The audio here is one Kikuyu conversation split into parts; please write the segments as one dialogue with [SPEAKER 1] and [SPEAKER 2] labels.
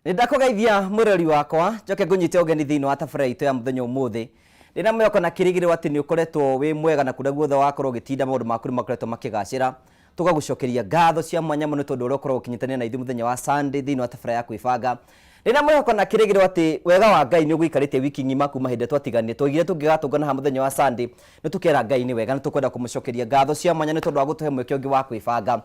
[SPEAKER 1] Nĩ ndakũgeithia mwĩrori wakwa, njoke ngũnyite ũgeni thĩinĩ wa tabarĩra itũ ya mũthenya ũmũthĩ. Ndĩna mwĩhoko na kĩrĩgĩrĩro atĩ nĩ ũkoretwo wĩ mwega na kũrĩa guothe wakorwo ũgĩtinda maũndũ maku nĩ makoretwo makĩgacĩra. Tũgagũcokeria ngatho cia mwanya mũno nĩ tondũ ũrĩa ũkoragwo ũkĩnyitanĩra na ithuĩ mũthenya wa Sunday thĩinĩ wa tabarĩra ya kwĩbanga. Ndĩna mwĩhoko na kĩrĩgĩrĩro atĩ wega wa Ngai nĩ ũgũikarĩte wiki ng'ima kuma hĩndĩ ĩrĩa twatiganire. Twoigire tũngĩgatũngana haha mũthenya wa Sunday nĩ tũkera Ngai nĩ wega na tũkwenda kũmũcokeria ngatho cia mwanya nĩ tondũ wa gũtũhe mweke ũngĩ wa kwĩbanga.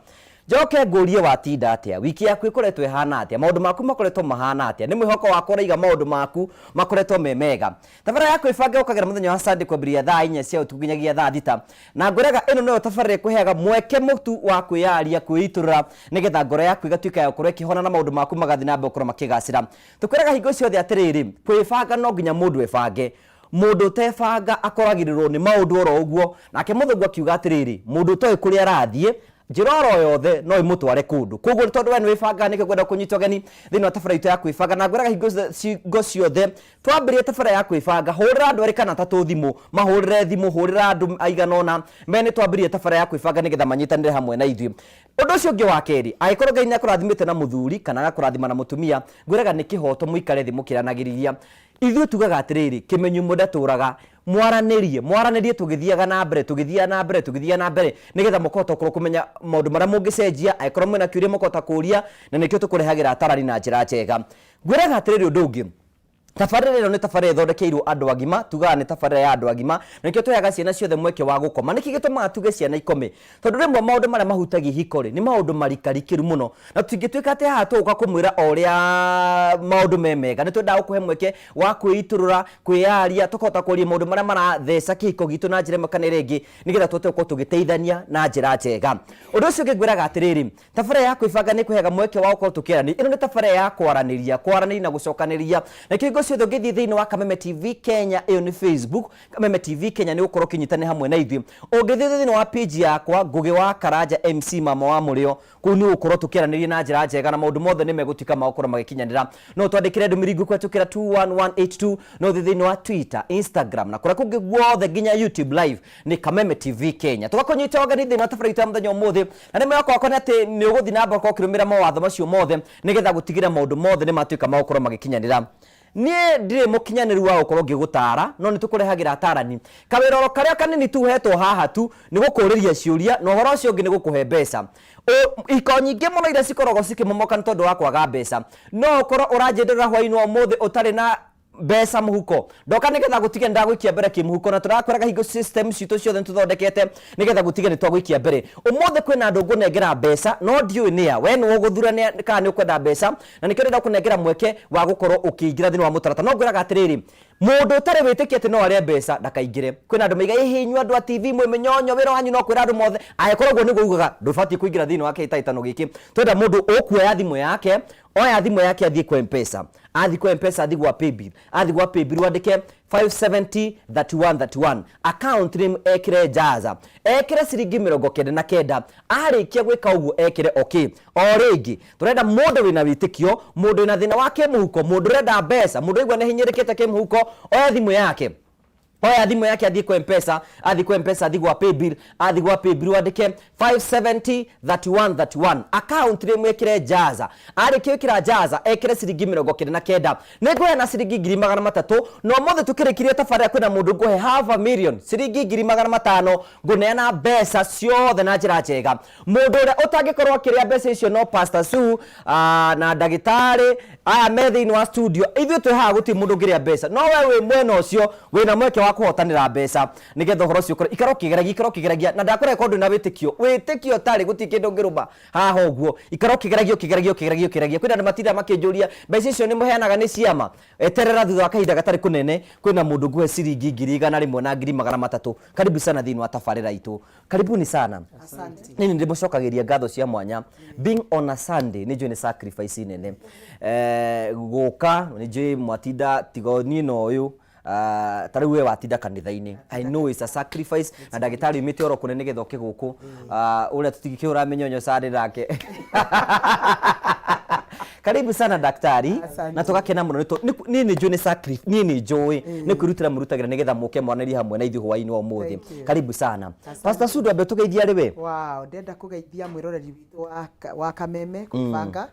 [SPEAKER 1] Njoke ngũrie watinda atĩa? Wiki yaku ĩkoretwo ĩhana atĩa? Maũndũ maku makoretwo mahana atĩa? Nĩ mwĩhoko wakwa ũraiga maũndũ maku makoretwo me mega. Tabarĩra ya kwĩbanga yũkagĩra mũthenya wa Sunday kwambĩrĩria thaa inya cia ũtukũ nginyagia thaa thita. Na ngwĩraga ĩno noyo tabarĩra ĩkũheaga mweke mũtu wa kwĩyaria, kwĩitũrũra nĩgetha ngoro yaku ĩgatuĩka ya gũkorwo ĩkĩhona na maũndũ maku magathiĩ na mbere gũkorwo makĩgacĩra. Tũkwĩraga hingo ciothe atĩrĩrĩ, kwĩbanga no nginya mũndũ ebange. Mũndũ ũtebanga akoragĩrĩrwo nĩ maũndũ oro ũguo. Nake mũthũngũ akiuga atĩrĩrĩ, mũndũ ũtoĩ kũrĩa arathiĩ, njĩra oro yothe no ĩmũtware kũndũ. Koguo nĩ tondũ we nĩ wĩbangaga nĩkĩo ngwenda kũnyita ũgeni thĩinĩ wa tabarĩra itũ ya kwĩbanga. Na ngwĩraga hingo ciothe twambĩrĩria tabarĩra ya kwĩbanga, hũrĩra andũ erĩ kana atatũ thimũ, mahũrĩre thimũ, hũrĩra andũ aigana ũna, mere nĩ twambĩrĩria tabarĩra ya kwĩbanga nĩgetha manyitanĩre hamwe na ithuĩ. Ũndũ ũcio ũngĩ wa kerĩ, angĩkorwo Ngai nĩ akũrathimĩte na mũthuri kana agakũrathima na mũtumia, ngwĩraga nĩ kĩhoto mũikare thĩ mũkĩaranagĩria. Ithuĩ tugaga atĩrĩrĩ, kĩmenyumo ndatũraga, mwaranĩrie, mwaranĩrie tũgĩthiaga na mbere, tũgĩthiaga na mbere, tũgĩthiaga na mbere, nĩgetha mũkahota gũkorwo kũmenya maũndũ marĩa mũngĩcenjia, angĩkorwo mwĩna kĩũria mũkahota kũria, na nĩkĩo tũkũrehagĩra atarani na njĩra njega. Ngwĩraga atĩrĩrĩ ũndũ ũngĩ, tabarĩra ĩno nĩ tabarĩra ĩthondekeirwo andũ agima, tugaga nĩ tabarĩra ya andũ agima, na nĩkĩo tũheaga ciana ciothe mweke wa gũkoma. Nĩkĩ gĩtũmaga tuge ciana ikome? Tondũ rĩmwe maũndũ marĩa mahutagia ihiko-rĩ, nĩ maũndũ marikarikĩru mũno, na tũtingĩtuĩka atĩ haha tũgũka kũmwĩra o ũrĩa maũndũ me mega. Nĩ twendaga gũkũhe mweke wa kwĩitũrũra, kwĩyaria, tũkahota kwaria maũndũ marĩa maratheca kĩhiko gitũ na njĩra ĩmwe kana ĩrĩa ĩngĩ, nĩgetha tũhote gũkorwo tũgĩteithania na njĩra njega. Ũndũ ũcio ũngĩ ngwĩraga atĩrĩrĩ, tabarĩra ya kwĩbanga nĩ ĩkũheaga mweke wa gũkorwo tũkĩaranĩria. Ĩno nĩ tabarĩra ya kwaranĩria, kwaranĩria na gũcokanĩrĩria. Na nĩkĩo hingo ciothe ũngĩthiĩ thĩinĩ wa Kameme TV Kenya, ĩyo nĩ Facebook, Kameme TV Kenya nĩ ũgũkorwo ũkĩnyitanĩra hamwe na ithuĩ. Ũngĩthiĩ thĩinĩ wa page yakwa, Ngũgĩ wa Karanja MC Mama wa Mũrĩo, kũu nĩ ũgũkorwo tũkĩaranĩria na njĩra njega na maũndũ mothe nĩ megũtuĩka ma gũkorwo magĩkinyanĩra. No ũtwandĩkĩre ndũmĩrĩri nguhĩ kũhetũkĩra 21182, no ũthiĩ thĩinĩ wa Twitter, Instagram na kũrĩa kũngĩ guothe nginya YouTube live nĩ Kameme TV Kenya. Tũgakũnyita ũgeni thĩinĩ wa tabarĩra itũ ya mũthenya ũmũthĩ, na nĩ mwĩhoko wakwa nĩ atĩ nĩ ũgũthiĩ na mbere gũkorwo ũkĩrũmĩrĩra mawatho macio mothe nĩgetha gũtigĩrĩra maũndũ mothe nĩ matuĩka ma gũkorwo magĩkinyanĩra. Niĩ ndirĩ mũkinyanĩru wa gũkorwo ngĩgũtaara, no nĩ tũkũrehagĩra ataarani. Kawĩra oro karĩa kanini tu ũhetwo haha tu nĩ gũkũũrĩria ciũria, na ũhoro ũcio ũngĩ nĩ gũkũhe mbeca. Ihiko nyingĩ mũno iria cikoragwo cikĩmomoka nĩ tondũ wa kwaga mbeca. No ũkorwo ũranjĩndĩrĩra hwaĩ-inĩ wa ũmũthĩ ũtarĩ na mbeca mũhuko. Ndoka nĩgetha gũtige nĩ ndagũikia mbere kĩmũhuko, na tũrakwĩraga hingo system citũ ciothe nĩ tũthondekete nĩgetha gũtige nĩ twagũikia mbere. Ũmũthĩ kwĩna andũ ngũnengera mbeca, no ndiũĩ nĩa. We nĩwe ũgũthura nĩa kana nĩ ũkwenda mbeca, na nĩkĩo ndĩrenda gũkũnengera mweke wa gũkorwo ũkĩingĩra thĩinĩ wa mũtaratara. No ngwĩraga atĩrĩrĩ, mũndũ ũtarĩ wĩtĩkia atĩ no arĩe mbeca ndakaingĩre. Kwĩna andũ maiga ĩhĩ inyuĩ andũ a TV mwĩ mĩnyonyo wĩra wanyu no kwĩra andũ mothe. Angĩkorwo ũguo nĩguo ugaga ndũbatiĩ kũingĩra thĩinĩ wa kĩhĩtahĩtano gĩkĩ. Twenda mũndũ ũkuoya thimũ yake, oya thimũ yake athiĩ kwa M-Pesa. Athiĩ kwa M-Pesa athiĩ gwa Paybill. Athiĩ gwa Paybill wandĩke 570 31 31. Account name ekĩre Jaza. Ekĩre ciringi 99. Arĩkia gwĩka ũguo ekĩre okay. O rĩngĩ, tũrenda mũndũ wĩna wĩtĩkio, mũndũ wĩna thĩna wa kĩmũhuko, mũndũ ũrenda mbeca, mũndũ ũraigua nĩ ahinyĩrĩrĩkĩte kĩmũhuko, oya thimũ yake. Oya thimũ yake athiĩ kwa M-Pesa, athiĩ kwa M-Pesa athiĩ gwa Paybill, athiĩ gwa Paybill wandĩke 570 31 31. Account name ekĩre Jaza. Arĩkia gwĩkĩra Jaza, ekĩre ciringi 99. Nĩ ngũheana ciringi 300,000, na ũmũthĩ tũkĩrĩkĩria tabarĩra kwĩna mũndũ ngũhe half a million, ciringi 500,000, ngũneana mbeca ciothe na njĩra njega. Mũndũ ũrĩa ũtangĩkorwo akĩrĩa mbeca icio no Pastor Sue na ndagĩtarĩ aya me thĩinĩ wa studio. Ithuĩ twĩ haha gũtirĩ mũndũ ũngĩrĩa mbeca, no we wĩ mwena ũcio wĩna mweke wa kũhotanĩra mbeca nĩgetha ũhoro ũcio ũkorwo. Ikara ũkĩgeragia, ikara ũkĩgeragia, na ndakwĩra angĩkorwo ndũrĩ na wĩtĩkio, wĩtĩkio ũtarĩ gũtirĩ kĩndũ ũngĩrũma haha ũguo. Ikara ũkĩgeragia, ũkĩgeragia, ũkĩgeragia, ũkĩgeragia. Kwĩna andũ matindaga makĩnjũria mbeca icio nĩ mũheanaga nĩ ciama? Eterera thutha wa kahinda gatarĩ kũnene kwĩna mũndũ ngũhe ciringi 100,000 na 300,000. Karibu sana thĩinĩ wa tabarĩra itũ. Karibuni sana.
[SPEAKER 2] Asante.
[SPEAKER 1] Nini ndĩmũcokagĩria ngatho cia mwanya. Being on a Sunday nĩ njũĩ nĩ sacrifice nene. Gũka nĩ njũĩ mwatinda tiga niĩ na ũyũ ta rĩu we watinda kanitha-inĩ. I know it's a sacrifice na ndagĩtarĩ umĩte oro kũnene nĩgetha ũke gũkũ. Ũrĩa tũtingĩkĩhũra mĩnyonyo Sunday nake. Karibu sana daktari.
[SPEAKER 2] Asante.
[SPEAKER 1] Na tũgakena mũno niĩ nĩ njũĩ nĩ niĩ nĩ njũĩ nĩ kwĩrutĩra mũrutagĩra nĩgetha mũke mwanĩrie hamwe na ithuĩ hwaĩ-inĩ wa ũmũthĩ.
[SPEAKER 2] Thank you.
[SPEAKER 1] Karibu sana. Pastor Sue, ndwambe tũgeithie arĩ we.
[SPEAKER 2] Wow, ndĩrenda kũgeithia mwĩroreri witũ wa Kameme kwĩbanga,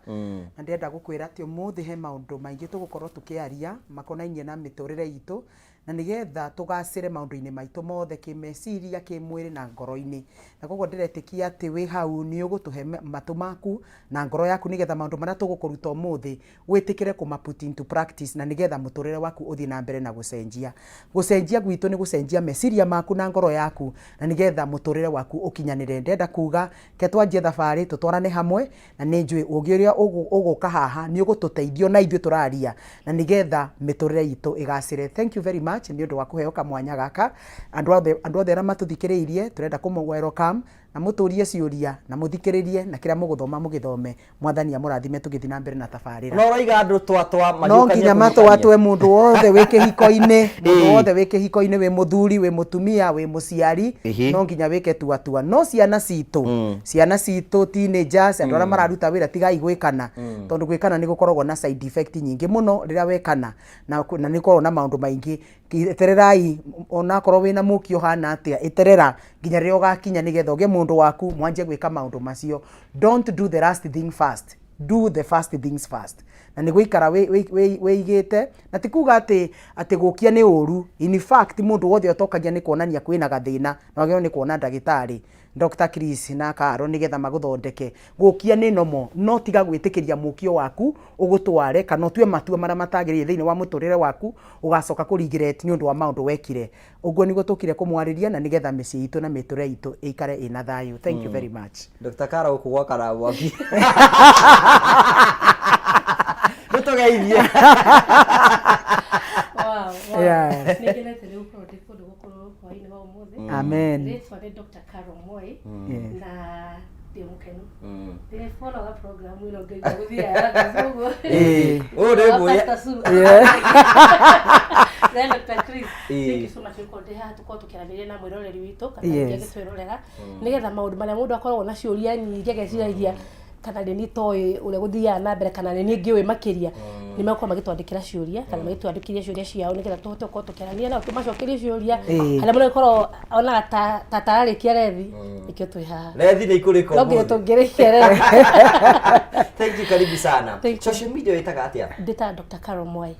[SPEAKER 2] na ndĩrenda gũkwĩra atĩ ũmũthĩ he maũndũ maingĩ tũgũkorwo tũkĩaria makonainie na mĩtũrĩre itũ, na nĩgetha tũgacĩre maũndũ-inĩ maitũ mothe, kĩmeciria, kĩmwĩrĩ na ngoro-inĩ. Na koguo ndĩretĩkia atĩ wĩ hau nĩ ũgũtũhe matũ maku na ngoro yaku, nĩgetha maũndũ marĩa tũgũkũruta ũmũthĩ wĩtĩkĩre kũma put into practice, na nĩgetha mũtũrĩre waku ũthiĩ na mbere na gũcenjia. Gũcenjia gwitũ nĩ gũcenjia meciria maku na ngoro yaku, na nĩgetha mũtũrĩre waku ũkinyanĩre. Ndĩrenda kuga ke twanjie thabarĩ tũtwarane hamwe, na nĩ njũĩ ũgĩ ũrĩa ũgũka haha nĩ ũgũtũteithia na ithuĩ tũraria, na nĩgetha mĩtũrĩre itũ ĩgacĩre. Thank you very much nĩ ũndũ wa kũheo kamwanya gaka. Andũ othe arĩa matũthikĩrĩirie, tũrenda kũmũ welcome na mũtũrie ciũria na mũthikĩrĩrie, na kĩrĩa mũgũthoma mũgĩthome. Mwathani amũrathime tũgĩthiĩ na mbere na tabarĩra.
[SPEAKER 1] No ũraiga andũ twatwa
[SPEAKER 2] No
[SPEAKER 1] magiũkanie
[SPEAKER 2] nginya
[SPEAKER 1] kũhikania.
[SPEAKER 2] matwatwe, mũndũ wothe wĩ kĩhiko-inĩ, mũndũ wothe wĩ kĩhiko-inĩ, wĩ mũthuri, wĩ mũtumia, wĩ mũciari, no nginya wĩke tuatua. No ciana citũ teenagers, andũ arĩa mararuta wĩra, tigai gwĩkana, tondũ gwĩkana nĩ gũkoragwo na side effect nyingĩ mũno rĩrĩa wekana, na nĩ gũkoragwo na maũndũ maingĩ. Etererai, onakorwo wĩna mũki ũhana atĩa, eterera nginya rĩrĩa ũgakinya nĩgetha ũgĩe mũndũ waku, mwanjie gwĩka maũndũ macio. Don't do the last thing first, do the first things first. Na nĩ gũikara wĩigĩte, na ti kuga atĩ gũkia nĩ ũru. In fact, mũndũ wothe ũtokagia nĩ kuonania kwĩna gathĩna, na wagĩrĩirwo nĩ kuona ndagĩtarĩ Dr. Chris na Karo nĩgetha magũthondeke. Gũkia nĩ nomo, no tiga gwĩtĩkĩria mũkio waku ũgũtware kana ũtue matua marĩa matagĩrĩire thĩinĩ wa mũtũrĩre waku, ũgacoka kũ regret nĩ ũndũ wa maũndũ wekire. Ũguo nĩguo tũkire kũmwarĩria, na nĩgetha mĩciĩ itũ na mĩtũrĩre itũ ĩikare ĩna thayũ. Thank you very much.
[SPEAKER 1] Dr. Karo, gũkũ gwakana mwaki nĩ tũgeithie.
[SPEAKER 3] Wow. Nĩ ngenete nĩ gũkorwo ndĩ kũndũ gũkũ hwaĩ-inĩ wa ũmũthĩ.
[SPEAKER 2] Amen.
[SPEAKER 3] Rĩtwa nĩ Dr. Carol Moi, na ndĩ mũkenu. Ndĩ follow program ĩno ngaigua gũthiaga ya ũguo.
[SPEAKER 1] Ũyũ nĩ nguya.
[SPEAKER 3] Pastor Sue. Then Dr. Chris, thank you so much gũkorwo ndĩ haha tũkorwo tũkĩaranĩria na mwĩroreri witũ kana ũngĩ agĩtwĩrorera, nĩgetha maũndũ marĩa mũndũ akoragwo na ciũria nyingĩ ageciragia kana nĩ niĩ toĩ ũrĩa gũthiaga na mbere kana nĩ niĩ ngĩũĩ makĩria, nĩ megũkorwo magĩtwandĩkĩra ciũria kana magĩtwandĩkĩria ciũria ciao, nĩgetha tũhote gũkorwo tũkĩaranĩria nao, tũmacokerie ciũria harĩa mũndũ agĩkorwo onaga ta tararĩkia rethi. Nĩkĩo twĩ haha.
[SPEAKER 1] Rethi nĩ ikũrĩka
[SPEAKER 3] No nginya
[SPEAKER 1] ũmũthĩ.
[SPEAKER 3] tũngĩrĩkia rethi.
[SPEAKER 1] Thank you, karibu sana.
[SPEAKER 3] Thank you.
[SPEAKER 1] Social media wĩtaga atĩa?
[SPEAKER 3] Ndĩta Dr. Carol Mwai.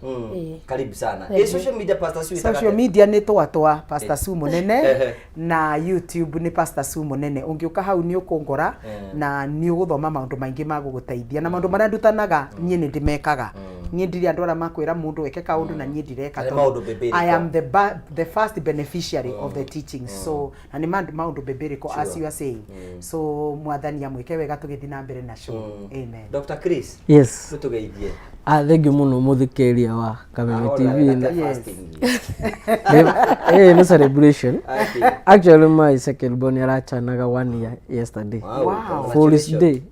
[SPEAKER 1] Karibu sana.
[SPEAKER 3] Thank
[SPEAKER 1] Ĩ
[SPEAKER 3] you.
[SPEAKER 1] social media, Pastor Sue, wĩtaga
[SPEAKER 2] Social
[SPEAKER 1] atĩa?
[SPEAKER 2] media nĩ twatwa Pastor Sue Mũnene, na YouTube nĩ Pastor Sue Mũnene. Ũngĩũka hau nĩ ũkũngora na nĩ ũgũthoma maũndũ maingĩ ma gũgũteithia, na maũndũ marĩa ndutanaga niĩ nĩ ndĩmekaga. Niĩ ndirĩ andũ arĩa makwĩra mũndũ eke kaũndũ na niĩ ndireka,
[SPEAKER 1] Na nĩ
[SPEAKER 2] tondũ
[SPEAKER 1] maũndũ biblical.
[SPEAKER 2] I am the first beneficiary of the teaching. So na nĩ maũndũ biblical, as you are saying. So Mwathani amwĩke wega tũgĩthiĩ na mbere na show. Amen.
[SPEAKER 1] Dr. Chris,
[SPEAKER 4] Yes.
[SPEAKER 1] tũgeithie.
[SPEAKER 4] Ah, thank you mũno mũthikĩrĩria wa Kameme TV.
[SPEAKER 1] Yes.
[SPEAKER 4] Nĩ celebration. Actually, my second born arachanaga one year yesterday.
[SPEAKER 2] Wow.
[SPEAKER 4] Foolish day.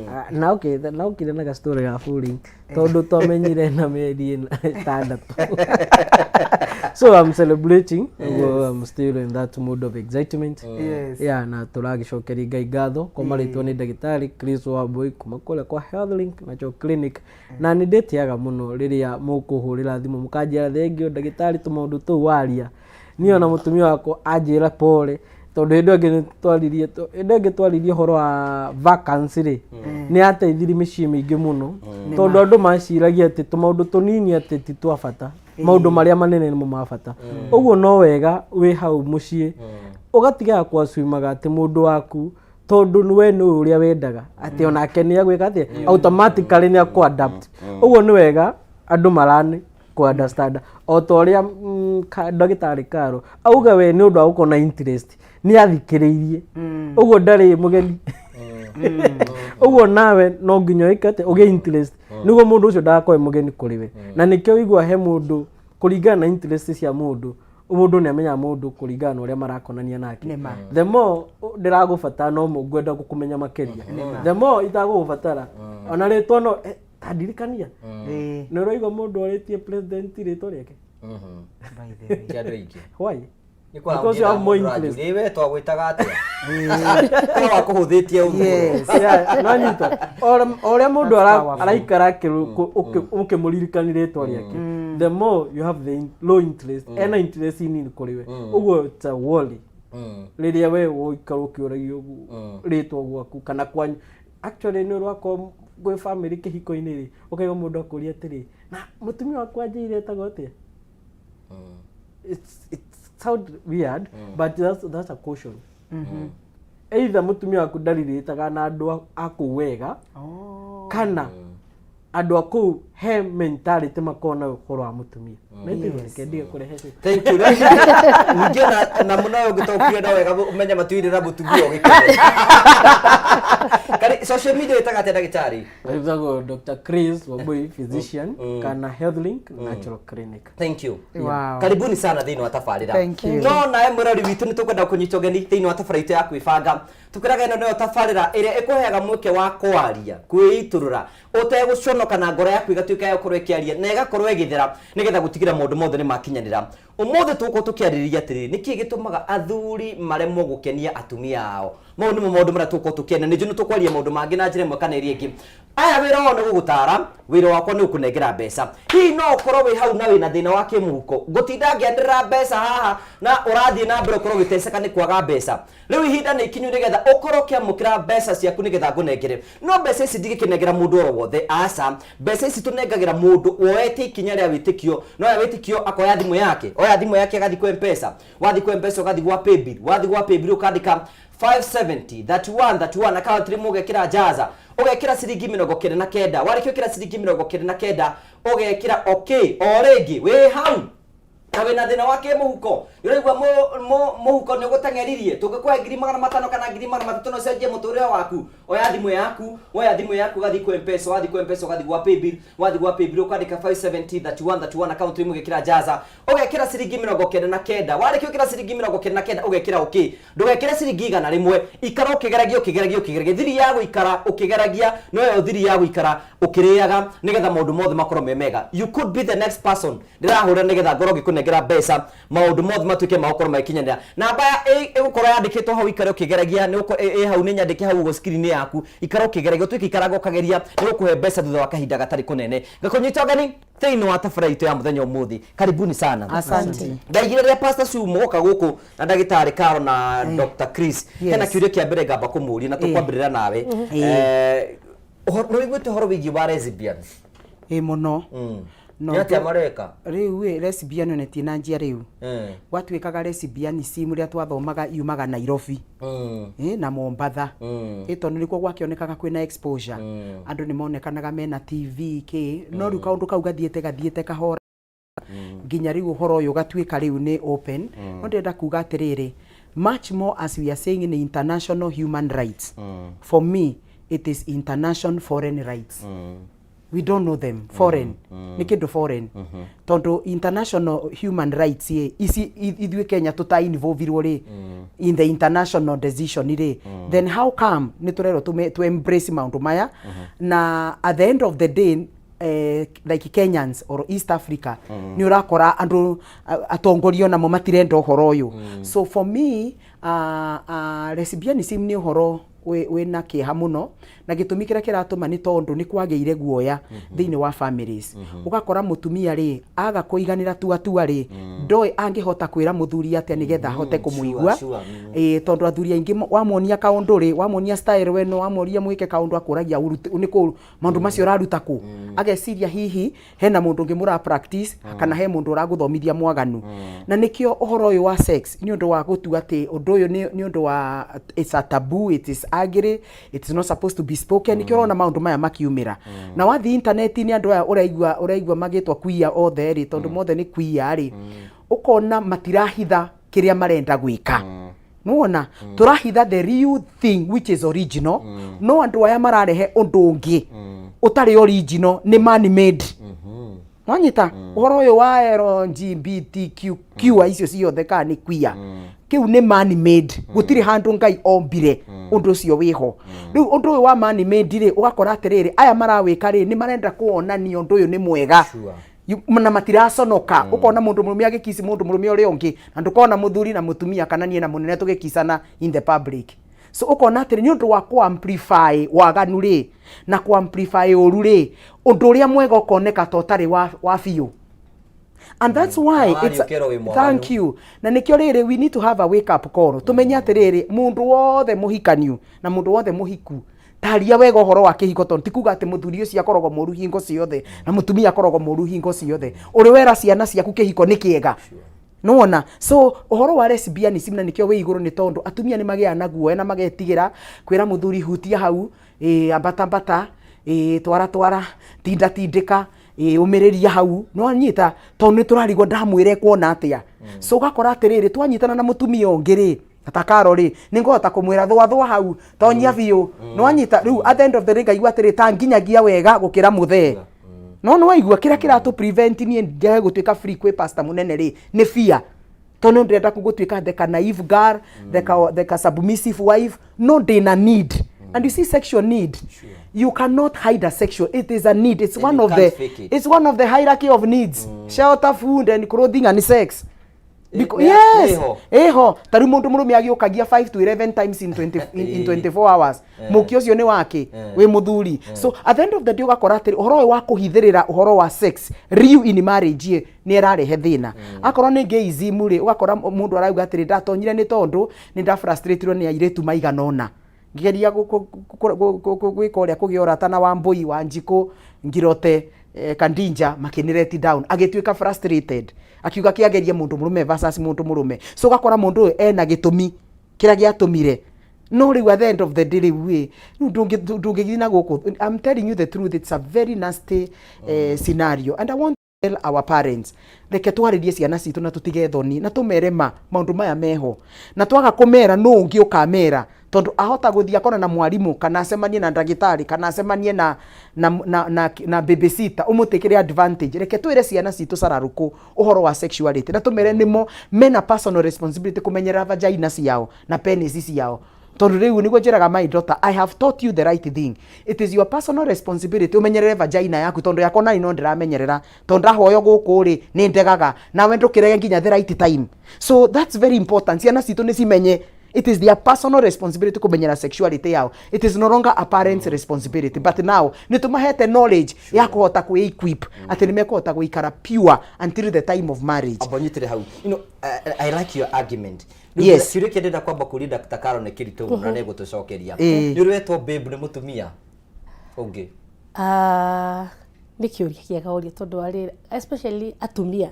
[SPEAKER 4] Ah, na okay, na ukire na story ga fooling tondu twamenyire na mĩeri 6. So I'm celebrating. Yes. I'm still in that mood of excitement. Yeah, na tũragĩcokeria Ngai ngatho kwa marĩtwo nĩ ndagĩtarĩ Chris Wambui kuma kũrĩa kwa Healthlink Natural Clinic, na nĩ ndĩtĩaga mũno rĩrĩa mũkũhũrĩra thimũ mũkanjĩra thengio ndagĩtarĩ tũmaũndũ tũu waria. Niĩ ona mũtumia wakwa anjĩra pole, tondũ hĩndĩ ĩyo ĩngĩ nĩ twaririe hĩndĩ ĩyo ĩngĩ twaririe ũhoro wa vacancy rĩ, nĩ yateithirie mĩciĩ mĩingĩ mũno, tondũ andũ maciragia atĩ tũmaũndũ tũnini atĩ ti twa bata, maũndũ marĩa manene nĩmo ma bata. Ũguo no wega wĩ hau mũciĩ ũgatigaga kwasuimaga atĩ mũndũ waku, tondũ we nĩ ũrĩa wendaga atĩ onake nĩ agwĩka atĩa, automatically nĩ akũ adapt. Ũguo nĩ wega andũ marani kũ understand o ta ũrĩa ndagĩtarĩ Karo auga, we nĩ ũndũ wa gũkorwo na interest nĩ athikĩrĩirie, ũguo ndarĩ mũgeni. Ũguo nawe no nginya wĩke atĩ ũgĩe interest nĩguo mũndũ ũcio ndagakorwo e mũgeni kũrĩ we. Na nĩkĩo wĩigua he mũndũ kũringana na interest cia mũndũ, mũndũ nĩ amenyaga mũndũ kũringana na ũrĩa marakonania nake.
[SPEAKER 2] Nĩma.
[SPEAKER 4] The more ndĩragũbatara, no ngwenda gũkũmenya makĩria. The more itagũgũbatara, ona rĩtwa no tandirikania. Nĩ ũraigua mũndũ orĩtie president rĩtwa rĩake?
[SPEAKER 2] By the way.
[SPEAKER 1] Ti andũ aingĩ.
[SPEAKER 4] Why? Because you have more interest.
[SPEAKER 1] We twagwĩtaga atĩa? Korwo wakũhũthĩtie ũguo.
[SPEAKER 2] Yes.
[SPEAKER 4] Yeah, nanyita o ũrĩa mũndũ
[SPEAKER 2] That's powerful.
[SPEAKER 4] araikara ũkĩmũririkani rĩtwa rĩake, the more you have the low interest, ena interest nini kũrĩ we, ũguo it's a worry rĩrĩa we ũikara ũkĩũragio rĩtwa gwaku kana kwanyu. Actually nĩ ũrwakorwo gwĩ family kĩhiko-inĩ rĩ, ũkaigua mũndũ akũria atĩrĩ, "Na mũtumia wakwa anjĩire etagwo atĩa?" It sound weird, but that's a caution. Either mũtumia waku ndarirĩtaga na andũ a kũu wega, kana andũ a kũu he mentality makoragwo nayo ũhoro wa mũtumia na ithuĩ. Reke ndige kũrehe cũ.
[SPEAKER 1] Thank you. Ningĩ na mũno ũngĩtaũkire no wega ũmenye matuire na mũtumia ũgĩkene. Kari social media ĩtaga atĩa, ndagĩtarĩ?
[SPEAKER 4] Wĩtagwo Dr. Chris Wambui physician kana Health Link Natural Clinic.
[SPEAKER 1] Thank you.
[SPEAKER 2] Wow.
[SPEAKER 1] Karibuni sana thĩinĩ wa tabarĩra.
[SPEAKER 2] Thank you.
[SPEAKER 1] No nawe mwĩrori witũ, nĩ tũkwenda kũnyita ũgeni thĩinĩ wa tabarĩra itũ ya kwĩbanga. Tũkwĩraga ĩno nĩyo tabarĩra ĩrĩa ĩkũheaga mweke wa kwaria, kwĩitũrũra ũtegũconoka, na ngoro yaku ĩgatuĩka ya gũkorwo ĩkĩaria na ĩgakorwo ĩgĩthera, nĩgetha gũtigĩra maũndũ mothe nĩ makinyanĩra. Ũmũthĩ tũgũkorwo tũkĩarĩrĩria atĩrĩrĩ, nĩkĩĩ gĩtũmaga athuri maremwo gũkenia atumia ao? Mau nĩmo maũndũ marĩa tũgũkorwo tũkĩaria. Nĩ njũĩ nĩ tũkwaria maũndũ mangĩ na njĩra ĩmwe kana ĩrĩa ĩngĩ. Aya wĩra wao nĩ gũgũtara, wĩra wakwa nĩ gũkũnengera mbeca. Hihi no ũkorwo wĩ hau na wĩna thĩna wa kĩmũhuko, ngũtinda ngĩanĩrĩra mbeca haha na ũrathiĩ na mbere ũkorwo ũgĩteceka nĩ kwaga mbeca. Rĩu ihinda nĩ ikinyu nĩgetha ũkorwo ũkĩamũkĩra mbeca ciaku, nĩgetha ngũnengere. No mbeca ici ndigĩkĩnengera mũndũ oro wothe, aca. Mbeca ici tũnengagĩra mũndũ woete ikinya rĩa wĩtĩkio. No ya wĩtĩkio akoya thimũ yake, oya thimũ yake, agathiĩ kwa Mpesa. Wathiĩ kwa Mpesa, ũgathiĩ gwa Paybill. Wathiĩ gwa Paybill, ũkandĩka 570 31 31, account rĩmwe, ũgekĩra jaza, ũgekĩra ciringi 99. Warĩkia gwĩkĩra ciringi 99, ũgekĩra okay. O rĩngĩ wĩ hau na wĩna thĩna wa kĩmũhuko, nĩũraigua mũhuko nĩ ũgũteng'eririe, tũngĩkũhe 500,000 kana 300,000 no cenjie mũtũrĩre waku. Oya thimũ yaku, woya thimũ yaku, ũgathiĩ kwa Mpesa. Wathiĩ kwa Mpesa, ũgathiĩ gwa Paybill. Wathiĩ gwa Paybill, ũkandĩka 570 31 31, account rĩmwe, ũgekĩra jaza, ũgekĩra ciringi 99. Warĩkia gwĩkĩra ciringi 99, ũgekĩra okay. Ndũgekĩre ciringi 100. Ikara ũkĩgeragia, ũkĩgeragia, ũkĩgeragia. Thiri ya gũikara ũkĩgeragia noyo thiri ya gũikara ũkĩrĩaga, nĩgetha maũndũ mothe makorwo me mega. You could be the next person ndĩrahũra nĩgetha ngorwo ngĩkũnengera mbeca, maũndũ mothe matuĩke ma gũkorwo magĩkinyanĩra. Namba ĩgũkorwo yandĩkĩtwo hau. Ikare ũkĩgeragia, nĩ ĩ hau, nĩ nyandĩke hau ũguo screen yaku. Ikara ũkĩgeragia, ũtuĩke ikaraga ũkageria, nĩ gũkũhe mbeca thutha wa kahinda gatarĩ kũnene. Ngakũnyita ũgeni thĩinĩ wa tabarĩra itũ ya mũthenya ũmũthĩ. Karibuni sana.
[SPEAKER 2] Asante.
[SPEAKER 1] Ndaigire rĩrĩa Pastor Sue moka gũkũ na ndagĩtarĩ Caro na Dr. Chris, hena kĩũria kĩa mbere ngamba kũmũria, na tũkwambĩrĩra nawe. Nĩ ũiguĩte ũhoro wĩgiĩ wa lesbians?
[SPEAKER 2] Ĩ, mũno. No
[SPEAKER 1] Nĩ atĩa mareka?
[SPEAKER 2] Rĩu ĩ, lesbian ona ti na njia rĩu. Gwatuĩkaga lesbianism rĩrĩa twathomaga yumaga Nairobi na Mombatha, ĩ tondũ nĩkuo gwakĩonekaga kwĩna exposure, andũ nĩ monekanaga mena TV kĩ. No rĩu kaũndũ kau gathiĩte gathiĩte kahora nginya rĩu ũhoro ũyũ ũgatuĩka rĩu nĩ open. No ndĩrenda kuga atĩrĩrĩ, much more as we are saying in international human rights, for me it is international foreign rights. We don't know them. Foreign nĩ kĩndũ foreign, tondũ international human rights ĩ ici ithuĩ Kenya tũta involvirwo rĩ in the international decision rĩ, then how come nĩ tũrerwo tũ embrace maũndũ maya? Na at the end of the day, like Kenyans or East Africa, nĩ ũrakora andũ atongoria onamo matirenda ũhoro ũyũ. So for me, lesbianism nĩ ũhoro wĩna kĩeha mũno, na gĩtũmi kĩrĩa kĩratũma nĩ tondũ nĩ kwagĩire guoya thĩinĩ wa families. Ũgakora mũtumia rĩ aga kũiganĩra tua rĩ, ndoĩ angĩhota kwĩra mũthuri atĩa nĩgetha ahote kũmũigua. Ĩĩ, tondũ athuri aingĩ wamuonia kaũndũ rĩ, wamuonia style weno, wamuonia mwĩke kaũndũ, akũragia, "Nĩ kũ maũndũ macio ũraruta kũ?" Ageciria hihi hena mũndũ ũngĩ mũra practice kana he mũndũ ũragũthomithia mwaganu. Na nĩkĩo ũhoro ũyũ wa sex nĩ ũndũ wa gũtua atĩ ũndũ ũyũ nĩ ũndũ wa, it's a taboo, it is ugly, it is not supposed to be spoken. Nĩkĩo ũrona maũndũ maya makiumĩra na wathiĩ intaneti-inĩ, andũ aya ũraigua magĩtwa queer othe rĩ, tondũ mothe nĩ queer rĩ, ũkona matirahitha kĩrĩa marenda gwĩka. Nĩwona tũrahitha the real thing which is original, no andũ aya mararehe ũndũ ũngĩ ũtarĩ original, nĩ man made. Wanyita ũhoro ũyũ wa LGBTQ Q icio ciothe kana nĩ queer, kĩu nĩ man made. Gũtirĩ handũ Ngai ombire ũndũ ũcio wĩho. Rĩu ũndũ ũyũ wa man made rĩ, ũgakora atĩrĩrĩ, aya marawĩka rĩ, nĩ marenda kuonania ũndũ ũyũ nĩ mwega. Na matiraconoka. Ũkona mũndũ mũrũme agĩkici mũndũ mũrũme ũrĩa ũngĩ, na ndũkona mũthuri na mũtumia kana niĩ na mũnene tũgĩkicana in the public. So ũkona atĩrĩ, nĩ ũndũ wa kũ-amplify waganu rĩ, na kũ-amplify ũru rĩ, ũndũ ũrĩa mwega ũkoneka ta ũtarĩ wa biũ. And that's why
[SPEAKER 1] Kana
[SPEAKER 2] it's
[SPEAKER 1] warĩ ũkerwo wĩ mwaganu.
[SPEAKER 2] Thank you. Na nĩkĩo rĩrĩ, we need to have a wake up call, tũmenye atĩrĩrĩ, mũndũ wothe mũhikaniu na mũndũ wothe mũhiku, taria wega ũhoro wa kĩhiko, tondũ ti kuga atĩ mũthuri ũcio akoragwo mũru hingo ciothe na mũtumia akoragwo mũru hingo ciothe. Ũrĩ wera ciana ciaku kĩhiko nĩ kĩega, nĩwona? So ũhoro wa lesbianism, na nĩkĩo wĩ igũrũ, nĩ tondũ atumia nĩ magĩaga na guoya na magetigĩra kwĩra mũthuri, "Hutia hau, ĩ, ambata ambata, ĩ, twara twara, tinda tindĩka, ĩ, ũmĩrĩria hau." Nĩwanyita? Tondũ nĩ tũrarigwo ndamwĩra ekuona atĩa. So ũgakora atĩrĩrĩ, twanyitana na mũtumia ũngĩ rĩ, ta Karo rĩ, nĩ ngũhota kũmwĩra, "Thũa thũa hau, tonyia biũ." Nĩwanyita? Rĩu at the end of the day ngaigua atĩrĩ, ta nginyagia wega gũkĩra mũthee. No nĩ waigua kĩrĩa kĩratũ prevent niĩ njage gũtuĩka free kwĩ pastor mũnene rĩ, nĩ fear, tondũ ndĩrenda gũtuĩka the ka naive girl, the ka submissive wife. No ndĩna need, and you see, sexual need, you cannot hide a sexual, it is a need. It's
[SPEAKER 1] And
[SPEAKER 2] one
[SPEAKER 1] you
[SPEAKER 2] of
[SPEAKER 1] can't
[SPEAKER 2] the
[SPEAKER 1] fake it.
[SPEAKER 2] It's one of the hierarchy of needs: shelter, food and clothing and sex. Yes.
[SPEAKER 1] Ĩho.
[SPEAKER 2] Ĩho. Ta rĩu mũndũ mũrũme agĩũkagia 5 to 11 times in 20, in 24 hours, mũki ũcio nĩ wake wĩ mũthuri. So at the end of the day ũgakora atĩrĩ, ũhoro ũyũ wa kũhithĩrĩra ũhoro wa sex riu in marriage ĩ, nĩ ĩrarehe thĩna. Akorwo nĩ gayism rĩ, ũgakora mũndũ arauga atĩrĩ, "Ndatonyire nĩ tondũ nĩ ndafrustratirwo nĩ airĩtu maigana ũna, ngĩgeria gwĩka ũrĩa kũgĩa ũrata na Wambũi, Wanjikũ, Ngirote, Kandinja, makĩnĩ down." Agĩtuĩka frustrated, akiuga kĩagerie mũndũ mũrũme versus mũndũ mũrũme. So ũgakora mũndũ ũyũ ena gĩtũmi kĩrĩa gĩatũmire, no rĩu at the end of the day, rĩu ĩ, rĩu ndũngĩgithiĩ na gũkũ. I'm telling you the truth, it's a very nasty scenario, and I want to tell our parents, reke twarĩrie ciana citũ na tũtige thoni na tũmere ma maũndũ maya meho. Na twaga kũmera, nũ ũngĩ ũkamera? Tondũ ahota gũthiĩ akona na mwarimũ, kana acemanie na ndagĩtarĩ, kana acemanie na babysitter ũmũtĩkĩre advantage. Reke twĩre ciana citũ cararũkũ ũhoro wa sexuality na tũmere nĩmo mena personal responsibility kũmenyerera vagina ciao na penis ciao. Tondũ rĩu nĩguo njĩraga my daughter, "I have taught you the right thing. It is your personal responsibility ũmenyerere vagina yaku, tondũ yakwa nani no ndĩramenyerera, tondũ ndahoyo gũkũ rĩ, nĩ ndegaga nawe ndũkĩrege nginya the right time." So that's very important. Ciana citũ nĩ cimenye it is their personal responsibility kũmenyera sexuality yao. It is no longer a parent's responsibility, but now nĩ tũmahete knowledge ya kũhota kwĩ equip atĩ nĩ mekũhota gũikara pure until the time of marriage.
[SPEAKER 1] Amba nyitire hau. I like your argument.
[SPEAKER 2] Yes.
[SPEAKER 1] Kĩũria kĩrĩa ndĩrenda kwamba kũria Dr. Carol nĩ kĩritũ mũno na nĩegũtũcokeria. Nĩ ũrĩ wetwo babe nĩ mũtumia ũngĩ?
[SPEAKER 3] Ah, nĩ kĩũria kĩega ũria, tondũ wa rĩrĩ, especially atumia,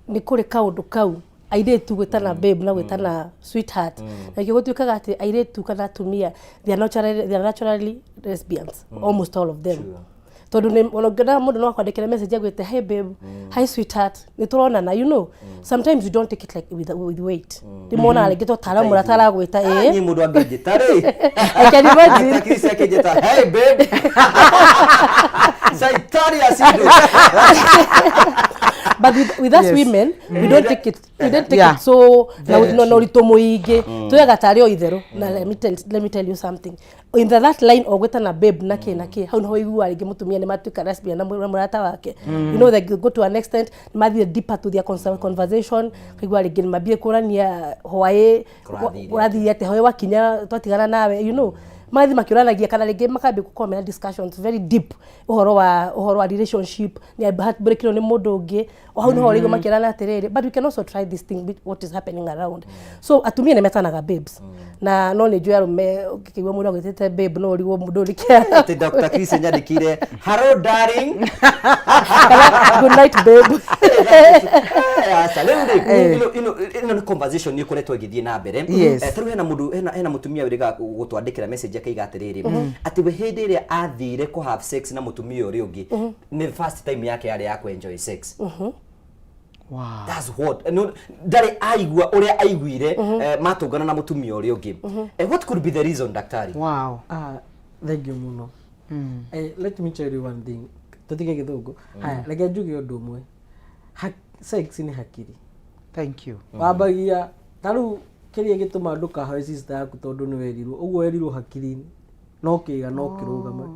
[SPEAKER 3] nĩ kũrĩ kaũndũ kau airĩtu gwĩtana babe na gwĩtana sweetheart, na kĩo gũtuĩkaga atĩ airĩtu kana atumia, they are naturally lesbians, almost all of them. Tondũ nĩ ona ũngĩona mũndũ no akwandĩkĩre message agwĩte, "Hey babe, hi sweetheart," nĩ tũronana. Sometimes you don't take it like with weight. Rĩmwe rĩngĩ to tarĩ mũrata aragwĩta.
[SPEAKER 1] Ah,
[SPEAKER 3] ĩĩ.
[SPEAKER 1] Niĩ mũndũ angĩnjĩta rĩ,
[SPEAKER 3] I can imagine.
[SPEAKER 1] Chris akĩnjĩta, "Hey babe," Saitani acindo.
[SPEAKER 3] But with us women, we don't take it so na ũritũ mũingĩ. Tuyaga tarĩ o itherũ. Na let me tell you something in that line o gwĩtana babe na kĩ na kĩ, hau niho ũiguaga rĩngĩ mũtumia nĩ matuĩka lesbian na mũrata wake. They go to an extent, nĩ mathiĩ deeper to their conversation, kaigua rĩngĩ nĩ mambie kũrania hwaĩ.
[SPEAKER 1] Kũrathire.
[SPEAKER 3] Kũrathire atĩa hwaĩ wakinya twatigana nawe? Magathiĩ makĩũranagia, kana rĩngĩ makambia gũkorwo mena discussions very deep ũhoro wa relationship, nĩ heartbreakirwo nĩ mũndũ ũngĩ. O hau niho rĩu makĩrana atĩrĩrĩ, "But we can also try this thing with what is happening around." So atumia nĩ metanaga babes, na no nĩ njũĩ arũme, ũngĩkĩigua mũndũ agwĩtĩte babe, no ũrigwo mũndũ ũrĩkĩa.
[SPEAKER 1] Atĩ Dr. Chris nyandĩkire, "Hello darling."
[SPEAKER 3] Kana, "Good night babe."
[SPEAKER 1] Aca, rĩu rĩ, ĩno nĩ conversation nĩ ĩkoretwo ĩgĩthiĩ na mbere. Ta rĩu hena mũndũ, hena mũtumia wĩrĩga gũtwandĩkĩra message, akaiga atĩrĩrĩ, atĩ we hĩndĩ ĩrĩa athire kũ have sex na mũtumia ũrĩa ũngĩ, nĩ first time yake yarĩ ya kũ enjoy sex. That's what, no, ndarĩ aigua ũrĩa aiguire matũngana na mũtumia ũrĩa ũngĩ. What could be the reason, daktari?
[SPEAKER 4] Ah, thank you mũno. Let me tell you one thing. Tũtige gĩthũngũ. Haya, reke njuge ũndũ ũmwe. Sex nĩ hakiri.
[SPEAKER 2] Thank you.
[SPEAKER 4] Wambagia ta rĩu kĩrĩa gĩtũma ndũkahoe sister yaku, tondũ nĩ werirwo ũguo, werirwo hakiri-inĩ no kĩga no kĩrũgama.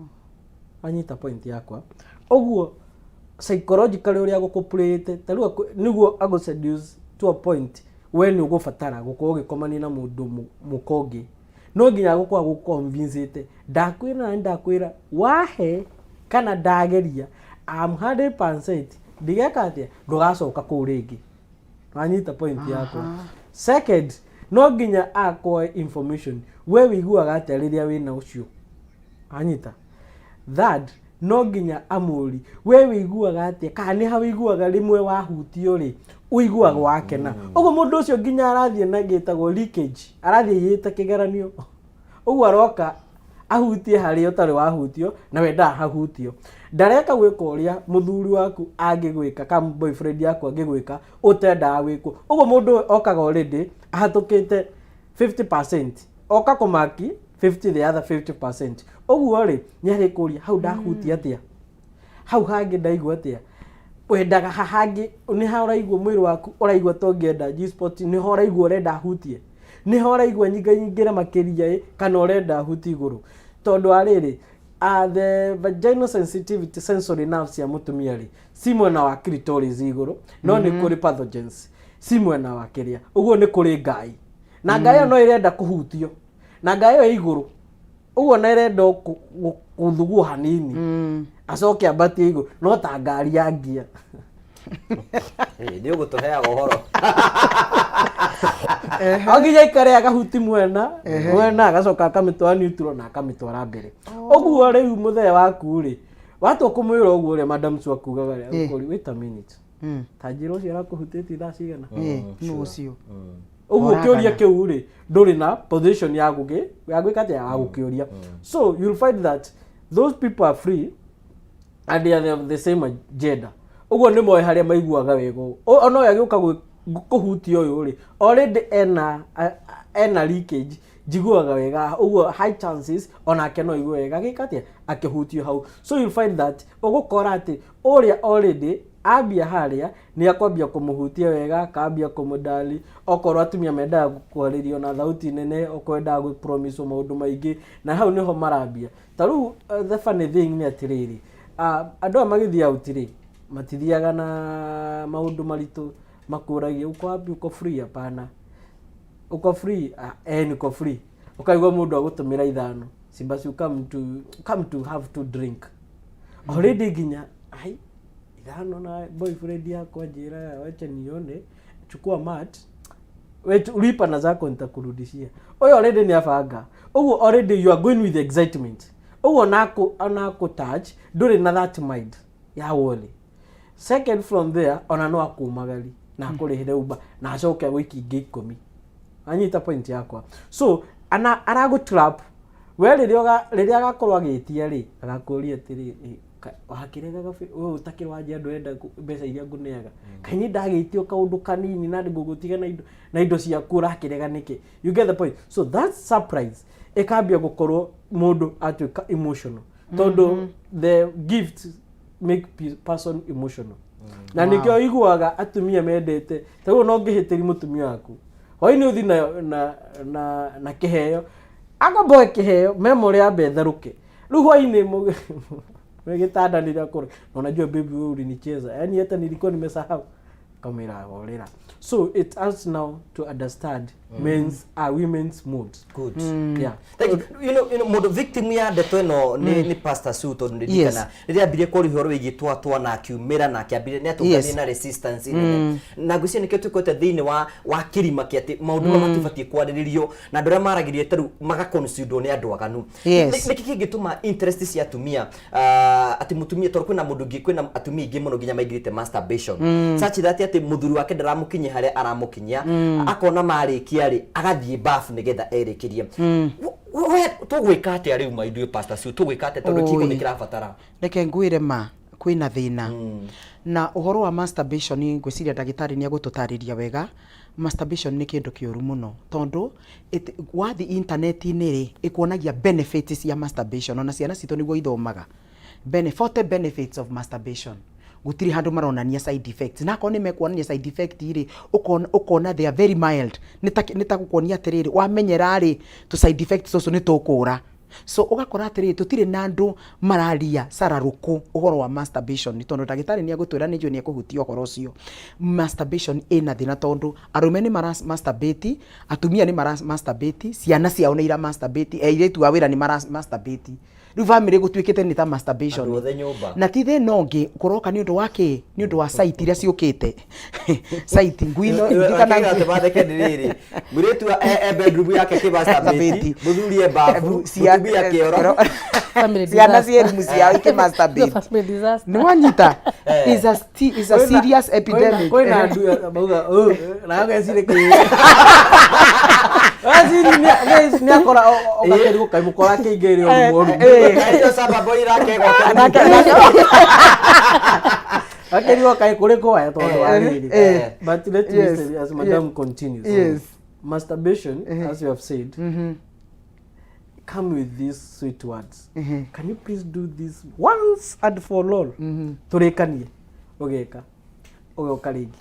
[SPEAKER 4] Wanyita point yakwa? Ũguo Psychologically ũrĩa agũkũplayĩte ta rĩu nĩguo agũ seduce to a point we nĩ ũgũbatara gũkorwo ũgĩkomania na mũndũ mũka ũngĩ, no nginya agũkorwo agũconvincĩte, ndakwĩra na ndakwĩra wahe kana ndageria, am 100% ndigeka atĩa, ndũgacoka kũu rĩngĩ. Wanyita point yakwa? Second, no nginya akoe information, we wĩiguaga atĩa rĩrĩa wĩna ũcio? Anyita. Third, no nginya amũri, we wĩiguaga atĩa, kana nĩ ha wĩiguaga rĩmwe wahutio rĩ, ũiguaga wakena ũguo? Mũndũ ũcio nginya arathiĩ na gĩtagwo leakage, arathiĩ aiyĩte kĩgeranio ũguo, aroka ahutie harĩa ũtarĩ wahutio na wendaga hahutio. Ndareka gwĩka ũrĩa mũthuri waku angĩgwĩka kana boyfriend yaku angĩgwĩka ũtendaga gwĩkwo ũguo. Mũndũ ũyũ okaga already ahatũkĩte 50%, oka kũmaki 50, the other 50%. Ũguo rĩ, nĩ arĩkũria hau ndahutia atĩa, hau hangĩ ndaigua atĩa, wendaga ha hangĩ nĩ ha ũraigua mwĩrĩ waku ũraigua ta ũngĩenda G-spot, nĩho ũraigua ũrenda hutie, nĩho ũraigua nyinganyingĩre makĩria ĩ, kana ũrenda hutie igũrũ. Tondũ wa rĩrĩ, the vaginal sensitivity sensory nerves cia mũtumia rĩ, ci mwena wa clitoris igũrũ, no nĩ kũrĩ pathogens ci mwena wa kĩrĩa ũguo, nĩ kũrĩ ngai na ngai ĩyo no ĩrenda kũhutio na ngai ĩyo ĩ igũrũ ũguo, na ĩrenda o kũthugwo hanini acoke ambatie igũrũ, no ta ngari ya ngia.
[SPEAKER 1] Nĩ ũgũtũheaga ũhoro.
[SPEAKER 4] O nginya aikare agahuti mwena mwena, agacoka akamĩtwara neutral na akamĩtwara mbere ũguo. Rĩu mũthee waku rĩ, watua kũmwĩra ũguo ũrĩa Madam Sue akugaga rĩ, agũkũria, "Wait a minute, ta njĩra ũcio arakũhutĩtie thaa cigana?"
[SPEAKER 2] Nũ ũcio?
[SPEAKER 4] Ũguo.
[SPEAKER 2] Oragana.
[SPEAKER 4] Kĩũria kĩu rĩ, ndũrĩ na position ya gũgĩ ya gwĩka atĩa, ya gũkĩũria. So you'll find that those people are free and they are of the same gender. Ũguo nĩ moĩ harĩa maiguaga wega. Ona ũyũ agĩũka kũhutia ũyũ rĩ, already ena leakage, njiguaga wega ũguo, high chances onake no aigue wega agĩka atĩa, akĩhutio hau. So you'll find that ũgũkora atĩ ũrĩa already ambia harĩa nĩ akwambia kũmũhutia wega, akambia kũmũdali. Okorwo atumia mendaga kwarĩrio na thauti nene, okorwo endaga gũpromiswo maũndũ maingĩ, na hau nĩho marambia. Ta rĩu the funny thing nĩ atĩrĩrĩ, andũ aya magĩthiĩ out rĩ, matithiaga na maũndũ maritũ makũragia, "Uko wapi? Uko free?" Hapana, "Uko free?" "Ah, eh, niko free." Ũkaigua mũndũ agũtũmĩra 5, "Si basi come to have to drink." Already nginya ai 5 na boyfriend yakwa njĩra, "Wacha nione, chukua mat, we lipa na zako, nitakurudishia." Ũyũ already nĩ abanga ũguo, already you are going with excitement ũguo, nako touch ndũrĩ na that mind ya worry. Second, from there ona no akumagari na akũrĩhĩre Uber na acoke agũikie ingĩ 10. Anyita point yakwa? So ana aragũ trap we rĩrĩa agakorwo agĩtia rĩ, agakũria atĩrĩ, "Wakĩregaga we ũtakĩrĩ wanjia ndũrenda mbeca iria ngũneaga, kaĩ niĩ ndagĩtio kaũndũ kanini na ngũgũtiga na indo ciaku, ũrakĩrega nĩkĩ?" You get the point? So that surprise ĩkambia gũkorwo mũndũ atuĩka emotional, tondũ the gift make person emotional, na nĩkĩo iguaga atumia mendete. Ta rĩu no ngĩhĩtĩri mũtumia waku hwainĩ ũthi na kĩheo, akamboe kĩheo, memory yambe ĩtherũke. Rĩu hwainĩ gĩtanda nĩrĩa kũrĩ na unajua, "Baby, wewe ulinicheza, yani hata nilikuwa nimesahau." Kamwĩra horera. So it's us now to understand men's women's moods.
[SPEAKER 1] Good.
[SPEAKER 4] Yeah.
[SPEAKER 1] Thank you. Mũndũ victim ya ndeto ĩno nĩ Pastor Sue, tondũ ndirikana rĩrĩa ambirie kwaria ũhoro wĩgiĩ twatwa na akiumĩra na akĩambire nĩ atũnganire na resistance nene, na ngwĩciria nĩkĩo tũkote thĩinĩ wa kĩrima kĩa atĩ maũndũ maya matibatiĩ kwarĩrĩrio, na andũ arĩa maragĩria ta rĩu magaconsiderwo nĩ andũ aganu. Nĩkĩ kĩngĩtũma interest cia atumia, atĩ mũtumia, tondũ kwĩna mũndũ ũngĩ, kwĩna atumia aingĩ mũno nginya maingĩrĩte masturbation such that atĩ mũthuri wake ndaramũkinyia harĩa aramũkinyia, akona marĩkia rĩ, agathiĩ bafu nĩgetha erĩkĩrie. We tũgwĩka atĩa rĩu, ma ithuĩ, Pastor Sue, tũgwĩka atĩa, tondũ kĩhiko nĩ kĩrabatara?
[SPEAKER 2] Reke ngwĩre ma, kwĩna thĩna na ũhoro wa masturbation. Ngwĩciria ndagĩtarĩ nĩ egũtũtarĩria wega. Masturbation nĩ kĩndũ kĩũru mũno, tondũ wathiĩ intaneti-inĩ rĩ, ĩkuonagia benefits cia masturbation. Ona ciana citũ nĩguo ithomaga, 40 benefits of masturbation. Gũtirĩ handũ maronania side effects, na akorwo nĩ mekuonania side effect rĩ, ũkona they are very mild. Nĩ ta gũkuonia atĩrĩrĩ, wamenyera rĩ, tũ side effects tũcio nĩ tũkũra. So ũgakora atĩrĩrĩ, tũtirĩ na andũ mararia cararũkũ ũhoro wa masturbation, tondũ ndagĩtarĩ nĩ egũtwĩra, nĩ njũĩ nĩ ekũhutia ũhoro ũcio. Masturbation ĩna thĩna tondũ arũme nĩ mara masturbate, atumia nĩ mara masturbate, ciana ciao nĩ ira masturbate, airĩtu a wĩra nĩ mara masturbate. Rĩu family gũtuĩkĩte nĩ ta masturbation.
[SPEAKER 1] Andũ othe nyũmba.
[SPEAKER 2] Na ti thĩna ũngĩ kũroka nĩ ũndũ wa kĩ? Nĩ ũndũ wa site iria ciũkĩte. Site ngui no
[SPEAKER 1] kana matheke nĩ rĩrĩ, mũirĩtu e bedroom yake kĩ masturbate, mũthuri e bafu, mũtumia kĩoro.
[SPEAKER 3] Family
[SPEAKER 2] ciana
[SPEAKER 3] disaster.
[SPEAKER 2] ciĩ rumu ciao ikĩ masturbate.
[SPEAKER 3] Family disaster.
[SPEAKER 2] Nĩ wanyita? Is a serious epidemic.
[SPEAKER 4] Kwĩna andũ mauga na agecire kĩ Waziri nĩ akora ũgakerirwo kaĩ mũkora kĩingĩire ũru mũru.
[SPEAKER 1] Acio sababu irake gwake.
[SPEAKER 4] Akerirwo kaĩ kũrĩ kwaya tondũ wa rĩrĩ. But let me say, as madam continues, masturbation, as you have said, come with these sweet words: "Can you please do this once and for all, tũrĩkanie?" Ũgeka, ũgoka rĩngĩ,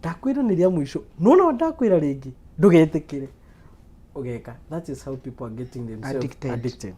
[SPEAKER 4] "Ndakwĩra nĩ rĩa mũico, nona ndakwĩra rĩngĩ ndũgetĩkĩre." Ũgeka. That is how people are getting themselves
[SPEAKER 2] addicted.
[SPEAKER 4] Addicted.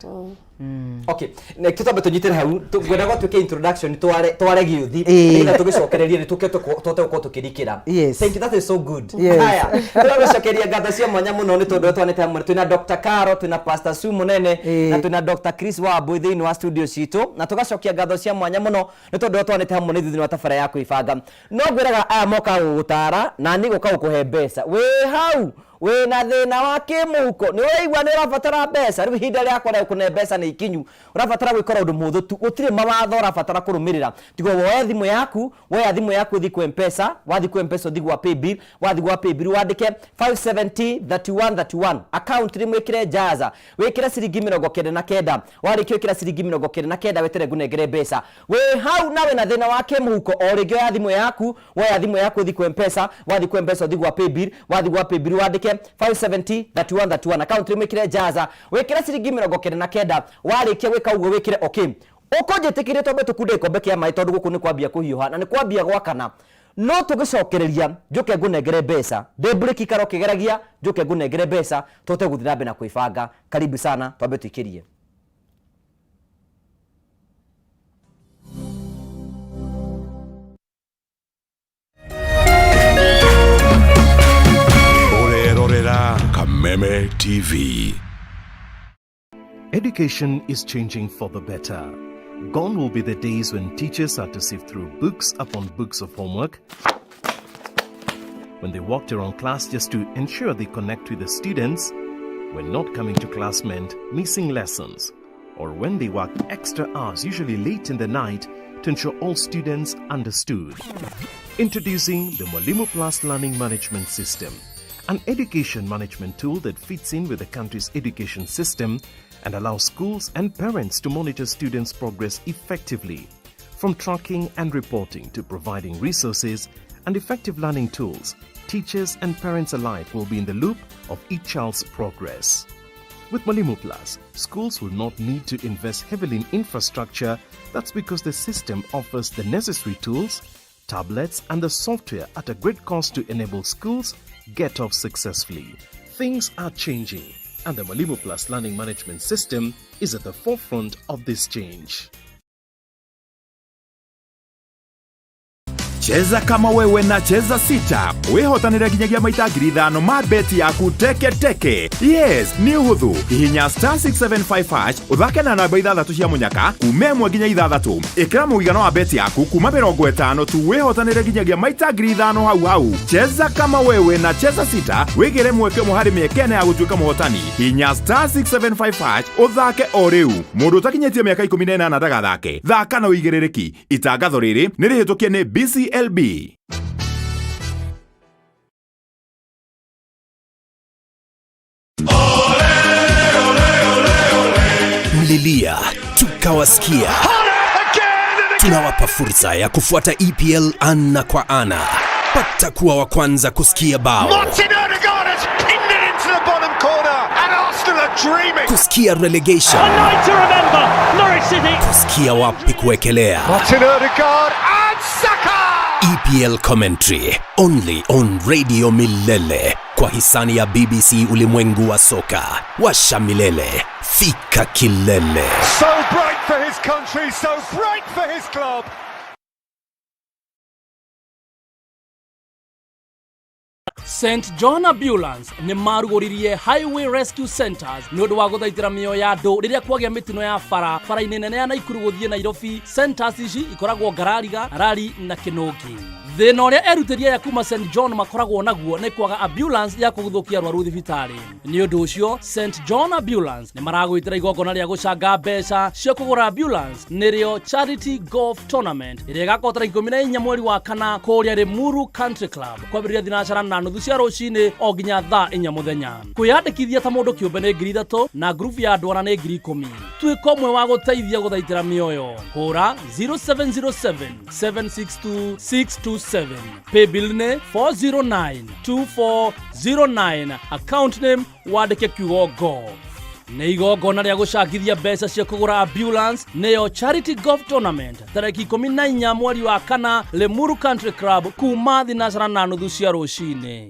[SPEAKER 1] Okay, na tũtambe tũnyitĩre hau, ngwenda gwatuĩke introduction, tware tware gĩũthi, nĩgetha tũgĩcokererie nĩ tũke tũhote gũkorwo tũkĩrikĩra. Thank you, that is so good. Haya, tũragũcokeria ngatho cia mwanya mũno nĩ tondũ twanĩte hamwe. Twĩna Dr. Caro, twĩna Pastor Sue Mũnene, na twĩna Dr. Chris Wambui thĩinĩ wa studio citũ, na tũgacokia ngatho cia mwanya mũno nĩ tondũ twanĩte hamwe nĩ thĩinĩ wa tabara ya kwĩbanga. No ngwĩraga aya mokaga gũgũtara na niĩ gũka gũkũhe mbeca. Wĩ hau wĩna thĩna wa kĩmũhuko, nĩ ũraigua nĩ ũrabatara mbeca, rĩu ihinda rĩakwa rĩa gũkũne mbeca nĩ ikinyu. Ũrabatara gwĩkora ũndũ mũhũthũ tu, gũtirĩ mawatho ũrabatara kũrũmĩrĩra, tiga woe thimũ yaku. Woya thimũ yaku, ũthiĩ kwĩ Mpesa. Wathiĩ kwĩ Mpesa, ũthiĩ gwa paybill. Wathiĩ gwa paybill, wandĩke 570 31 31, account rĩmwe ĩkĩre jaza, wĩkĩre ciringi 99. Warĩkia wĩkĩra ciringi 99, wetere ngũnengere mbeca. Wĩ hau na wĩna thĩna wa kĩmũhuko, o rĩngĩ oya thimũ yaku. Woya thimũ yaku, ũthiĩ kwĩ Mpesa. Wathiĩ kwĩ Mpesa, ũthiĩ gwa paybill. Wathiĩ gwa paybill, wandĩke 570 31 31, account rĩmwe ĩkĩre jaza, wĩkĩre ciringi 99. Warĩkia gwĩka ũguo, wĩkĩre okay. Ũkũnjĩtĩkĩrie twambe tũkunde gĩkombe kĩa maĩ, tondũ gũkũ nĩ kwambia kũhiũha na nĩ kwambia gwakana. No tũgĩcokereria, njũke ngũnengere mbeca. Ndĩ break, ikara ũkĩgeragia, njũke ngũnengere mbeca tũhote gũthiĩ na mbere na kwĩbanga. Karibu sana, twambe tũikĩrie.
[SPEAKER 5] Ũrerorera Kameme TV.
[SPEAKER 6] Education is changing for the better. Gone will be the days when teachers had to sift through books upon books of homework, when they walked around class just to ensure they connect with the students, when not coming to class meant missing lessons, or when they worked extra hours, usually late in the night, to ensure all students understood. Introducing the Mwalimu Plus Learning Management System, an education management tool that fits in with the country's education system and allows schools and parents to monitor students' progress effectively. From tracking and reporting to providing resources and effective learning tools, teachers and parents alike will be in the loop of each child's progress. With Mwalimu Plus, schools will not need to invest heavily in infrastructure. That's because the system offers the necessary tools, tablets, and the software at a great cost to enable schools get off successfully. Things are changing, and the Mwalimu Plus Learning Management System is at the forefront of this change.
[SPEAKER 5] Cheza kama wewe na Cheza Sita, wĩhotanĩre nginyagia maita 5,000 ma beti yaku teke teke. Yes, nĩ ũhũthũ. Hihinya *675# ũthake na namba ithathatũ cia mũnyaka kuma 1 nginya 6. Ĩkĩra mũigana wa beti yaku kuma 50 tu, wĩhotanĩre nginyagia maita 5,000 hau hau. Cheza kama wewe na Cheza Sita, wĩgĩre mweke ũmwe harĩ mĩeke 4 ya gũtuĩka mũhotani. Hihinya *675# ũthake o rĩu. Mũndũ ũtakinyĩtie mĩaka 18 ndagathake. Thaka na ũigĩrĩrĩki. Itangatho rĩrĩ nĩ rĩhĩtũkie nĩ BCLB.
[SPEAKER 7] Mlilia tukawasikia. Tunawapa fursa ya kufuata EPL ana kwa ana. Pata kuwa wa kwanza kusikia bao,
[SPEAKER 8] Martin Odegaard has pinned it into the bottom corner, and Arsenal are dreaming.
[SPEAKER 7] Kusikia relegation,
[SPEAKER 9] A night to remember, Norwich City.
[SPEAKER 7] Kusikia wapi kuwekelea.
[SPEAKER 8] Martin Odegaard and Saka!
[SPEAKER 7] EPL commentary only on Radio Milele kwa hisani ya BBC Ulimwengu wa Soka. Washa Milele, fika kilele.
[SPEAKER 8] So bright for his country, so bright for his club.
[SPEAKER 9] St John Ambulance nĩ marugũririe Highway Rescue Centers nĩ ũndũ wa gũthaitĩra mĩoyo ya andũ rĩrĩa kwagĩa mĩtino ya bara bara-inĩ nene ya Naikuru gũthiĩ Nairobi. Centers ici ikoragwo Ngarariga, Rari na Kĩnũngi. Thĩna ũrĩa erutĩri aya kuma St John makoragwo naguo nĩ kwaga ambulance ya kũguthũkia arwaru thibitarĩ. Nĩ ũndũ ũcio St John Ambulance nĩ maragwĩtĩra igongona rĩa gũcanga mbeca cia kũgũra ambulance, nĩrĩo Charity Golf Tournament ĩrĩa ĩgakorwo tarĩki 14 mweri wa kana kũrĩa Limuru Country Club kwambĩrĩria thinacara na nuthu cia rũcinĩ o nginya thaa 4 mũthenya. Kwĩyandĩkithia ta mũndũ kĩũmbe nĩ 3,000 na ngurubu ya andũ ana nĩ 10,000. Tuĩka ũmwe wa gũteithia gũthaitĩra mĩoyo. Hũra 0707 762 627. Paybill nĩ 409 2409, account name wandĩke kiugo golf. Nĩ igongona rĩa gũcangithia mbeca cia kũgũra ambulance, nĩyo Charity Golf Tournament tarĩki 14 mweri wa kana Limuru Country Club kuma thinacara na nuthu cia rũcinĩ.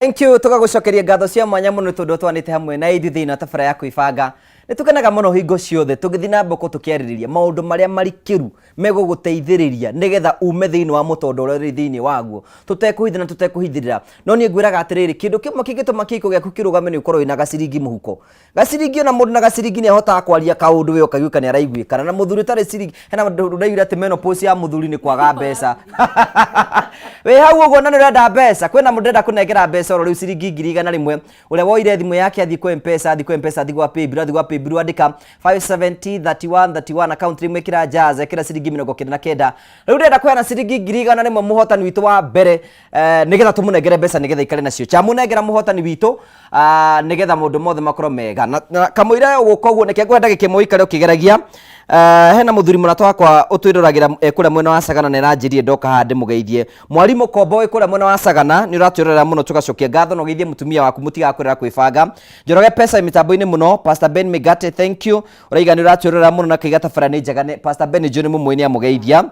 [SPEAKER 1] Thank you, tũgagũcokeria ngatho cia mwanya mũno tondũ twanĩte hamwe na ithuĩ thĩinĩ wa tabara ya kwĩbanga. Nĩ tũkenaga mũno hingo ciothe tũgĩthiĩ na mbere tũkĩarĩrĩria maũndũ marĩa marikĩru megũgũteithĩrĩria nĩgetha ume thĩinĩ wa mũtondo ũrĩa ũrĩ thĩinĩ waguo, tũtekũhitha na tũtekũhithĩrĩra. No niĩ ngwĩraga atĩrĩrĩ, kĩndũ kĩmwe kĩngĩtũma kĩhiko gĩaku kĩrũgame nĩ ũkorwo wĩna gaciringi mũhuko. Gaciringi, ona mũndũ na gaciringi nĩ ahotaga kwaria kaũndũ we ũkaiguĩka nĩ araiguĩkana. Na mũthuri ũtarĩ ciringi, hena mũndũ ũraiguire atĩ menopause ya mũthuri nĩ kwaga mbeca. Wĩ hau ũguo na nĩ ũrenda mbeca, kwĩna mũndũ ũrenda kũnengera mbeca oro rĩu ciringi 100,000, ũrĩa woire thimũ yake athiĩ kwa M-Pesa, athiĩ kwa M-Pesa, athiĩ gwa Paybill, athiĩ gwa Paybill, andĩka 570 31 31 account rĩmwe, ĩkĩra Jazz, ĩkĩra ciringi 99. Rĩu ndĩrenda kũheana ciringi 100,000 mũhotani witũ wa mbere, nĩgetha tũmũnengere mbeca nĩgetha ikare nacio. Chamũnengera mũhotani witũ, nĩgetha maũndũ mothe makorwo mega. Na kamũira ũgũka ũguo, nĩkĩo ngwenda ndagĩka ĩmwe ũikare ũkĩgeragia. Hena mũthuri mũrata wakwa ũtwĩroragĩra kũrĩa mwena wa Sagana na aranjĩrire ndoka haha ndĩmũgeithie. Mwarimũ Kombo wĩ kũrĩa mwena wa Sagana, nĩ ũratwĩrorera mũno, tũgacokia ngatho na ũgeithie mũtumia waku mũtigakwĩrora kwĩbanga. Njoroge pesa mĩtambo-inĩ mũno. Pastor Ben Migate, thank you. Ũraiga nĩ ũratwĩrorera mũno na kaiga tabara nĩ njega. Pastor Ben John mũmwe nĩ amũgeithia.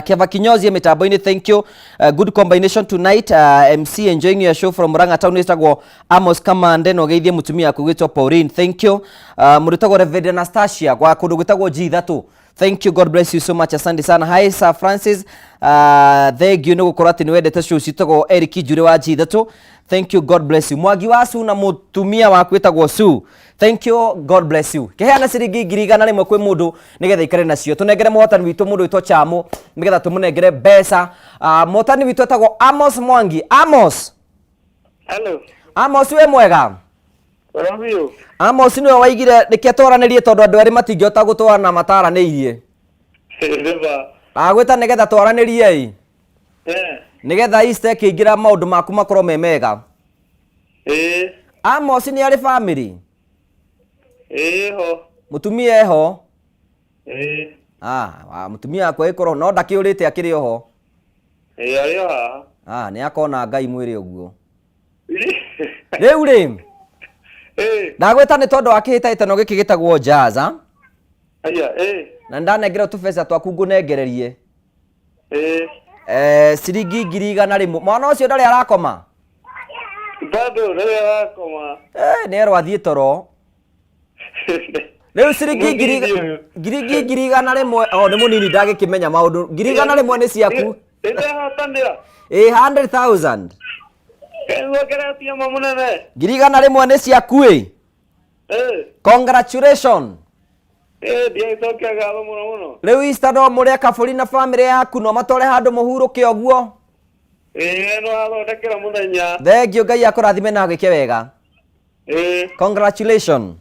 [SPEAKER 1] Keva Kinyozi mĩtambo-inĩ, thank you. Good combination tonight. MC enjoying your show from Murang'a town, wĩtagwo Amos Kamande, na ũgeithie mũtumia waku gwĩtwo Pauline, thank you. Mũndũ wĩtagwo Reverend Anastasia gwa kũndũ gwĩtagwo G3, thank you, God bless you so much, asante sana. Hi Sir Francis, thank you nĩ gũkorwo atĩ nĩ wendete show citagwo Eric Njure wa G3, thank you, God bless you. Mwangi wa Sue na mũtumia waku wĩtagwo Sue, thank you, God bless you. Kĩheana ciringi 100,000 kwĩ mũndũ nĩgetha ikare nacio. Tũnengere mũhotani witũ mũndũ wĩtwo Chamo nĩgetha tũmũnengere mbeca. Mũhotani witũ etagwo Amos Mwangi. Amos.
[SPEAKER 10] Hello.
[SPEAKER 1] Amos, wĩ mwega?
[SPEAKER 10] Wega biũ.
[SPEAKER 1] Amos nĩwe waigire reke twaranĩrie tondũ andũ erĩ matingĩhota gũtwarana mataranĩirie.
[SPEAKER 10] Nĩma.
[SPEAKER 1] Agwĩta nĩgetha twaranĩrie ĩ. Nĩgetha Easter ĩkĩingĩra maũndũ maku makorwo me mega. Amos nĩ arĩ family?
[SPEAKER 10] Ĩho.
[SPEAKER 1] Mũtumia eho? Mũtumia wakwa ĩkorwo no ndakĩũrĩte akĩrĩ oho.
[SPEAKER 10] Arĩ o haha.
[SPEAKER 1] Nĩ akona Ngai mwĩrĩ ũguo. Rĩu rĩ, ndagwĩta nĩ tondũ wa kĩhĩtahĩtano gĩkĩ gĩtagwo Jaza. Na nĩndanengerwo tũbeca twaku ngũnengererie. Ciringi 100,000. Mwana ũcio ndarĩ arakoma?
[SPEAKER 10] Bado ndarĩ arakoma.
[SPEAKER 1] Nĩ erwo athiĩ toro. Rĩu ciringi ngiri
[SPEAKER 10] Mũnini ũyũ.
[SPEAKER 1] ngiringi 100,000, o nĩ mũnini ndagĩkĩmenya maũndũ. 100,000 nĩ ciaku.
[SPEAKER 10] Nĩndehotanĩra.
[SPEAKER 1] Ĩ 100,000.
[SPEAKER 10] Nĩguokeretie ma mũnene.
[SPEAKER 1] 100,000 nĩ ciaku ĩ.
[SPEAKER 10] Ĩ.
[SPEAKER 1] Congratulations.
[SPEAKER 10] Ĩ ndiagĩcokia ngatho mũno mũno.
[SPEAKER 1] Rĩu Easter no mũrĩe kabũri na bamĩrĩ yaku, no matware handũ mũhurũke ũguo.
[SPEAKER 10] Ĩ no athondekera mũthenya.
[SPEAKER 1] Thengiũ, Ngai akũrathime na agwĩke wega.
[SPEAKER 10] Ĩ.
[SPEAKER 1] Congratulations.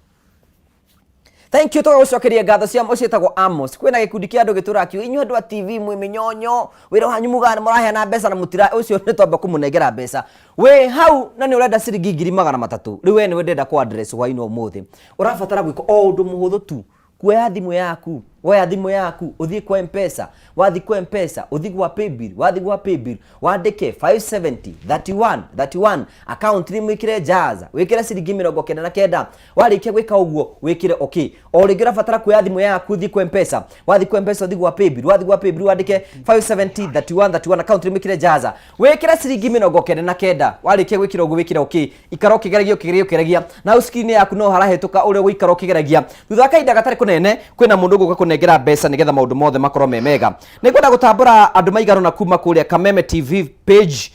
[SPEAKER 1] Thank you, tũgagũcokeria ngatho cia ũcio wĩtagwo Amos. Kwĩna gĩkundi kĩa andũ gĩtũraga kiuga inyuĩ andũ a TV mwĩ mĩnyonyo, wĩra wanyu mugaga nĩ mũraheana mbeca na mũtira ũcio nĩ twamba kũmũnengera mbeca. Wĩ hau na nĩ ũrenda ciringi 300,000. Rĩu we nĩwe ndĩrenda kũ address hwainĩ wa ũmũthĩ. Ũrabatara gwĩka o ũndũ mũhũthũ tu. Kuoya thimũ yaku, woya thimũ yaku, ũthiĩ kwa M-Pesa, wathiĩ kwa M-Pesa, ũthiĩ gwa Paybill, wathiĩ gwa Paybill, wandĩke 570 31 31, account name wĩkĩre Jaza, wĩkĩre ciringi 99, warĩkia gwĩka ũguo wĩkĩre okay. O rĩngĩ ũrabatara kuoya thimũ yaku ũthiĩ kwa M-Pesa, wathiĩ kwa M-Pesa ũthiĩ gwa Paybill, wathiĩ gwa Paybill wandĩke 570 31 31, account name wĩkĩre Jaza, wĩkĩre ciringi 99, warĩkia gwĩkĩra ũguo wĩkĩre okay. Ikara ũkĩgeragia ũkĩgeragia ũkĩgeragia, na hau screen yaku no harahĩtũka ũrĩa ũgũikara ũkĩgeragia. Thutha wa kahinda gatarĩ kũnene kwĩna mũndũ ũgũka kũnengera mbeca nĩgetha maũndũ mothe makorwo me mega. Nĩngwenda gũtambũra andũ maigana ũna kuma kũrĩa Kameme TV page,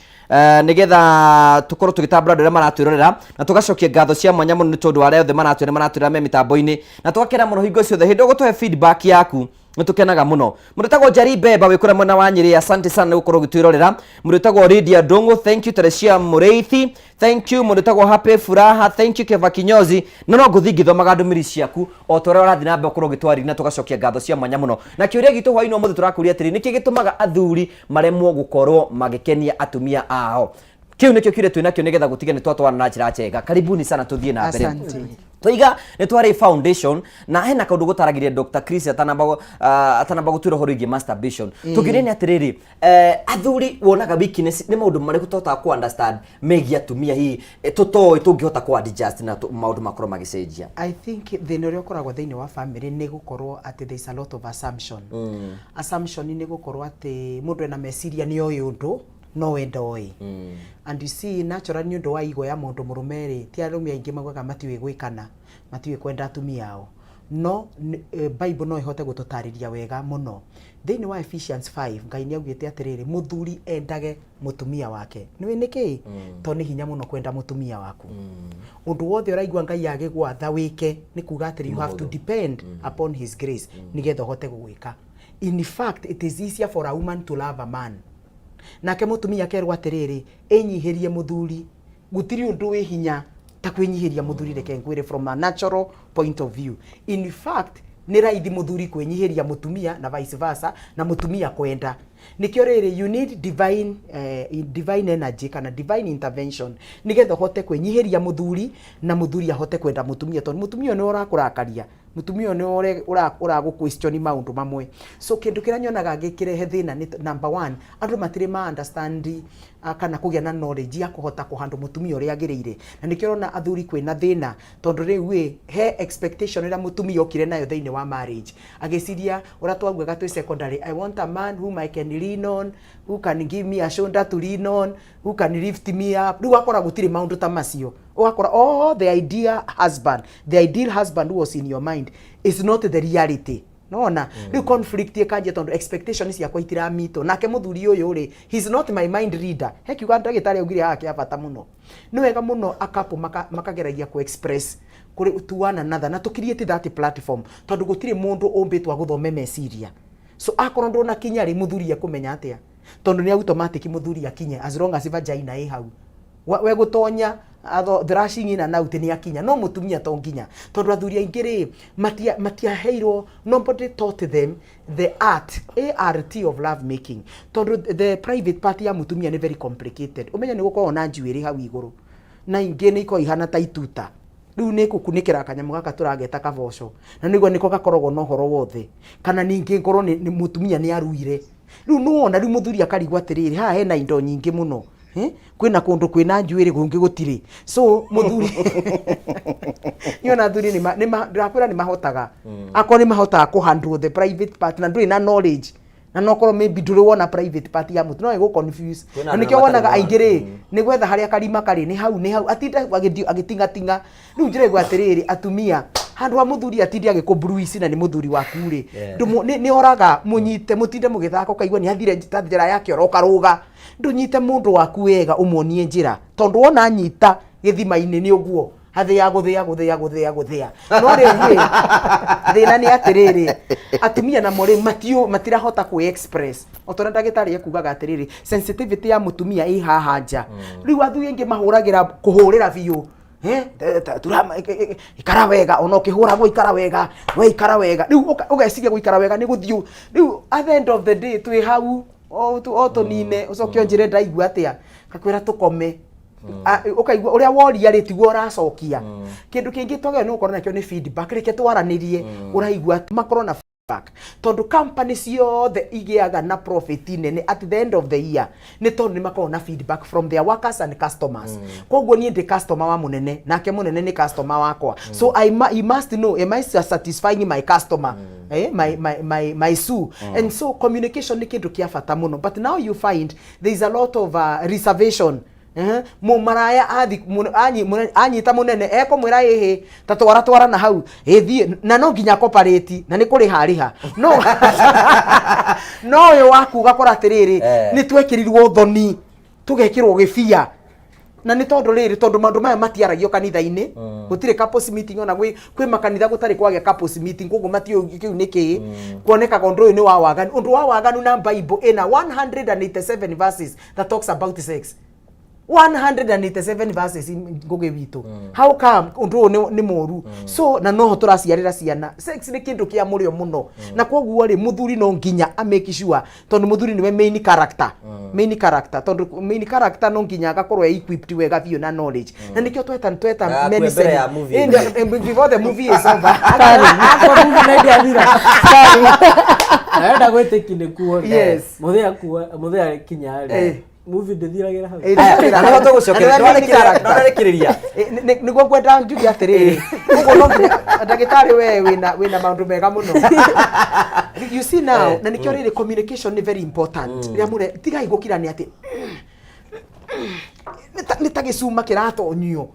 [SPEAKER 1] nĩgetha tũkorwo tũgĩtambũra andũ arĩa maratwĩrorera, na tũgacokia ngatho cia mwanya mũno nĩ tondũ wa arĩa othe maratwĩrora maratwĩrora me mĩtambo-inĩ, na tũgakena mũno hingo ciothe hĩndĩ ũgũtũhe feedback yaku, nĩ tũkenaga mũno. Mũndũ wĩtagwo Njeri Mbemba wĩ kũrĩa mwena wa Nyĩrĩ, asante sana nĩ gũkorwo ũgĩtwĩrorera. Mũndũ wĩtagwo Lydia Ndung'u, thank you. Teresia Mũrĩithi, thank you. Mũndũ wĩtagwo Happy Furaha, thank you. Keva Kinyozi, na no ngũthiĩ ngĩthomaga ndũmĩrĩri ciaku o ta ũrĩa ũrathiĩ na mbere gũkorwo ũgĩtwarĩria, na tũgacokia ngatho cia mwanya mũno. Na kĩũria gitũ hwainĩ ũmũthĩ tũrakũria atĩrĩ, nĩkĩ gĩtũmaga athuri maremwo gũkorwo magĩkenia atumia ao? Kĩu nĩkĩo kĩũria twĩ nakĩo, nĩgetha gũtige nĩ twatwarana na njĩra njega. Karibuni sana, tũthiĩ na mbere.
[SPEAKER 2] Asante.
[SPEAKER 1] Twaiga nĩ twarĩ foundation, na hena kaũndũ gũtaragĩria Dr. Chris atanamba gũtwĩra ũhoro wĩgiĩ masturbation. Tũngĩũria nĩ atĩrĩrĩ, athuri wonaga weakness nĩ maũndũ marĩkũ tũhotaga kũ understand megiĩ atumia hihi tũtoĩ tũngĩhota kũ adjust na maũndũ makorwo magĩcenjia?
[SPEAKER 2] I think thĩna ũrĩa ũkoragwo thĩinĩ wa family nĩ gũkorwo atĩ there is a lot of assumption. Assumption nĩ gũkorwo atĩ mũndũ ena meciria nĩ oĩ ũndũ no we ndoĩ. And you see, naturally nĩ ũndũ wa igo ya mũndũ mũrũme rĩ, ti arũme aingĩ maugaga matiũĩ gwĩkana, matiũĩ kwenda atumia ao. No Bible no ĩhote gũtũtarĩria wega mũno. Thĩinĩ wa Ephesians 5, Ngai nĩ augĩte atĩrĩrĩ, mũthuri endage mũtumia wake. Nĩũĩ nĩkĩ? Tondũ nĩ hinya mũno kwenda mũtumia waku. Ũndũ wothe ũraigua Ngai agĩgwatha wĩke, nĩ kuga atĩrĩ, you have to depend upon his grace nĩgetha ũhote gũgwĩka. In fact, it is easier for a woman to love a man. Nake mũtumia akerwo atĩrĩrĩ, ĩnyihĩrie mũthuri. Gũtirĩ ũndũ wĩ hinya ta kwĩnyihĩria mũthuri, reke ngwĩre from a natural point of view. In fact, nĩ raithi mũthuri kwĩnyihĩria mũtumia na vice versa, na mũtumia kwenda. Nĩkĩo rĩrĩ, you need divine energy kana divine intervention nĩgetha ũhote kwĩnyihĩria mũthuri na mũthuri ahote kwenda mũtumia, tondũ mũtumia ũyũ nĩwe ũrakũrakaria, mũtumia ũyũ nĩwe ũragũ question maũndũ mamwe. So kĩndũ kĩrĩa nyonaga gĩkĩrehe thĩna nĩ number one, andũ matirĩ ma understand kana kũgĩa na knowledge ya kũhota kũhandle mũtumia ũrĩa agĩrĩire. Na nĩkĩo ũrona athuri kwĩna thĩna, tondũ rĩu ĩ he expectation ĩrĩa mũtumia okire nayo thĩinĩ wa marriage, agĩciria ũrĩa twaugaga twĩ secondary, I want a man whom I can lean on, who can give me a shoulder to lean on, who can lift me up. Rĩu ũgakora gũtirĩ maũndũ ta macio. Ũgakora oh, the idea husband, the ideal husband who was in your mind is not the reality. Nona rĩu conflict ĩkanjia tondũ expectation ciakwa itiramitwo. Nake mũthuri ũyũ rĩ, he's not my mind reader. He kiuga ndagĩtarĩ augire haha kĩa bata mũno, nĩ wega mũno akapo makageragia ku express kũrĩ to one another, na tũ create that platform, tondũ gũtirĩ mũndũ ũmbĩtwo agũthome meciria. So akorwo ndũnakinya rĩ, mũthuri ekũmenya atĩa? Tondũ nĩ automatic mũthuri akinye as long as vagina ĩ hau, we gũtonya thrashing in and out nĩ akinya. No mũtumia to nginya, tondũ athuri aingĩ rĩ matiaheirwo, nobody taught them the art, art of love making, tondũ the private part ya mũtumia nĩ very complicated. Ũmenye nĩ gũkoragwo na njuĩrĩ hau igũrũ, na ingĩ nĩ ikoragwo ihana ta ituta. Rĩu nĩ gũkunĩkĩra kanyamũ gaka tũrageta kaboco, na nĩguo nĩko gakoragwo na ũhoro wothe. Kana ningĩ ngorwo nĩ mũtumia nĩ aruire. Rĩu nĩwona rĩu mũthuri akarigwo atĩrĩrĩ, haha hena indo nyingĩ mũno, kwĩna kũndũ kwĩna njuĩrĩ, kũngĩ gũtirĩ. So mũthuri nĩona athuri ndĩrakwĩra nĩ mahotaga, akorwo nĩ mahotaga kũ handle the private part na ndũrĩ na knowledge. Na no korwo maybe ndũrĩ wona private part ya mũtu, no ĩgũ confuse.
[SPEAKER 1] Kwĩna
[SPEAKER 2] Na
[SPEAKER 1] andũ
[SPEAKER 2] nĩkĩo wonaga
[SPEAKER 1] matarĩ
[SPEAKER 2] aingĩ rĩ, nĩ gwetha harĩa karima karĩ, nĩ hau, nĩ hau atinda agĩthiĩ agĩting'ating'a. Rĩu ndĩraigua atĩrĩrĩ, atumia, handũ ha mũthuri atinde agĩkũbruici na nĩ mũthuri waku rĩ, nĩ oraga mũnyite, mũtinde mũgĩthaka, ũkaigua nĩ athire ta njĩra yake oro ũkarũga. Ndũnyite mũndũ waku wega, ũmuonie njĩra, tondũ wona anyita gĩthima-inĩ nĩ ũguo hathĩa gũthĩa gũthĩa gũthĩa gũthĩa. No rĩu rĩ, thĩna nĩ atĩrĩrĩ, atumia namo rĩ, matirahota kwĩ express. O ta ũrĩa ndagĩtarĩ ekugaga atĩrĩrĩ, sensitivity ya mũtumia ĩ haha nja. Rĩu athuri aingĩ mahũragĩra kũhũrĩra biũ. Ikara wega, ona ũkĩhũragwo ikara wega, we ikara wega. Rĩu ũgeciria gũikara wega nĩ gũthiũ. Rĩu at the end of the day twĩ hau o tũnine, ũcoke ũnjĩre ndaigua atĩa, ngakwĩra tũkome. Ũkaigua ũrĩa woria rĩ, tiguo ũracokia. Kĩndũ kĩngĩ twagĩrĩirwo nĩ gũkorwo nakĩo nĩ feedback. Reke twaranĩrie, ũraigua makorwo na feedback, tondũ company ciothe igĩaga na profit nene at the end of the year nĩ tondũ nĩ makoragwo na feedback from their workers and customers. Koguo niĩ ndĩ customer wa mũnene, nake mũnene nĩ customer wakwa. So he must know, am I satisfying my customer, my Sue? And so communication nĩ kĩndũ kĩa bata mũno, but now you find there is a lot of reservation. Mũmaraya anyita mũnene ekũmwĩra ĩhĩ ta twara twara na hau ĩthiĩ, na no nginya cooperate na nĩ kũrĩha arĩha, no no ũyũ waku ũgakora atĩrĩrĩ, nĩ twekĩrirwo thoni, tũgekĩrwo gĩbia, na nĩ tondũ rĩrĩ, tondũ maũndũ maya matiaragio kanitha-inĩ. Gũtirĩ couples meeting, ona kwĩ makanitha gũtarĩ kwagĩa couples meeting, koguo matiũĩ kĩu nĩ kĩĩ. Kuonekaga ũndũ ũyũ nĩ wa waganu, ũndũ wa waganu, na Bible ĩna 187 verses that talks about sex, 187 verses. Ngũgĩ witũ, how come ũndũ ũyũ nĩ mũru? So na noho tũraciarĩra ciana. Sex nĩ kĩndũ kĩa mũrĩo mũno, na koguo rĩ, mũthuri no nginya a make sure, tondũ mũthuri nĩwe main character, main character, tondũ main character no nginya agakorwo e equipped wega biũ na knowledge, na nĩkĩo tweta
[SPEAKER 1] Akue
[SPEAKER 2] many
[SPEAKER 1] mbere ya movie.
[SPEAKER 2] Before the movie is over.
[SPEAKER 4] Akorwo movie na ndĩathira, arenda gwĩtĩki nĩ kuo. Mũthee akua, mũthee akinya rĩ, movie ndĩthiragĩra hau.
[SPEAKER 1] Aya, na nĩho tũgũcokeria.
[SPEAKER 2] Na nĩwe main character.
[SPEAKER 1] Nĩwarĩkĩrĩria.
[SPEAKER 2] Nĩguo ngwenda njuge atĩrĩrĩ, ũguo no nginya ndagĩtarĩ, we wĩna maũndũ mega mũno, you see now. Na nĩkĩo rĩrĩ, communication nĩ very important. Rĩrĩa mũre tigai gũkirania atĩ nĩ ta gĩcuma kĩratonyio.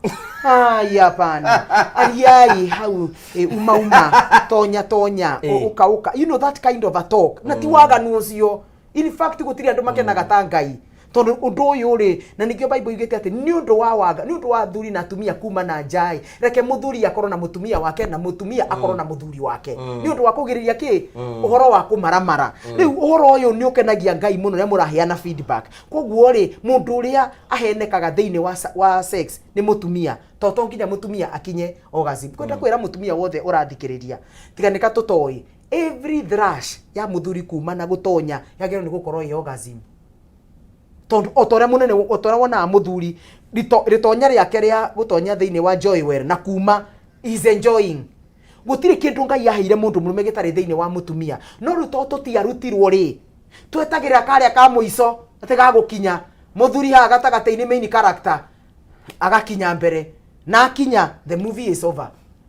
[SPEAKER 2] Ai, hapana, ariai hau, uma uma, tonya tonya, ũka ũka, you know that kind of a talk. Na ti waganu ũcio, in fact gũtirĩ andũ makenaga ta Ngai, tondũ ũndũ ũyũ rĩ, na nĩkĩo Bible yugĩte atĩ nĩ ũndũ wa waga, nĩ ũndũ wa athuri na atumia kuma na nja ĩ, reke mũthuri akorwo na mũtumia wake na mũtumia akorwo na mũthuri wake, nĩ ũndũ wa kũgirĩrĩria kĩ ũhoro wa kũmaramara. Rĩu ũhoro ũyũ nĩ ũkenagia Ngai mũno rĩrĩa mũraheana feedback. Koguo rĩ, mũndũ ũrĩa ahenekaga thĩinĩ wa sex nĩ mũtumia, to to nginya mũtumia akinye orgasm. Kwenda kwĩra mũtumia wothe ũrathikĩrĩria, tiga nĩ katũtoĩ, every thrush ya mũthuri kuma na gũtonya yagĩrĩirwo nĩ gũkorwo ĩ orgasm, tondũ o ta ũrĩa mũnene, o ta ũrĩa wonaga mũthuri rĩtonya rĩake rĩa gũtonya thĩinĩ wa joywell na kuma is enjoying. Gũtirĩ kĩndũ Ngai aheire mũndũ mũrũme gĩtarĩ thĩinĩ wa mũtumia. No rĩu to tũtiarutirwo rĩ, twetagĩrĩra karĩa ka mũico atĩ gagũkinya mũthuri haha gatagatĩ-inĩ, main character agakinya mbere, na akinya the movie is over.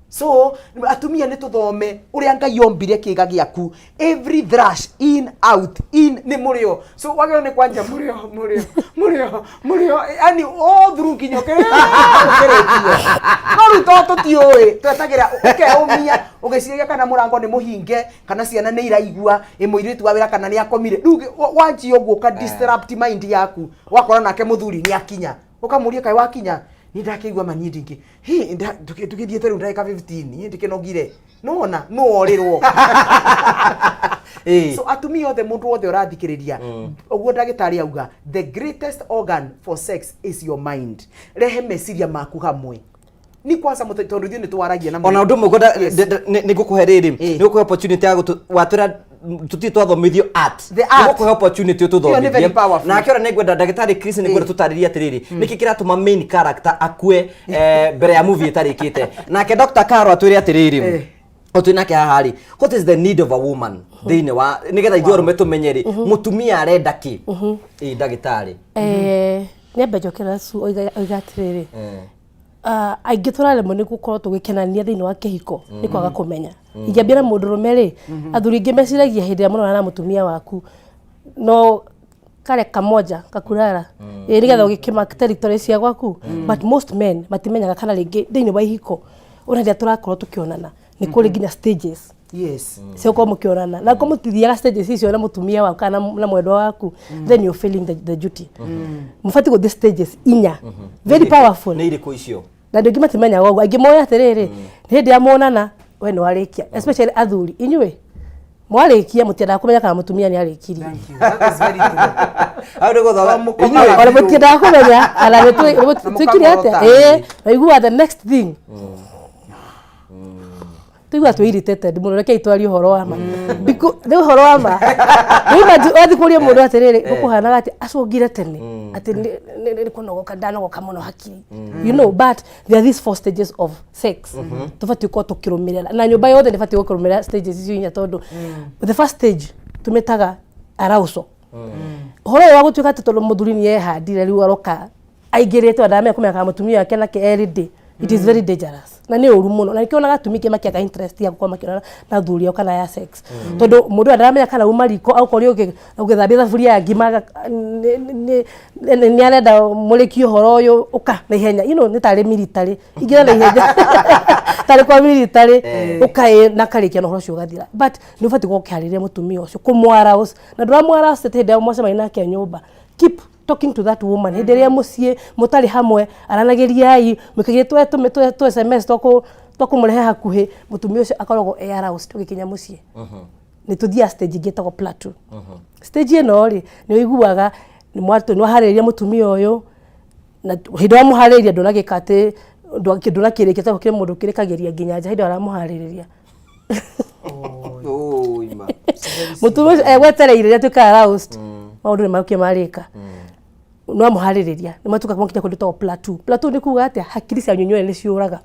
[SPEAKER 2] So atumia, nĩ tũthome ũrĩa Ngai ombire kĩga gĩaku. Every thrush, in out in, nĩ mũrĩo. So wagĩrĩirwo nĩ kwanja mũrĩo mũrĩo mũrĩo mũrĩo, yani all through nginya ũkĩrĩkie. No rĩu to tũtiũĩ, twetagĩra ũkeũmia ũgĩciragia kana mũrango nĩ mũhinge, kana ciana nĩ iraigua, ĩ mũirĩtu wa wĩra kana nĩ akomire. Rĩu wanjia ũguo ũka disrupt mind yaku, wakora nake mũthuri nĩ akinya, ũkamũria, "Kaĩ wakinya?" "Niĩ ndakĩigua ma niĩ ndingĩ hi tũgĩthiĩte rĩu ndagĩka 15, niĩ ndikĩnogire." Nĩwona nĩworĩrwo. So atumia othe, mũndũ wothe ũrathikĩrĩria, ũguo ndagĩtarĩ auga, the greatest organ for sex is your mind. Rehe meciria maku hamwe ni kwanza tondũ ithuĩ nĩ twaragia na
[SPEAKER 1] Ona ũndũ ũmwe ngwenda nĩ ngũkũhe rĩrĩ, nĩ ngũkũhe opportunity ya watwĩra tũtirĩ twathomithio art.
[SPEAKER 2] The art.
[SPEAKER 1] Nĩ ngũkũhe opportunity
[SPEAKER 2] Ĩyo nĩ
[SPEAKER 1] ũtũthomithie.
[SPEAKER 2] very powerful.
[SPEAKER 1] Nake ona nĩ ngwenda ndagĩtarĩ Chris, nĩ ngwenda tũtarĩrie atĩrĩrĩ, nĩkĩ kĩratũma main character akue mbere ya movie ĩtarĩkĩte. Nake Dr. Caro atwĩre atĩrĩrĩ, o twĩ nake haha rĩ, what is the need of a woman thĩinĩ wa, nĩgetha ithuĩ arũme tũmenye rĩ, mũtumia arenda kĩ. Ĩ ndagĩtarĩ.
[SPEAKER 3] Nyambe njokera su oiga atĩrĩrĩ, aingĩ tũraremwo nĩ gũkorwo tũgĩkenania thĩinĩ wa kĩhiko nĩ kwaga kũmenya. Ingĩambia na mũndũrũme rĩ, athuri aingĩ meciragia hĩndĩ ĩrĩa mũronana na mũtumia waku No kare kamoja kakurara ĩ nĩgetha ũgĩkĩma territory cia gwaku. But most men matimenyaga kana rĩngĩ thĩinĩ wa ihiko ona rĩrĩa tũrakorwo tũkĩonana nĩ kũrĩ nginya stages cia gũkorwo mũkĩonana, na korwo mũtithiaga stages icio na mũtumia waku kana na mwendwa waku, then you're failing the duty. Mũbatiĩ gũthiĩ stages inya, very powerful.
[SPEAKER 1] Nĩ irĩkũ icio?
[SPEAKER 3] Na andũ aingĩ matimenyaga ũguo. Aingĩ moĩ atĩrĩrĩ, nĩ hĩndĩ ya monana we nĩ warĩkia, especially athuri. Inyuĩ mwarĩkia mũtiendaga kũmenya kana mũtumia nĩ arĩkirie.
[SPEAKER 2] Thank you. That is very true.
[SPEAKER 1] Hau nĩ gũthoma.
[SPEAKER 2] Mũkomaga
[SPEAKER 1] Inyuĩ-
[SPEAKER 3] Ona mũtiendaga kũmenya kana
[SPEAKER 2] Na
[SPEAKER 3] twĩkire atĩa.
[SPEAKER 2] mũkagorota.
[SPEAKER 3] Ĩĩ, waigua the next thing tũigua twĩ irritated mũno. Rekei twarie ũhoro wa ma. Rĩu ũhoro wa ma rĩu imagine wathiĩ kũria mũndũ atĩrĩrĩ, gũkũhanaga atĩ acũngire tene atĩ nĩ kũnogoka, ndanogoka mũno hakiri. But there are these four stages of sex tũbatiĩ gũkorwo tũkĩrũmĩrĩra, na nyũmba yothe nĩ batiĩ gũkĩrũmĩrĩra stages icio inya, tondũ the first stage tũmĩtaga arousal. Ũhoro ũyũ wa gũtuĩka atĩ tondũ mũthuri nĩ ehandire, rĩu aroka aingĩrĩte ona ndamenya kũmenya kana mũtumia wake nake every day, it is very dangerous na nĩ ũru mũno. Na nĩkĩo onaga atumia aingĩ makĩaga interest ya gũkorwo makĩonana na athuri ao kana ya sex, tondũ mũndũ ũyũ ndaramenya kana uma riko aũkorwo ũgĩthambia thaburia ya ngima, nĩ arenda mũrĩkie ũhoro ũyũ ũka na ihenya, nĩ tarĩ military, ingĩra na ihenya tarĩ kwa military ũka ĩ na karĩkia na ũhoro ũcio ũgathira. But nĩ ũbatiĩ gũkorwo ũkĩharĩria mũtumia ũcio, kũmũ-arouse, na ndũramũ-arouse atĩ hĩndĩ ĩrĩa mwacemania nake nyũmba. Keep talking to that woman hĩndĩ ĩrĩa mũciĩ mũtarĩ hamwe, aranagĩriai, mũkagie tũ SMS twa kũmũrehe hakuhĩ. Mũtumia ũcio akoragwo e aroused. Ũgĩkinya mũciĩ nĩ tũthiaga stage ĩngĩ ĩtagwo plateau. Stage ĩno rĩ, nĩ ũiguaga nĩ nĩ waharĩrĩria mũtumia ũyũ, na hĩndĩ ĩrĩa wamũharĩrĩria ndũnagĩka atĩ ndũnakĩrĩkia, tondũ kũrĩ mũndũ ũkĩrĩkagĩria nginya nja hĩndĩ ĩrĩa ũramũharĩrĩria.
[SPEAKER 1] Ũĩ ma.
[SPEAKER 3] Mũtumia ũcio egwetereire rĩrĩa atuĩka aroused, maũndũ nĩ makĩo marĩka. No amũharĩrĩria nĩ matuĩka mwakinya kũndũ ĩtagwo plateau. Plateau nĩ kuga atĩa? Hakiri cianyu inyuĩ nĩ ciũraga.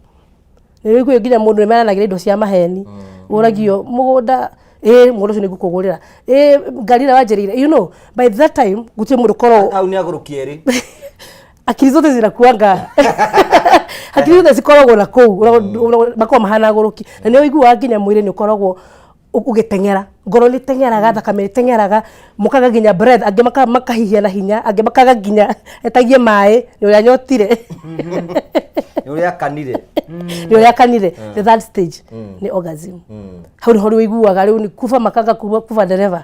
[SPEAKER 3] Nĩ ũiguaga nginya mũndũ nĩ meranagĩra indo cia maheni, ũragio mũgũnda, ĩ mũgũnda ũcio nĩ ngũkũgũrĩra, ĩ ngari ĩrĩa wanjĩrĩire. By that time gũtirĩ mũndũ korwo
[SPEAKER 1] Hau nĩ agũrũki erĩ.
[SPEAKER 3] Akili zote zinakuanga, hakiri zote cikoragwo na kũu, makoragwo mahana agũrũki, na nĩ ũiguaga nginya mwĩrĩ nĩ ũkoragwo ũgĩteng'era, ngoro nĩ teng'eraga, thakame nĩ teng'eraga, mũkaga nginya breath, angĩ makahihia na hinya, angĩ makaga nginya etagie maĩ nĩ ũrĩa anyotire.
[SPEAKER 1] Nĩ ũrĩa akanire.
[SPEAKER 3] Nĩ ũrĩa akanire. The third stage nĩ orgasm. Hau nĩho rĩu ũiguaga rĩu nĩ kuba makanga, kuba kuba dereva.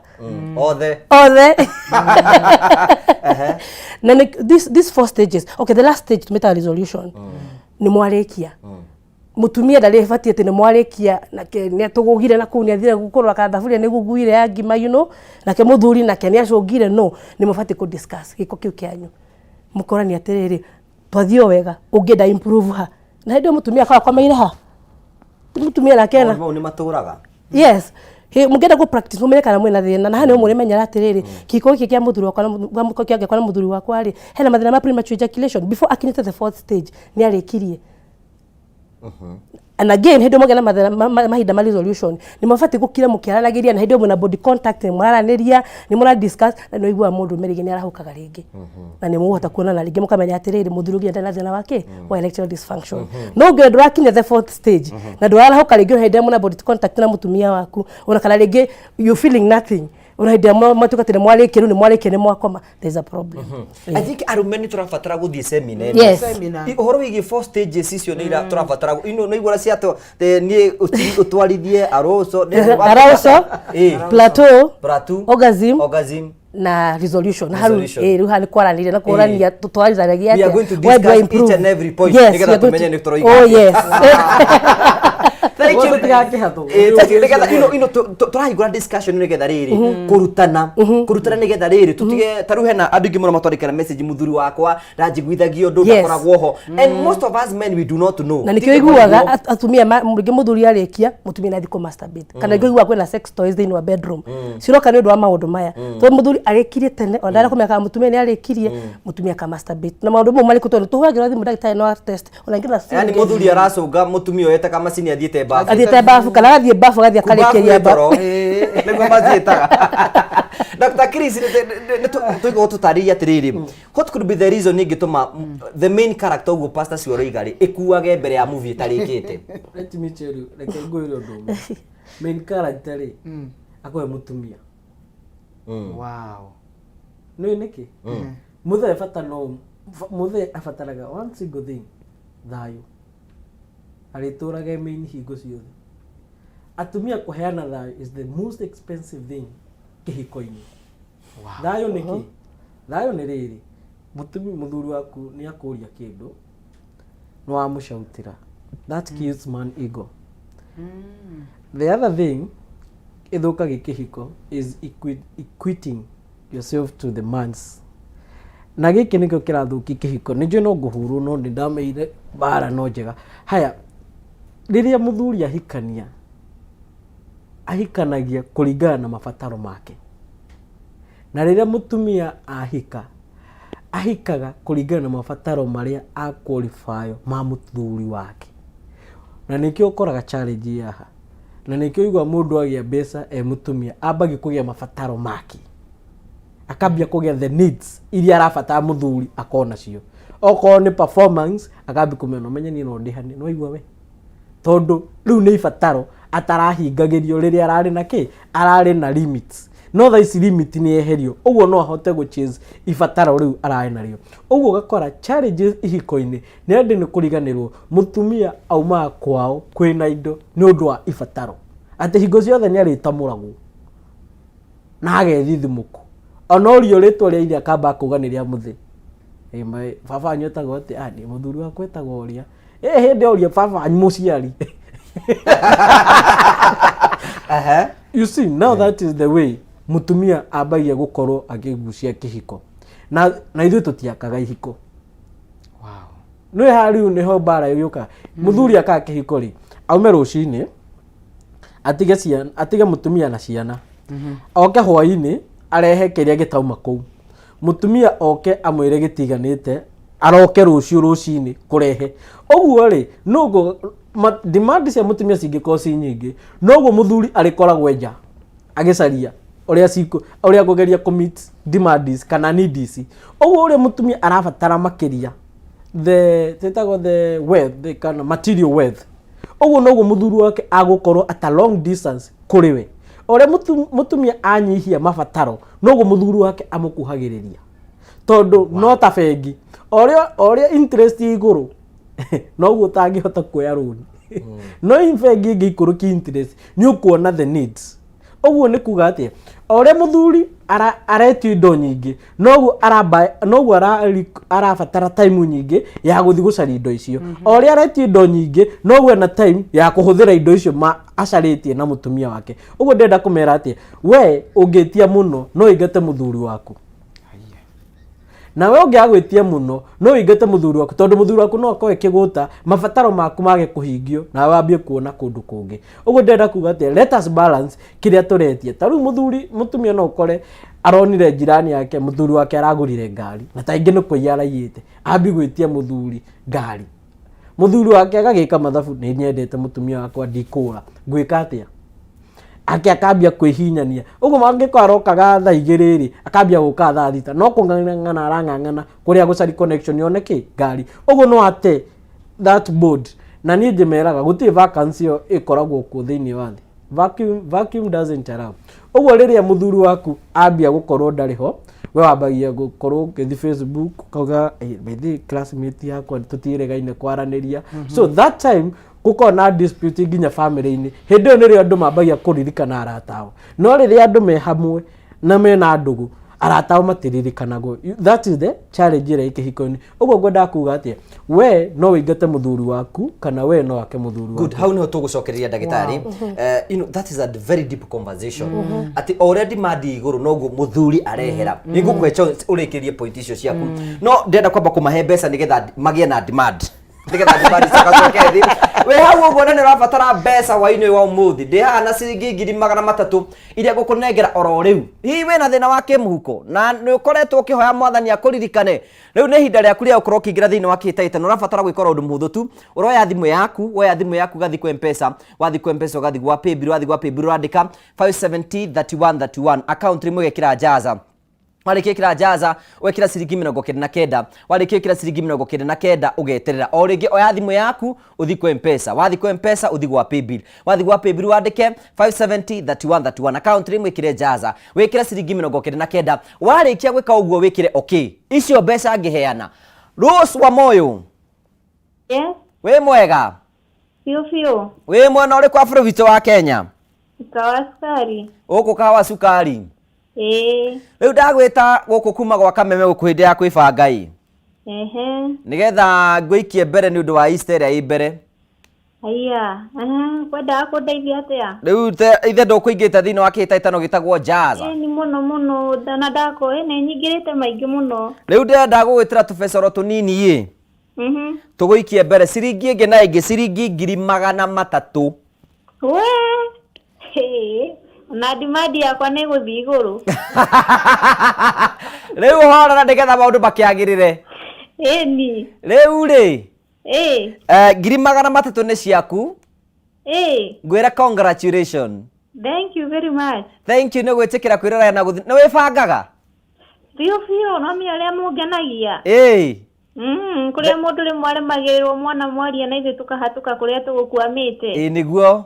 [SPEAKER 1] Othe.
[SPEAKER 3] Othe. Na this four stages. Okay, the last stage tumetaga resolution. Nĩ mwarĩkia, mũtumia ndarĩ batiĩ atĩ nĩ mwarĩkia nake nĩ atũgũgire na kũu, nĩ athire kũrora kana thaburia nĩ gũguire ya ngima, nake mũthuri nake nĩ acũngire. No nĩ mũbatiĩ kũ discuss gĩko kĩu kĩanyu, mũkorania atĩrĩrĩ, twathiĩ o wega, ũngĩenda improve ha? Na hĩndĩ ĩyo mũtumia akoragwo akomeire ha, mũtumia nake ena
[SPEAKER 1] Maũndũ mau nĩ matũraga.
[SPEAKER 3] Yes. Mũngĩenda kũ practice mũmenye kana mwĩna thĩna, na haha nĩho mũrĩmenyera atĩrĩrĩ, kĩhiko gĩkĩ kĩa mũthuri wakwa na kĩangĩakwa na mũthuri wakwa rĩ, hena mathĩna ma premature ejaculation. Before akinyĩte the fourth stage nĩ arĩkirie. And again, hĩndĩ ĩyo mwagĩa na mathĩna mahinda ma resolution, nĩ mabatiĩ gũkira mũkĩaranagĩria, na hĩndĩ ĩyo mwĩna body contact, nĩ mũraranĩria, nĩ mũra discuss, na nĩ ũiguaga mũndũ ũme rĩngĩ nĩ arahũkaga rĩngĩ, na nĩ mũgũhota kuonana rĩngĩ, mũkamenya atĩrĩrĩ, mũthuri ũngĩ ndarĩ na thĩna wake wa erectile dysfunction. No ũngĩona ndũrakinya the fourth stage na ndũrarahũka rĩngĩ, ona hĩndĩ ĩrĩa mwĩna body contact na mũtumia waku, ona kana rĩngĩ you feeling nothing, ona hĩndĩ ĩrĩa mwatuĩka atĩ nĩ mwarĩkia, rĩu nĩ mwarĩkia, nĩ mwakoma, there's a problem.
[SPEAKER 1] I think arũme nĩ tũrabatara gũthiĩ seminar ĩno.
[SPEAKER 3] Yes.
[SPEAKER 2] Seminar.
[SPEAKER 1] Ũhoro wĩgiĩ four stages icio nĩ ira tũrabatara ino nĩ igũra cia niĩ ũtwarithie arousal.
[SPEAKER 3] Arousal, plateau,
[SPEAKER 1] plateau,
[SPEAKER 3] orgasm,
[SPEAKER 1] orgasm
[SPEAKER 3] na resolution. Na hau
[SPEAKER 1] Resolution.
[SPEAKER 3] Rĩu haha nĩ kwaranĩria na kũrania twaranĩria.
[SPEAKER 1] We are going to
[SPEAKER 3] Where do I
[SPEAKER 1] discuss each
[SPEAKER 3] improve?
[SPEAKER 1] and every point,
[SPEAKER 3] Yes,
[SPEAKER 1] nĩgetha
[SPEAKER 3] we are going
[SPEAKER 1] tũmenye nĩ tũroiga
[SPEAKER 3] Oh
[SPEAKER 1] atĩa.
[SPEAKER 3] yes.
[SPEAKER 1] Thank you.
[SPEAKER 4] Tũtigakĩhatũ.
[SPEAKER 1] Nĩgetha ino tũrahingũra discussion nĩgetha rĩrĩ kũrutana nĩgetha rĩrĩ tũtige. Ta rĩu hena andũ aingĩ mũno matwandĩkĩra message, mũthuri wakwa ndanjiguithagia ũndũ, ndakoragwo ho, and most of us men, we do not know.
[SPEAKER 3] Na nĩkĩo iguaga atumia rĩngĩ mũthuri arĩkia, mũtumia nĩ athiĩ kũ masturbate, kana rĩngĩ ũiguaga kwĩna sex toys thĩinĩ wa bedroom ciroka nĩ ũndũ wa maũndũ maya, tondũ mũthuri arĩkirie tene ona ndarenda kũmenya kana mũtumia nĩ arĩkirie, mũtumia aka masturbate. Na maũndũ mau marĩkũ? Tondũ tũhũragĩrwo thimũ, ndagĩtarĩ no test ona ingĩ na
[SPEAKER 1] Yani mũthuri aracũnga mũtumia ũyũ etaga macini athiĩte bafu.
[SPEAKER 3] Athiĩte bafu, kana agathiĩ bafu, agathiĩ akarĩkĩria
[SPEAKER 1] toro nĩguo maciĩtaga. Dr. Chris, tũigua tũtarĩrie atĩrĩrĩ, what could be the reason ĩngĩtũma the main character, ũguo Pastor Cioroiga rĩ, ĩkuage mbere ya movie ĩtarĩkĩte?
[SPEAKER 4] Let me tell you, reke ngwĩre ũndũ ũmwe. Main character rĩ, akorwo mũtumia.
[SPEAKER 2] Wow.
[SPEAKER 4] Nĩ nĩkĩ mũthee bata no mũthee abataraga one single thing, thayũ. Arĩtũraga e main hingo ciothe. Atumia, kũheana thayũ is the most expensive thing kĩhiko-inĩ. Thayũ nĩ kĩ? Thayũ nĩ rĩrĩ, mũtumia, mũthuri waku nĩ akũria kĩndũ, nĩ wamũcautĩra, that kills man ego. The other thing ĩthũkagia kĩhiko is equating yourself to the mans, na gĩkĩ nĩkĩo kĩrathũkia kĩhiko. Nĩ njũĩ no ngũhũrwo, no nĩ ndameire mbara no njega. Haya, rĩrĩa mũthuri ahikania, ahikanagia kũringana na mabataro make, na rĩrĩa mũtumia ahika, ahikaga kũringana na mabataro marĩa aqualify ma mũthuri wake. Na nĩkĩo ũkoraga challenge yaha, na nĩkĩo igua mũndũ agĩa mbeca e mũtumia ambagia kũgĩa mabataro make, akambia kũgĩa the needs iria arabatara mũthuri akorwo nacio. Okorwo nĩ performance, akambia kũmenya, ũmenye niĩ no ndĩhane, no igua we, tondũ rĩu nĩ ibataro atarahingagĩrio rĩrĩa ararĩ na kĩ, ararĩ na limits. No thaa ici limit nĩ yeherio, ũguo no ahote gũ chase ibataro rĩu ararĩ narĩo. Ũguo ũgakora challenges ihiko-inĩ nĩ andũ nĩ kũriganĩrwo mũtumia aumaga kwao kwĩna indo nĩ ũndũ wa ibataro, atĩ hingo ciothe nĩ arĩtamũragwo na agethithimũku. Ona ũrio rĩtwa rĩa ithe, akamba kuga nĩ rĩa mũthĩ. Baba wanyu etagwo atĩa? Ah, nĩ mũthuri wakwa etagwo ũrĩa. Hĩndĩ oria baba wanyu mũciari. You see, now that is the way mũtumia ambagia gũkorwo akĩgucia kĩhiko, na ithuĩ tũtiakaga ihiko. Nĩ haha rĩu nĩho mbara ĩgĩũka. Mũthuri akaga kĩhiko rĩ, aume rũcinĩ, atige ciana, atige mũtumia na ciana, oke hwainĩ arehe kĩrĩa gĩtauma kũu. Mũtumia oke amwĩre gĩtiganĩte, aroke rũciũ rũcinĩ kũrehe. Ũguo rĩ, noguo demand cia mũtumia cingĩkorwo ci nyingĩ, noguo mũthuri arĩkoragwo nja agĩcaria ũrĩa cikũ, ũrĩa kũgeria kũ meet demands kana needs. Ũguo ũrĩa mũtumia arabatara makĩria the twĩtagwo the wealth, the kana material wealth, ũguo noguo mũthuri wake agũkorwo at a long distance kũrĩ we. Ũrĩa mũtumia anyihia mabataro, noguo mũthuri wake amũkuhagĩrĩria, tondũ no ta bengi, o ũrĩa interest ĩ igũrũ, noguo ũtangĩhota kuoya rũni. No bengi ĩngĩikũrũkia interest, nĩ ũkuona the needs. Ũguo nĩ kuga atĩa? O ũrĩa mũthuri aretio indo nyingĩ, noguo aramba, noguo arabatara time nyingĩ ya gũthiĩ gũcaria indo icio. O ũrĩa aretio indo nyingĩ, noguo ena time ya kũhũthĩra indo icio ma acarĩtie na mũtumia wake. Ũguo ndĩrenda kũmera atĩa? We ũngĩtia mũno, no ũingate mũthuri waku, na we ũngĩaga gwĩtia mũno, no ũingate mũthuri waku, tondũ mũthuri waku no akorwo kĩgũta mabataro maku mage kũhingio, na wambie kuona kũndũ kũngĩ. Ũguo ndĩrenda kuga atĩa? Let us balance kĩrĩa tũretia. Ta rĩu mũthuri, mũtumia no ũkore aronire njirani yake mũthuri wake aragũrire ngari, na ta ingĩ nĩ kũiya araiyĩte, ambi gwĩtia mũthuri ngari. Mũthuri wake agagĩka mathabu, nĩ nyendete mũtumia wakwa, ndikũra, ngwĩka atĩa? Ake akambia kwĩhinyania. Ũguo mangĩkorwo arokaga thaa 2 rĩ, akambia gũka thaa 6, no kũng'ang'ana arang'ang'ana kũrĩa gũcari connection yone kĩ ngari. Ũguo no ate that board. Na niĩ njĩmeraga gũtirĩ vacancy ĩyo ĩkoragwo kuo thĩinĩ wa thĩ. Vacuum, vacuum doesn't allow. Ũguo rĩrĩa mũthuri waku ambia gũkorwo ndarĩ ho, we wambagia gũkorwo ũgĩthiĩ Facebook ũkauga, "Eh, by the way, classmate yakwa tũtiĩrĩgaine kwaranĩria." So that time gũkorwo na dispute nginya family-inĩ. Hĩndĩ ĩyo nĩrĩo andũ mambagia kũririkana arata ao. No rĩrĩa andũ me hamwe na mena ndũgũ, arata ao matiririkanagwo. That is the challenge ĩrĩa ĩ kĩhiko-inĩ. Ũguo ngwendaga kuga atĩa? We no ũingate mũthuri waku, kana we no ake mũthuri
[SPEAKER 1] Good.
[SPEAKER 4] waku.
[SPEAKER 1] Hau niho tũgũcokereria, ndagĩtarĩ. That is a very deep conversation, atĩ o ũrĩa demand ĩ igũrũ, noguo mũthuri arehera. Nĩ ngũkũhe chance ũrĩkĩrie point icio ciaku, no ndĩrenda kwamba kũmahe mbeca nĩgetha magĩe na demand, nĩgetha demand cigacoke thĩ. Wĩ hau ũguo na nĩ ũrabatara mbeca hwainĩ ũyũ wa ũmũthĩ, ndĩ haha na ciringi 300,000 iria ngũkũnengera oro rĩu. Hihi wĩna thĩna wa kĩmũhuko na nĩ ũkoretwo ũkĩhoya mwathani akũririkane, rĩu nĩ ihinda rĩaku rĩa gũkorwo ũkĩingĩra thĩinĩ wa kĩhĩtahĩtano. Ũrabatara gwĩka oro ũndũ mũhũthũ tu. Ũroya thimũ yaku, woya thimũ yaku, ũgathiĩ kwa Mpesa, wathiĩ kwa Mpesa ũgathiĩ gwa Paybill, wathiĩ gwa Paybill ũrandĩka 570 31 31, account rĩmwe ũgekĩra Jaza. Warĩkia ĩkĩra jaza, wekĩra ciringi 99. Warĩkia ĩkĩra ciringi 99, ũgeterera o rĩngĩ. Oya thimũ yaku ũthi kwa Mpesa. Wathi kwa Mpesa ũthi gwa Paybill. Wathi gwa Paybill wandĩke 570 31 31, account name wĩkĩre jaza, wĩkĩre ciringi 99. Warĩkia gwĩka ũguo wĩkĩre okay. Icio mbeca ngĩheana. Rose wa Moyo.
[SPEAKER 11] Yes.
[SPEAKER 1] Wĩ mwega?
[SPEAKER 11] Biũ biũ.
[SPEAKER 1] Wĩ mwena ũrĩkũ wa bũrũri witũ wa Kenya?
[SPEAKER 11] Kawa sukari.
[SPEAKER 1] Gũkũ kawa cukari?
[SPEAKER 11] Ĩĩ.
[SPEAKER 1] Rĩu ndagwĩta gũkũ kuma gwa Kameme gũkũ hĩndĩ ya kwĩbanga ĩ.
[SPEAKER 11] Ehe.
[SPEAKER 1] Nĩgetha ngũikie mbere nĩ ũndũ wa Easter ĩrĩa ĩ mbere.
[SPEAKER 11] Aya. Aha, kwendaga kũndeithia atĩa?
[SPEAKER 1] Rĩu ithe ndũkũingĩte thĩinĩ wa kĩhĩtahĩtano gĩtagwo Jaza.
[SPEAKER 11] Ĩĩ ni mũno mũno na ndako ĩ nĩ nyingĩrĩte maingĩ mũno.
[SPEAKER 1] Rĩu ndĩrenda gũgwĩtĩra tũbecoro tũnini ĩ. Tũgũikie mbere ciringi ĩngĩ na ĩngĩ ciringi 300,000.
[SPEAKER 11] We. Hĩ. Na demand yakwa nĩ ĩgũthiĩ igũrũ.
[SPEAKER 1] Rĩu horera nĩgetha maũndũ makĩagĩrĩre.
[SPEAKER 11] Ĩni.
[SPEAKER 1] Rĩu rĩ.
[SPEAKER 11] Ĩĩ.
[SPEAKER 1] 300,000 nĩ ciaku.
[SPEAKER 11] Ĩĩ.
[SPEAKER 1] Ngwĩra congratulations.
[SPEAKER 11] Thank you very much.
[SPEAKER 1] Thank you nĩ gwĩtĩkĩra kwĩrorera na gũthi. Nĩ wĩbangaga?
[SPEAKER 11] Biũ biũ, no menya ũrĩa mũngenagia.
[SPEAKER 1] Ĩĩ.
[SPEAKER 11] Kũrĩa mũndũ rĩmwe aremagĩrĩrwo mwana mwaria na ithuĩ tũkahatũka kũrĩa tũgũkwamĩte.
[SPEAKER 1] Ĩĩ nĩguo.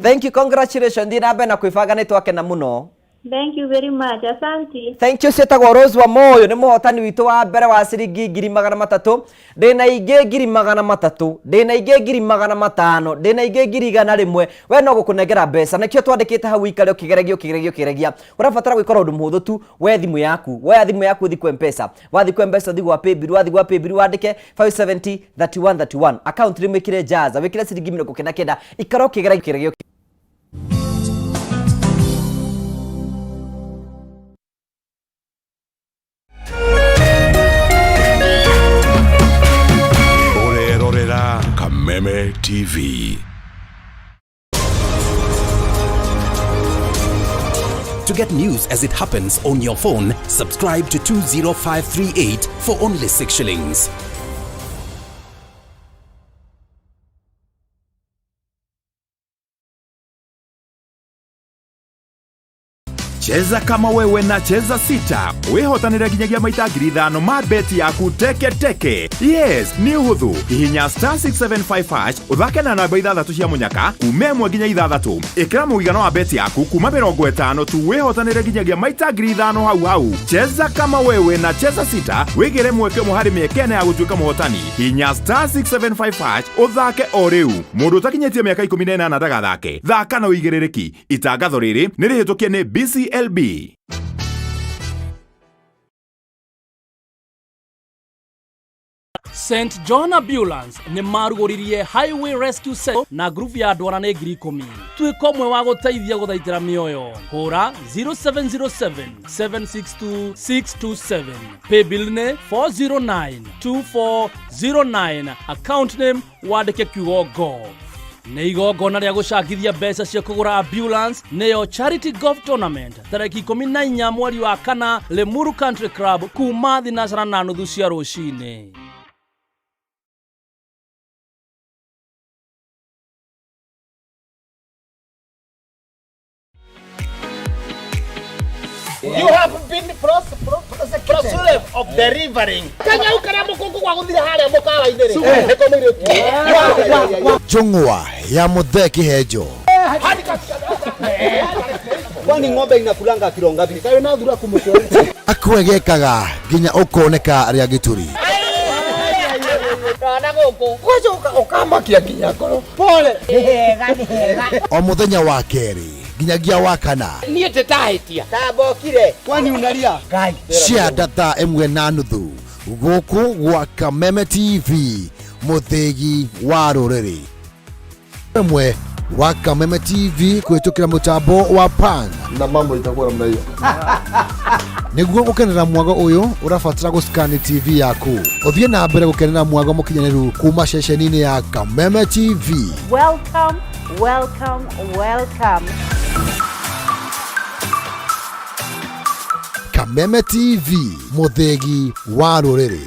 [SPEAKER 1] Thank you, congratulations. Thiĩ na mbere na kwĩbanga, nĩ twakena mũno.
[SPEAKER 11] Thank you very much. Asante.
[SPEAKER 1] Thank you. Ciĩtagwo Rose wa Moyo, nĩ mũhotani witũ wa mbere wa ciringi 300,000. Ndĩna ingĩ 300,000, ndĩna ingĩ 500,000, ndĩna ingĩ 100,000. We no gũkũnengera mbeca, nĩkĩo twandĩkĩte hau ikare ũkĩgeregia ũkĩgeregia ũkĩgeregia. Ũrabatara gwĩka ũndũ mũhũthũ tu, we thimũ yaku, woya thimũ yaku ũthiĩ kwa Mpesa. Wathiĩ kwa Mpesa ũthiĩ gwa Paybill, wathiĩ gwa Paybill wandĩke 570 31 31, account name wĩkĩre Jaza, wĩkĩre ciringi 99, ikara ũkĩgeregia ũkĩgeregia.
[SPEAKER 5] Ũrerorera Kameme TV.
[SPEAKER 7] To get news as it happens on your phone, subscribe to 20538 for only 6 shillings.
[SPEAKER 5] Cheza kama wewe na Cheza Sita, wĩhotanĩre nginyagia maita 5,000 ma beti yaku teke teke. Yes, nĩ ũhũthũ. Hihinya star 675 hash ũthake na namba ithathatũ cia mũnyaka kuma 1 nginya 6. Ĩkĩra mũigana wa beti yaku kuma 50 tu wĩhotanĩre nginyagia maita 5,000 hau hau. Cheza kama wewe na Cheza Sita, wĩgĩre mweke ũmwe harĩ mĩeke ĩna ya gũtuĩka mũhotani. Hihinya star 675 hash ũthake o rĩu. Mũndũ ũtakinyĩtie mĩaka 18 ndagathake. Thaka na ũigĩrĩrĩki. Itangatho rĩrĩ nĩ rĩhĩtũkie nĩ BCLB.
[SPEAKER 9] St John Ambulance nĩ marugũririe Highway Rescue Center na grupu ya andũ ana nĩ 10,000. Tuĩka ũmwe wa gũteithia gũthaitĩra mĩoyo. Hũra 0707 762 627. Paybill nĩ 409 2409. Account name wandĩke kiugo golf. Nĩ igongona rĩa gũcangithia mbeca cia kũgũra ambulance, nĩyo Charity Golf Tournament, tarĩki 14 mweri wa kana, Limuru Country Club, kuma 4:30 cia rũcinĩ.
[SPEAKER 12] You have been prosecuted of delivering. Kanyau karia mukungu gwa guthire haria mukawa-inĩ rĩ, nĩko mũirĩtu.
[SPEAKER 13] Njũng'wa ya Muthee Kihenjo.
[SPEAKER 14] Kwani ng'ombe inakulanga kilo ngapi? Kayo na thura kumutwe.
[SPEAKER 13] Akwegekaga nginya ukoneka rĩa gĩturi.
[SPEAKER 12] Ndona gũkũ. Kwaja ũkamakia nginya ngoro. Pole.
[SPEAKER 15] Nĩ hega, nĩ hega.
[SPEAKER 13] O mũthenya wa kerĩ nginyagia wa kana.
[SPEAKER 12] Niĩ ndĩtahĩtia. Tambokire.
[SPEAKER 14] Kwani unalia?
[SPEAKER 12] Ngai.
[SPEAKER 13] Cia thaa 1:30 gũkũ gwa Kameme TV, mũthĩgi wa rũrĩrĩ. Ĩmwe wa Kameme TV kũhĩtũkĩra mũtambo wa Pan.
[SPEAKER 16] Na mambo itakuwa namna hiyo.
[SPEAKER 13] Nĩguo gũkenera mwago ũyũ ũrabatara gũscan TV yaku. Ũthiĩ na mbere gũkenera mwago mũkinyanĩru kuma ceceni-inĩ ya Kameme TV.
[SPEAKER 15] Welcome, welcome, welcome.
[SPEAKER 13] Kameme TV, mũthĩgi wa rũrĩrĩ.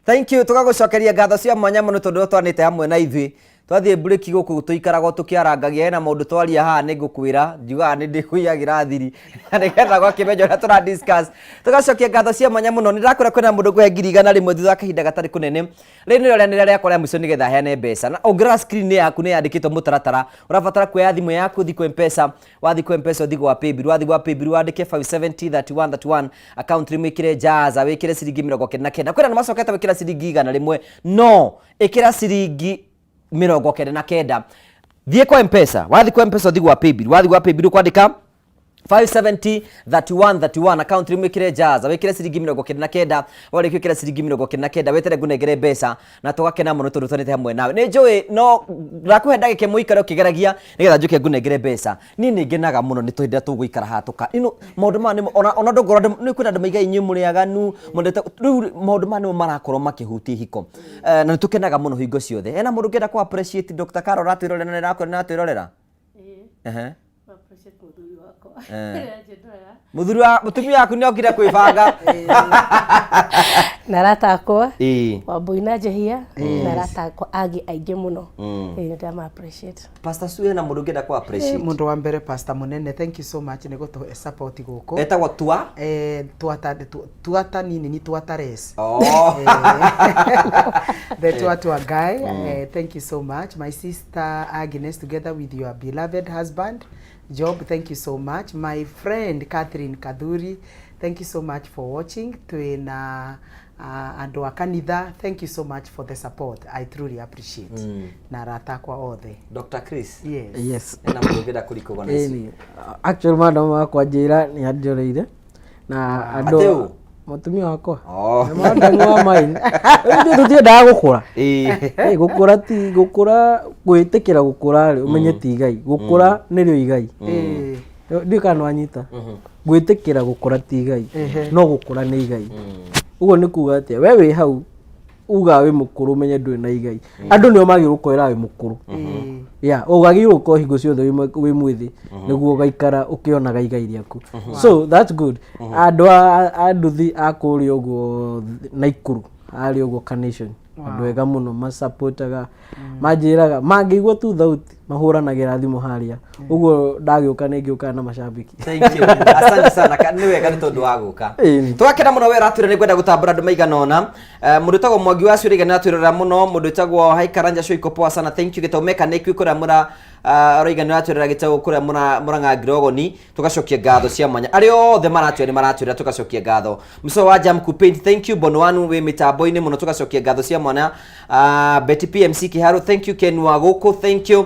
[SPEAKER 1] Thank you, tũgagũcokeria ngatho cia mwanya mũno tondũ twanĩte hamwe na ithuĩ. Twathiĩ mburĩki gũkũ tũikaragwo tũkĩarangagia, hena maũndũ twaria haha nĩ ngũkwĩra, njugaga nĩ ndĩkũiyagĩra thiri nĩgetha gwakĩmenya ũrĩa tũra discuss. Tũgacokia ngatho cia mwanya mũno, nĩ ndakwĩra kwĩna mũndũ ngũhe 100,000 thutha wa kahinda gatarĩ kũnene. Rĩrĩ nĩrĩo rĩanĩrĩra rĩakwa rĩa mũico nĩgetha heane mbeca. Na ũngĩrora screen yaku nĩ yandĩkĩtwo mũtaratara, ũrabatara kuoya thimũ yaku ũthiĩ kwĩ M-Pesa, wathiĩ kwĩ M-Pesa ũthiĩ gwa Paybill, wathiĩ gwa Paybill wandĩke 570 31 31 account name wĩkĩre Jaza, wĩkĩre ciringi 99. Kwĩna andũ macokete gwĩkĩra ciringi 100, no ĩkĩra ciringi 99. Thiĩ kwa M-Pesa, wathiĩ kwa M-Pesa ũthiĩ gwa Paybill, wathiĩ gwa Paybill ũkwandĩka 570 31 31 account name wĩkĩre Jaza, wĩkĩre ciringi 99, warĩkia gwĩkĩra ciringi 99 wetere ngũnengere mbeca na tũgakena mũno tondũ twanĩte hamwe nawe. Nĩ njũĩ no ndakũhe ndagĩka ĩmwe ũikare ũkĩgeragia nĩgetha njũke ngũnengere mbeca. Niĩ nĩ ngenaga mũno nĩ tondũ hĩndĩ ĩrĩa tũgũikara haha tũka you know, maũndũ maya nĩmo ona ona ndũngorwo andũ nĩ kwĩna andũ maigaga inyuĩ mũrĩ aganu mwendete rĩu maũndũ maya nĩmo marakorwo makĩhutia ihiko. Eh, na nĩ tũkenaga mũno hingo ciothe. Hena mũndũ ũngĩenda kũ appreciate Dr. Carol aratwĩrorera na nĩrakwĩra nĩaratwĩrorera? Ehe.
[SPEAKER 3] Appreciate mũthuri wakwa.
[SPEAKER 1] Eh.
[SPEAKER 3] Anjĩndoraga.
[SPEAKER 1] Mũthuri wa mũtumia waku nĩ okire kwĩbanga.
[SPEAKER 3] Na arata akwa
[SPEAKER 1] Ĩĩ.
[SPEAKER 3] Wambui na Njehia na arata akwa angĩ aingĩ mũno. Ĩĩ, nĩ ndama appreciate.
[SPEAKER 1] Pastor Sue hena mũndũ ũngĩenda kũ appreciate.
[SPEAKER 2] Mũndũ wa mbere Pastor Mũnene, thank you so much nĩ gũtũhe support gũkũ.
[SPEAKER 1] Etagwo Tua?
[SPEAKER 2] Eh, Tuata, Tuata nini ni Tuata res.
[SPEAKER 1] Oh.
[SPEAKER 2] The Tua Tua guy. Eh, thank you so much. My sister Agnes, together with your beloved husband, Job, thank you so much. My friend Catherine Kadhuri, thank you so much for watching. Twina andũ a kanitha, thank you so much for the support. I truly appreciate. Na arata akwa othe.
[SPEAKER 1] Dr. Chris.
[SPEAKER 2] Yes.
[SPEAKER 4] Yes.
[SPEAKER 1] Hena mũndũ ũngĩenda kũrikũgwa na ici.
[SPEAKER 4] Ĩni. Actually madam wakwa njĩra nĩ anjoreire na andũ
[SPEAKER 1] Atĩ ũ?
[SPEAKER 4] Mũtumia wakwa.
[SPEAKER 1] Oh.
[SPEAKER 4] Na madam wa mine. Rĩu ithuĩ tũtiendaga gũkũra.
[SPEAKER 1] Ĩĩ.
[SPEAKER 4] Ĩ, gũkũra ti gũkũra gwĩtĩkĩra gũkũra rĩ ũmenye ti igai gũkũra nĩrĩo igai. Ndiũĩ kana nĩwanyita. Gwĩtĩkĩra gũkũra ti igai no gũkũra nĩ igai. Ũguo nĩ kuga atĩa we wĩ hau uga wĩ mũkũrũ ũmenye ndũrĩ na igai. Andũ nĩo magĩrĩirwo gũkwĩra wĩ mũkũrũ. Yeah, ũgagĩrĩirwo gũkorwo hingo ciothe wĩ mwĩthĩ nĩguo ũgaikara ũkĩonaga igai rĩaku. So that's good. Andũ a nduthi a kũrĩa ũguo Naikuru harĩa ũguo Carnation andũ ega mũno masapotaga manjĩraga mangĩigua tu thauti mahũranagĩra thimũ harĩa ũguo ndagĩũka nĩ ngĩũkaga na macambĩki.
[SPEAKER 1] Thank you. Asante sana. Nĩ wega nĩ tondũ wa gũka.
[SPEAKER 4] Ĩni.
[SPEAKER 1] Twakena mũno we ũratwĩra nĩ ngwenda gũtambũra andũ maigana ũna. Eh, mũndũ ũtagwo Mwangi wa Ciũrĩga nĩ aratwĩrorera mũno, mũndũ ũtagwo Haikaranja Shoiko poa sana, thank you. Gĩtau Mechanic wĩ kũrĩa mũra aroiga nĩ ũratwĩrora gĩtau kũrĩa mũra Mũrang'a Ngirogoni, tũgacokia ngatho cia mwanya. Arĩa othe maratwĩra nĩ maratwĩra tũgacokia ngatho. Mũco wa Jam Kupaint, thank you. Bonwanu wĩ mĩtambo-inĩ mũno tũgacokia ngatho cia mwanya. Betty PMC Kĩharũ, thank you. Ken wa gũkũ, thank you.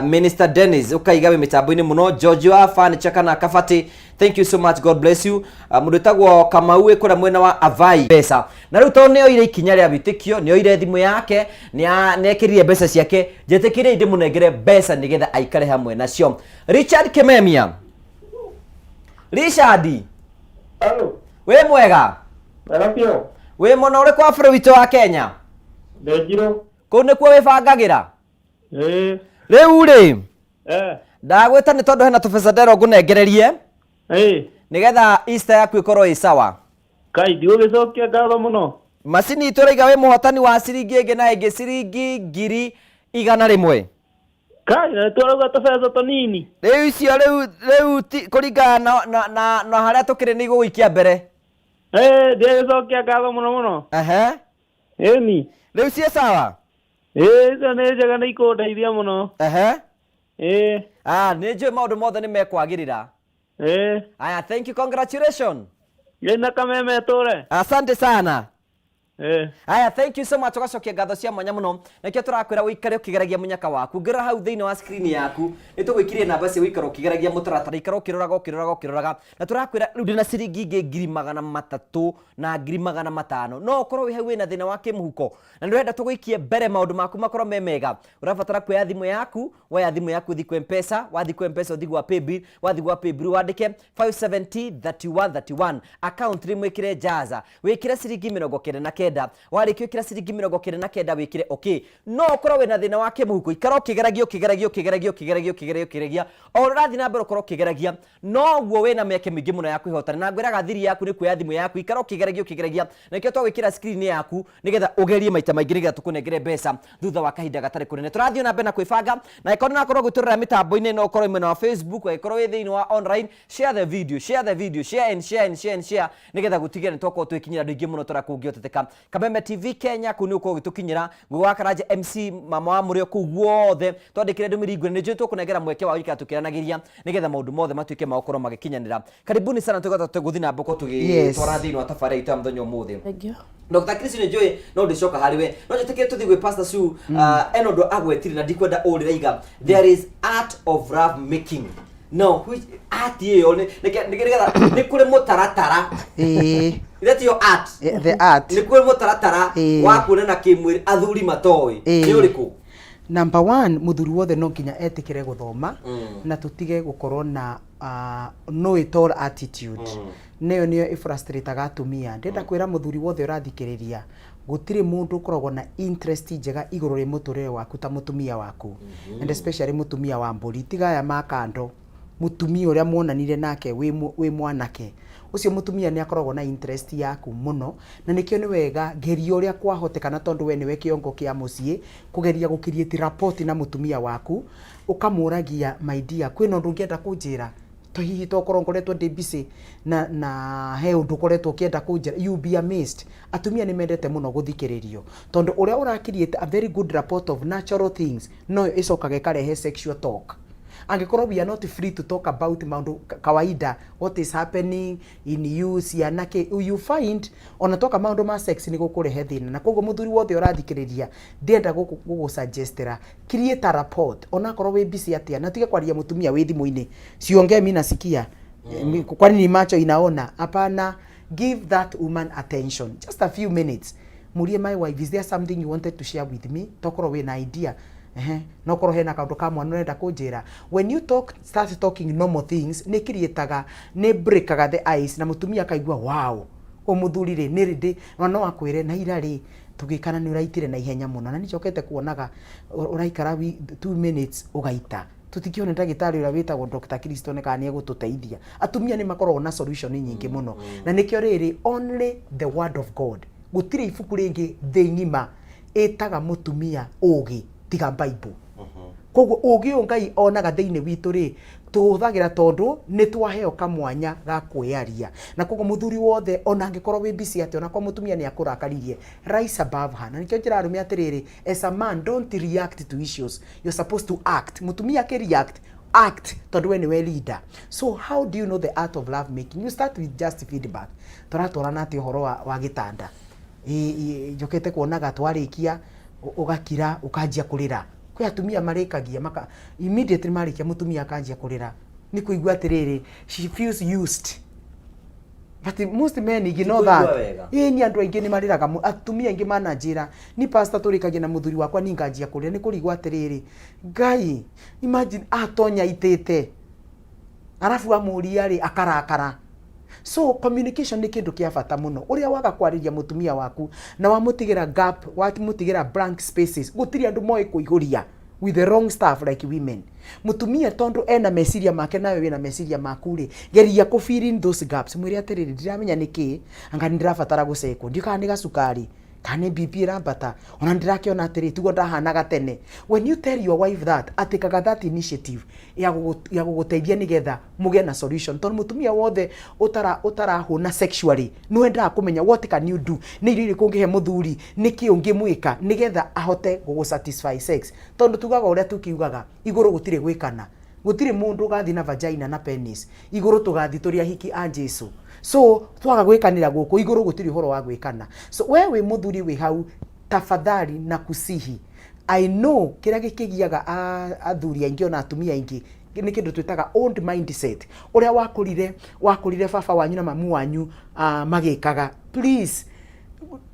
[SPEAKER 1] Minister Dennis ũkaiga wĩ mĩtambo-inĩ mũno. George wa Furniture kana Kabati, thank you so much, God bless you. Mũndũ wĩtagwo Kamau wĩ kũrĩa mwena wa Avai mbeca na rĩu tondũ nĩoire ikinya rĩa wĩtĩkio nĩoire thimũ yake nĩekĩrire mbeca ciake njĩtĩkĩrie ndĩmũnengere mbeca nĩgetha aikare hamwe nacio. Richard Kimemia, Richard.
[SPEAKER 10] Hello.
[SPEAKER 1] Wĩ mwega?
[SPEAKER 10] Wega biũ.
[SPEAKER 1] Wĩ mũno ũrĩ kwa bũrũri witũ wa Kenya?
[SPEAKER 10] Ndĩ Njirũ.
[SPEAKER 1] Kũu nĩkuo wĩbangagĩra?
[SPEAKER 10] Ĩĩ.
[SPEAKER 1] Rĩu rĩ
[SPEAKER 10] Eh.
[SPEAKER 1] ndagwĩta nĩ tondũ hena tũbeca ndero ngũnengererie
[SPEAKER 10] Ĩĩ.
[SPEAKER 1] nĩgetha Easter yaku ĩkorwo ĩ sawa.
[SPEAKER 10] Kai ndigũgĩcokia ngatho mũno.
[SPEAKER 1] Macini itũ ĩraiga wĩ mũhotani wa ciringi ĩngĩ na ĩngĩ ciringi 100,000.
[SPEAKER 10] Kai na twarauga tũbeca tũnini.
[SPEAKER 1] Rĩu icio rĩu rĩu kũringana na harĩa tũkĩrĩ nĩ igũgũikia mbere.
[SPEAKER 10] Ĩĩ ndigũgĩcokia ngatho mũno mũno.
[SPEAKER 1] Ehe.
[SPEAKER 10] Ĩni.
[SPEAKER 1] Rĩu ciĩ sawa?
[SPEAKER 10] Ĩĩ icio nĩ njega nĩ ikũndeithia mũno.
[SPEAKER 1] Ehe.
[SPEAKER 10] Ĩĩ.
[SPEAKER 1] Ah, nĩ njũĩ maũndũ mothe nĩ mekwagĩrĩra.
[SPEAKER 10] Ĩĩ.
[SPEAKER 1] Aya, thank you, congratulations.
[SPEAKER 10] Ngĩna kameme tũre.
[SPEAKER 1] Asante sana.
[SPEAKER 10] Ĩĩ.
[SPEAKER 1] Aya, thank you so much. Ũgacokia ngatho cia mwanya mũno. Nakĩo tũrakwĩra ũikare ũkĩgeragia mũnyaka waku. Ngĩrora hau thĩinĩ wa screen yaku, nĩ tũgwĩkĩrire namba cia gũikara ũkĩgeragia mũtaratara, ikara ũkĩroraga ũkĩroraga ũkĩroraga. Na tũrakwĩra rĩu ndĩna ciringi ingĩ 300,000 na 500,000. No ũkorwo wĩ hau wĩna thĩna wa kĩmũhuko na nĩ ũrenda tũgũikie mbere maũndũ maku makorwo me mega. Ũrabatara kuoya thimũ yaku, woya thimũ yaku ũthiĩ kwĩ M-Pesa, wathiĩ kwĩ M-Pesa ũthiĩ gwa Paybill, wathiĩ gwa Paybill wandĩke 570 31 31 account name wĩkĩre Jaza, wĩkĩre ciringi 99. kenda. Warĩkia ĩkĩra ciringi 99 wĩkĩre okay. No ũkorwo wĩna thĩna wa kĩmũhuko, ikara ũkĩgeragia ũkĩgeragia ũkĩgeragia ũkĩgeragia ũkĩgeragia ũkĩgeragia, o ũrĩa ũrathiĩ na mbere ũkorwo ũkĩgeragia noguo wĩna mĩeke mĩingĩ mũno ya kwĩhotana. Na ngwĩraga thiri yaku nĩ kuoya thimũ yaku, ikara ũkĩgeragia ũkĩgeragia, na nĩkĩo twagwĩkĩra screen yaku nĩgetha ũgerie maita maingĩ nĩgetha tũkũnengere mbeca thutha wa kahinda gatarĩ kũnene. Tũrathiĩ na mbere na kwĩbanga, na angĩkorwo nĩũrakorwo ũgĩtũrora mĩtambo-inĩ no ũkorwo mwena wa Facebook, angĩkorwo wĩ thĩinĩ wa online, share the video, share the video, share and share and share and share, nĩgetha gũtigĩrĩra nĩtwakorwo tũgĩkinyĩra andũ aingĩ mũno ta ũrĩa kũngĩhoteteka. Kameme TV Kenya kũu nĩ ũkorwo ũgĩtũkinyĩra, Ngũgĩ wa Karanja MC, mama wa mũrĩo kũu guothe, twandĩkĩre ndũmĩrĩri nguhĩ, nĩ njũĩ tũkũnengera mweke wa gũikara tũkĩaranagĩria nĩgetha maũndũ mothe matuĩke ma gũkorwo magĩkinyanĩra. Karibuni sana, tũgota tũgũthiĩ na mbere tũgĩtwara thĩinĩ wa tabarĩra itũ ya mũthenya ũmũthĩ.
[SPEAKER 3] Thank you.
[SPEAKER 1] Dr. Chris nĩ njũĩ no ndĩcoka harĩ we, no njĩtĩkĩre tũthiĩ gwĩ Pastor Sue. Ena ũndũ agwetire na ndikwenda ũrĩre iga, there is art of love making. No which art ĩyo nĩgetha nĩ kũrĩ mũtaratara. Ithe tiyo art?
[SPEAKER 2] The art.
[SPEAKER 1] Nĩ kũrĩ mũtaratara wa kuonana kĩmwĩrĩ athuri matoĩ, nĩ ũrĩkũ?
[SPEAKER 2] Number one, mũthuri wothe no nginya etĩkĩre gũthoma na tũtige gũkorwo na know it all attitude. Nĩyo nĩyo ĩfrustrataga atumia. Ndĩrenda kwĩra mũthuri wothe ũrathikĩrĩria, gũtirĩ mũndũ ũkoragwo na interest njega igũrũ rĩ mũtũrĩre waku ta mũtumia waku, and especially mũtumia wa mbũri, tiga aya ma kando, mũtumia ũrĩa muonanire nake wĩ mwanake. Ũcio mũtumia nĩ akoragwo na interest yaku mũno, na nĩkĩo nĩ wega geria ũrĩa kwahotekana, tondũ we nĩwe kĩongo kĩa mũciĩ, kũgeria gũ create rapport na mũtumia waku, ũkamũragia, "My dear, kwĩna ũndũ ũngĩenda kũnjĩra? To hihi tokorwo ngoretwo ndĩ busy na he ũndũ ũkoretwo ũkĩenda kũnjĩra?" You be amazed, atumia nĩ mendete mũno gũthikĩrĩrio, tondũ ũrĩa ũra create a very good rapport of natural things noyo ĩcokaga ĩkarehe sexual talk. Angĩkorwo we are not free to talk about maũndũ kawaida, what is happening in you, ciana kĩ, you find ona toka maũndũ ma sex nĩ gũkũrehe thĩna. Na koguo mũthuri wothe ũrathikĩrĩria, ndĩrenda gũgũsuggestera, create a rapport onakorwo wĩ busy atĩa, na tige kwaria mũtumia wĩ thimũ-inĩ, "Siongee, mi nasikia. Kwani ni macho inaona?" Hapana, give that woman attention, just a few minutes. Murie, "My wife, is there something you wanted to share with me? Tokorwo wĩna idea, ehe, no korwo hena kaũndũ ka mwana ũrenda kũnjĩra." When you talk, start talking normal things, nĩ creataga, nĩ breakaga the ice, na mũtumia akaigua, "Wow, ũyũ mũthuri rĩ nĩ rĩndĩ." Ona no akwĩre, "Na ira rĩ tũgĩkana nĩ ũraitire na ihenya mũno, na nĩnjokete kuonaga ũraikara 2 minutes ũgaita. Tũtikĩone ndagĩtarĩ ũrĩa wĩtagwo Dr. Kristo nĩ kana nĩ egũtũteithia." Atumia nĩ makoragwo na solution nyingĩ mũno, na nĩkĩo rĩrĩ only the word of God. Gũtirĩ ibuku rĩngĩ thĩ ng'ima ĩtaga mũtumia ũgĩ tiga Bible. Koguo ũgĩ ũyũ Ngai onaga thĩinĩ witũ rĩ, tũhũthagĩra tondũ nĩ twaheo kamwanya ga kwĩyaria. Na koguo mũthuri wothe, ona angĩkorwo wĩ busy atĩa, onakorwo mũtumia nĩ akũrakaririe, rise above her. Na nĩkĩo njĩra arũme atĩrĩrĩ, as a man, don't react to issues, you're supposed to act. Mũtumia akĩreact, act, tondũ we nĩwe leader. So how do you know the art of love making? You start with just feedback. Tũratwarana atĩ ũhoro wa gĩtanda? Njũkĩte kuonaga twarĩkia ũgakira ũkanjia kũrĩra. Kwĩ atumia marĩkagia maka immediately marĩkia, mũtumia akanjia kũrĩra nĩ kũigua atĩrĩrĩ, she feels used, but most men ignore
[SPEAKER 1] Ti kũigua
[SPEAKER 2] that.
[SPEAKER 1] Wega.
[SPEAKER 2] Ĩĩ, ni andũ aingĩ nĩ marĩraga. Atumia aingĩ mananjĩra, "Ni pastor, tũrĩkagia na mũthuri wakwa ni nganjia kũrĩra nĩ kũrigwo atĩrĩrĩ, Ngai, imagine atonya itĩte arabu amũria rĩ akarakara." So communication nĩ kĩndũ kĩa bata mũno. Ũrĩa waga kwarĩria mũtumia waku na wamũtigĩra gap, wamũtigĩra blank spaces, gũtirĩ andũ moĩ kũihũria with the wrong stuff like women. Mũtumia tondũ ena meciria make nawe wĩna meciria maku rĩ, geria kũ fill in those gaps. Mwĩre atĩrĩrĩ, "Ndiramenya nĩkĩ, anga nĩ ndĩrabatara gũcekwo, ndiũ kana nĩ gacukari kana nĩ BP ĩrambata, ona ndĩrakĩona atĩrĩ tiguo ndahanaga tene." When you tell your wife that, atĩkaga that initiative ya gũgũteithia nĩgetha mũgĩe na solution, tondũ mũtumia wothe ũtarahũna sexually nĩ wendaga kũmenya what can you do, nĩ irio irĩkũ ũngĩhe mũthuri, nĩ kĩ ũngĩmwĩka nĩgetha ahote gũgũsatisfy sex. Tondũ tugaga ũrĩa tukiugaga, igũrũ gũtirĩ gwĩkana, gũtirĩ mũndũ ũgathiĩ na vagina na penis igũrũ, tũgathiĩ tũrĩ ahiki a Jesu. So twaga gwĩkanĩra gũkũ igũrũ, gũtirĩ ũhoro wa gwĩkana. So we wĩ mũthuri wĩ hau, tafadhali na kusihi, I know kĩrĩa gĩkĩgiaga athuri aingĩ ona atumia aingĩ nĩ kĩndũ twĩtaga old mindset, ũrĩa wakũrire baba wanyu na mamu wanyu magĩkaga. Please,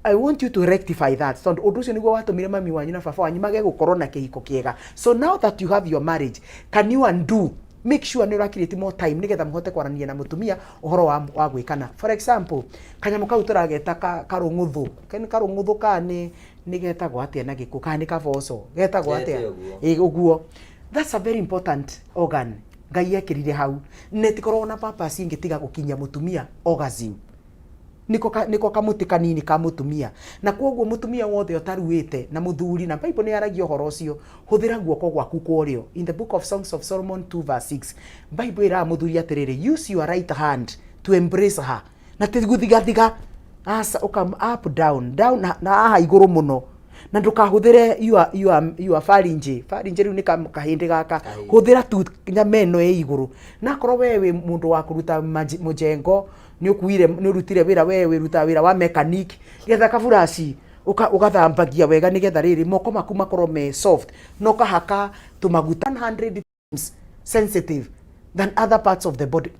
[SPEAKER 2] I want you to rectify that, tondũ ũndũ ũcio nĩguo watũmire mami wanyu na baba wanyu mage gũkorwo na kĩhiko kĩega. So now that you have your marriage, can you undo Make sure nĩ ũra create more time nĩgetha mũhote kwaranĩria na mũtumia ũhoro wa, wa gwĩkana. For example, kanyamũ kau tũrageta ka, karũng'ũthũ. Nĩ karũng'ũthũ ka nĩ nĩ getagwo atĩa na gĩkũ kana nĩ kaboco getagwo atĩa?
[SPEAKER 1] Gete ũguo.
[SPEAKER 2] Ĩ, ũguo. That's a very important organ Ngai ekĩrire hau na ĩtikoragwo na purpose ĩngĩ tiga gũkinyia mũtumia orgasm. Nĩko ka, nĩko kamũtĩ kanini ka mũtumia. Na kwoguo mũtumia wothe ũtaruĩte na mũthuri, na Bible nĩ yaragia ũhoro ũcio, hũthĩra guoko gwaku kwa ũrĩo. In the book of Songs of Solomon 2 verse 6, Bible ĩraga mũthuri atĩrĩrĩ, use your right hand to embrace her. Na ti gũthigathiga, aca, ũka up down, down na, na haha igũrũ mũno. Na ndũkahũthĩre your, your, your pharynge. Pharynge rĩu nĩ kahĩndĩ gaka. Hũthĩra tu nyama ĩno ĩ igũrũ. Na akorwo we wĩ mũndũ wa kũruta mũjengo, nĩ ũkuire nĩ ũrutire wĩra we wĩrutaga wĩra wa mechanic getha kaburaci ũgathambagia wega nĩgetha rĩrĩ moko maku makorwo me soft na ũkahaka tũmaguta 100 times sensitive than other parts of the body.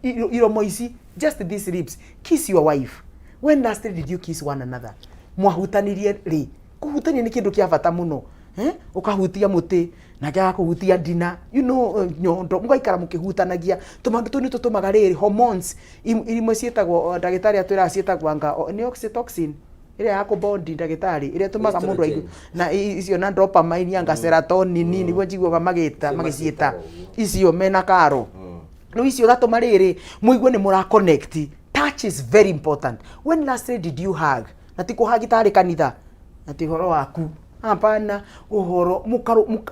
[SPEAKER 2] Iromo ici, just these lips, kiss your wife. When last did you kiss one another? Mwahutanirie rĩ? Kũhutania nĩ kĩndũ kĩa bata mũno. Eh? Ũkahutia mũtĩ nake agakũhutia ndina, you know, nyondo, mũgaikara mũkĩhutanagia. Tũmaũndũ tũu nĩ tũtũmaga rĩrĩ hormones imwe ciĩtagwo, ndagĩtarĩ atwĩraga ciĩtagwo anga nĩ oxytocin ĩrĩa ya kũbondi ndagĩtarĩ, ĩrĩa ĩtũmaga mũndũ aigue na icio na dopamine anga serotonin nĩguo njiguaga magĩta magĩciĩta icio mena karo. Rĩu icio gatũma rĩrĩ mũigue nĩ mũra connect. Touch is very important. When lastly did you hug? Na ti kũhagi tarĩ kanitha, na ti ũhoro waku, hapana, ũhoro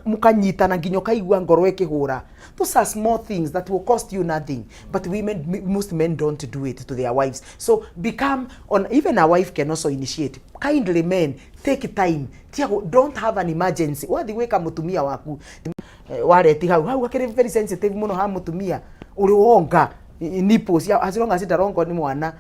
[SPEAKER 2] mũkanyitana nginya ũkaigua ngoro ĩkĩhũra. Those are small things that will cost you nothing, but women, most men don't do it to their wives. So become on, even a wife can also initiate. Kindly men, take time. Tia, don't have an emergency. Wathi gwĩka mũtumia waku wareti hau hau hakĩrĩ very sensitive mũno ha mũtumia ũrĩ wonga nipples, as long as ndarongo nĩ mwana.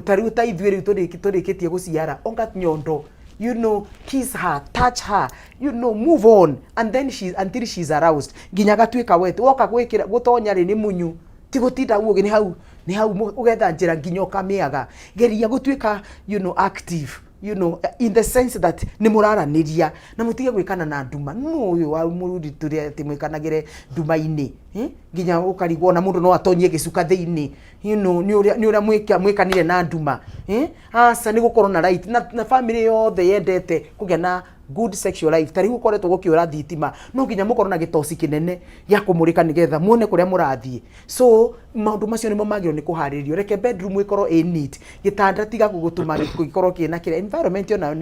[SPEAKER 2] Ta rĩu ta ithuĩ rĩu tũrĩkĩtie gũciara, onga nyondo, you know, kiss her, touch her, you know, move on, and then she, until she's aroused, nginya gatuĩka wet. Woka gwĩkĩra gũtonya rĩ nĩ munyu, ti gũtinda ũguo nĩ hau nĩ hau, ũgetha njĩra nginya ũkamĩaga. Geria gũtuĩka, you know, active, you know, in the sense that nĩ mũraranĩria na mũtige gwĩkana na nduma. No ũyũ wa mũrudi tũrĩa atĩ mwĩkanagĩre nduma-inĩ, eh? Nginya ũkarigwo na mũndũ no atonyie gĩcuka thĩinĩ, you know, nĩ ũrĩa nĩ ũrĩa mwĩkanire na nduma, eh? Aca, nĩ gũkorwo na right na family yothe yendete kũgĩa na good sexual life. Ta rĩu gũkoretwo gũkĩũra thitima, no nginya mũkorwo na gĩtoci kĩnene gĩa kũmũrĩka nĩgetha muone kũrĩa mũrathiĩ. So maũndũ macio nĩmo magĩrĩirwo nĩ kũharĩrĩrio. Reke bedroom ĩkorwo ĩ neat, gĩtanda tiga gũtũma gĩkorwo kĩna kĩrĩa, environment onayo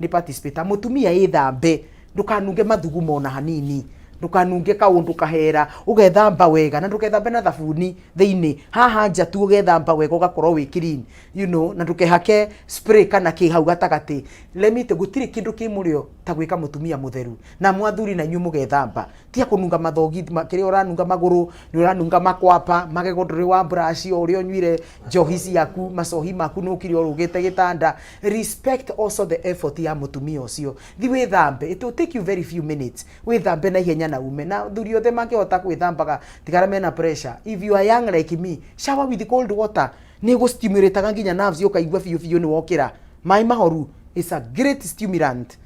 [SPEAKER 2] nĩ participate. Mũtumia ĩthambe, ndũkanunge mathugumo ona hanini, ndũkanunge kaũndũ kahera, ũgethamba wega na ndũgethambe na thabuni thĩinĩ, haha nja tu ũgethamba wega ũgakorwo wĩ clean, you know, na ndũkehake spray kana kĩ hau gatagatĩ. Let me tell, gũtirĩ kĩndũ kĩ mũrĩo ta gwĩka mũtumia mũtheru. Na mwathuri na inyuĩ mũgethamba, tiga kũnunga mathogi kĩrĩa ũranunga magũrũ, nĩ ũranunga makwapa magego, ndũrĩ wa brush, o ũrĩa ũnyuire njohi ciaku, macohi maku, nĩ ũkire ũrũgĩte gĩtanda. Respect also the effort ya mũtumia ũcio. Thi wĩthambe, it will take you very few minutes. Wĩthambe na ihenya na ume. Na thuri othe mangĩhota gwĩthambaga tigara mena pressure. If you are young like me, shower with cold water. Nĩ gũstimulataga nginya nerves, ũkaigua biũ biũ nĩ wokĩra. Maĩ mahoru is a great stimulant.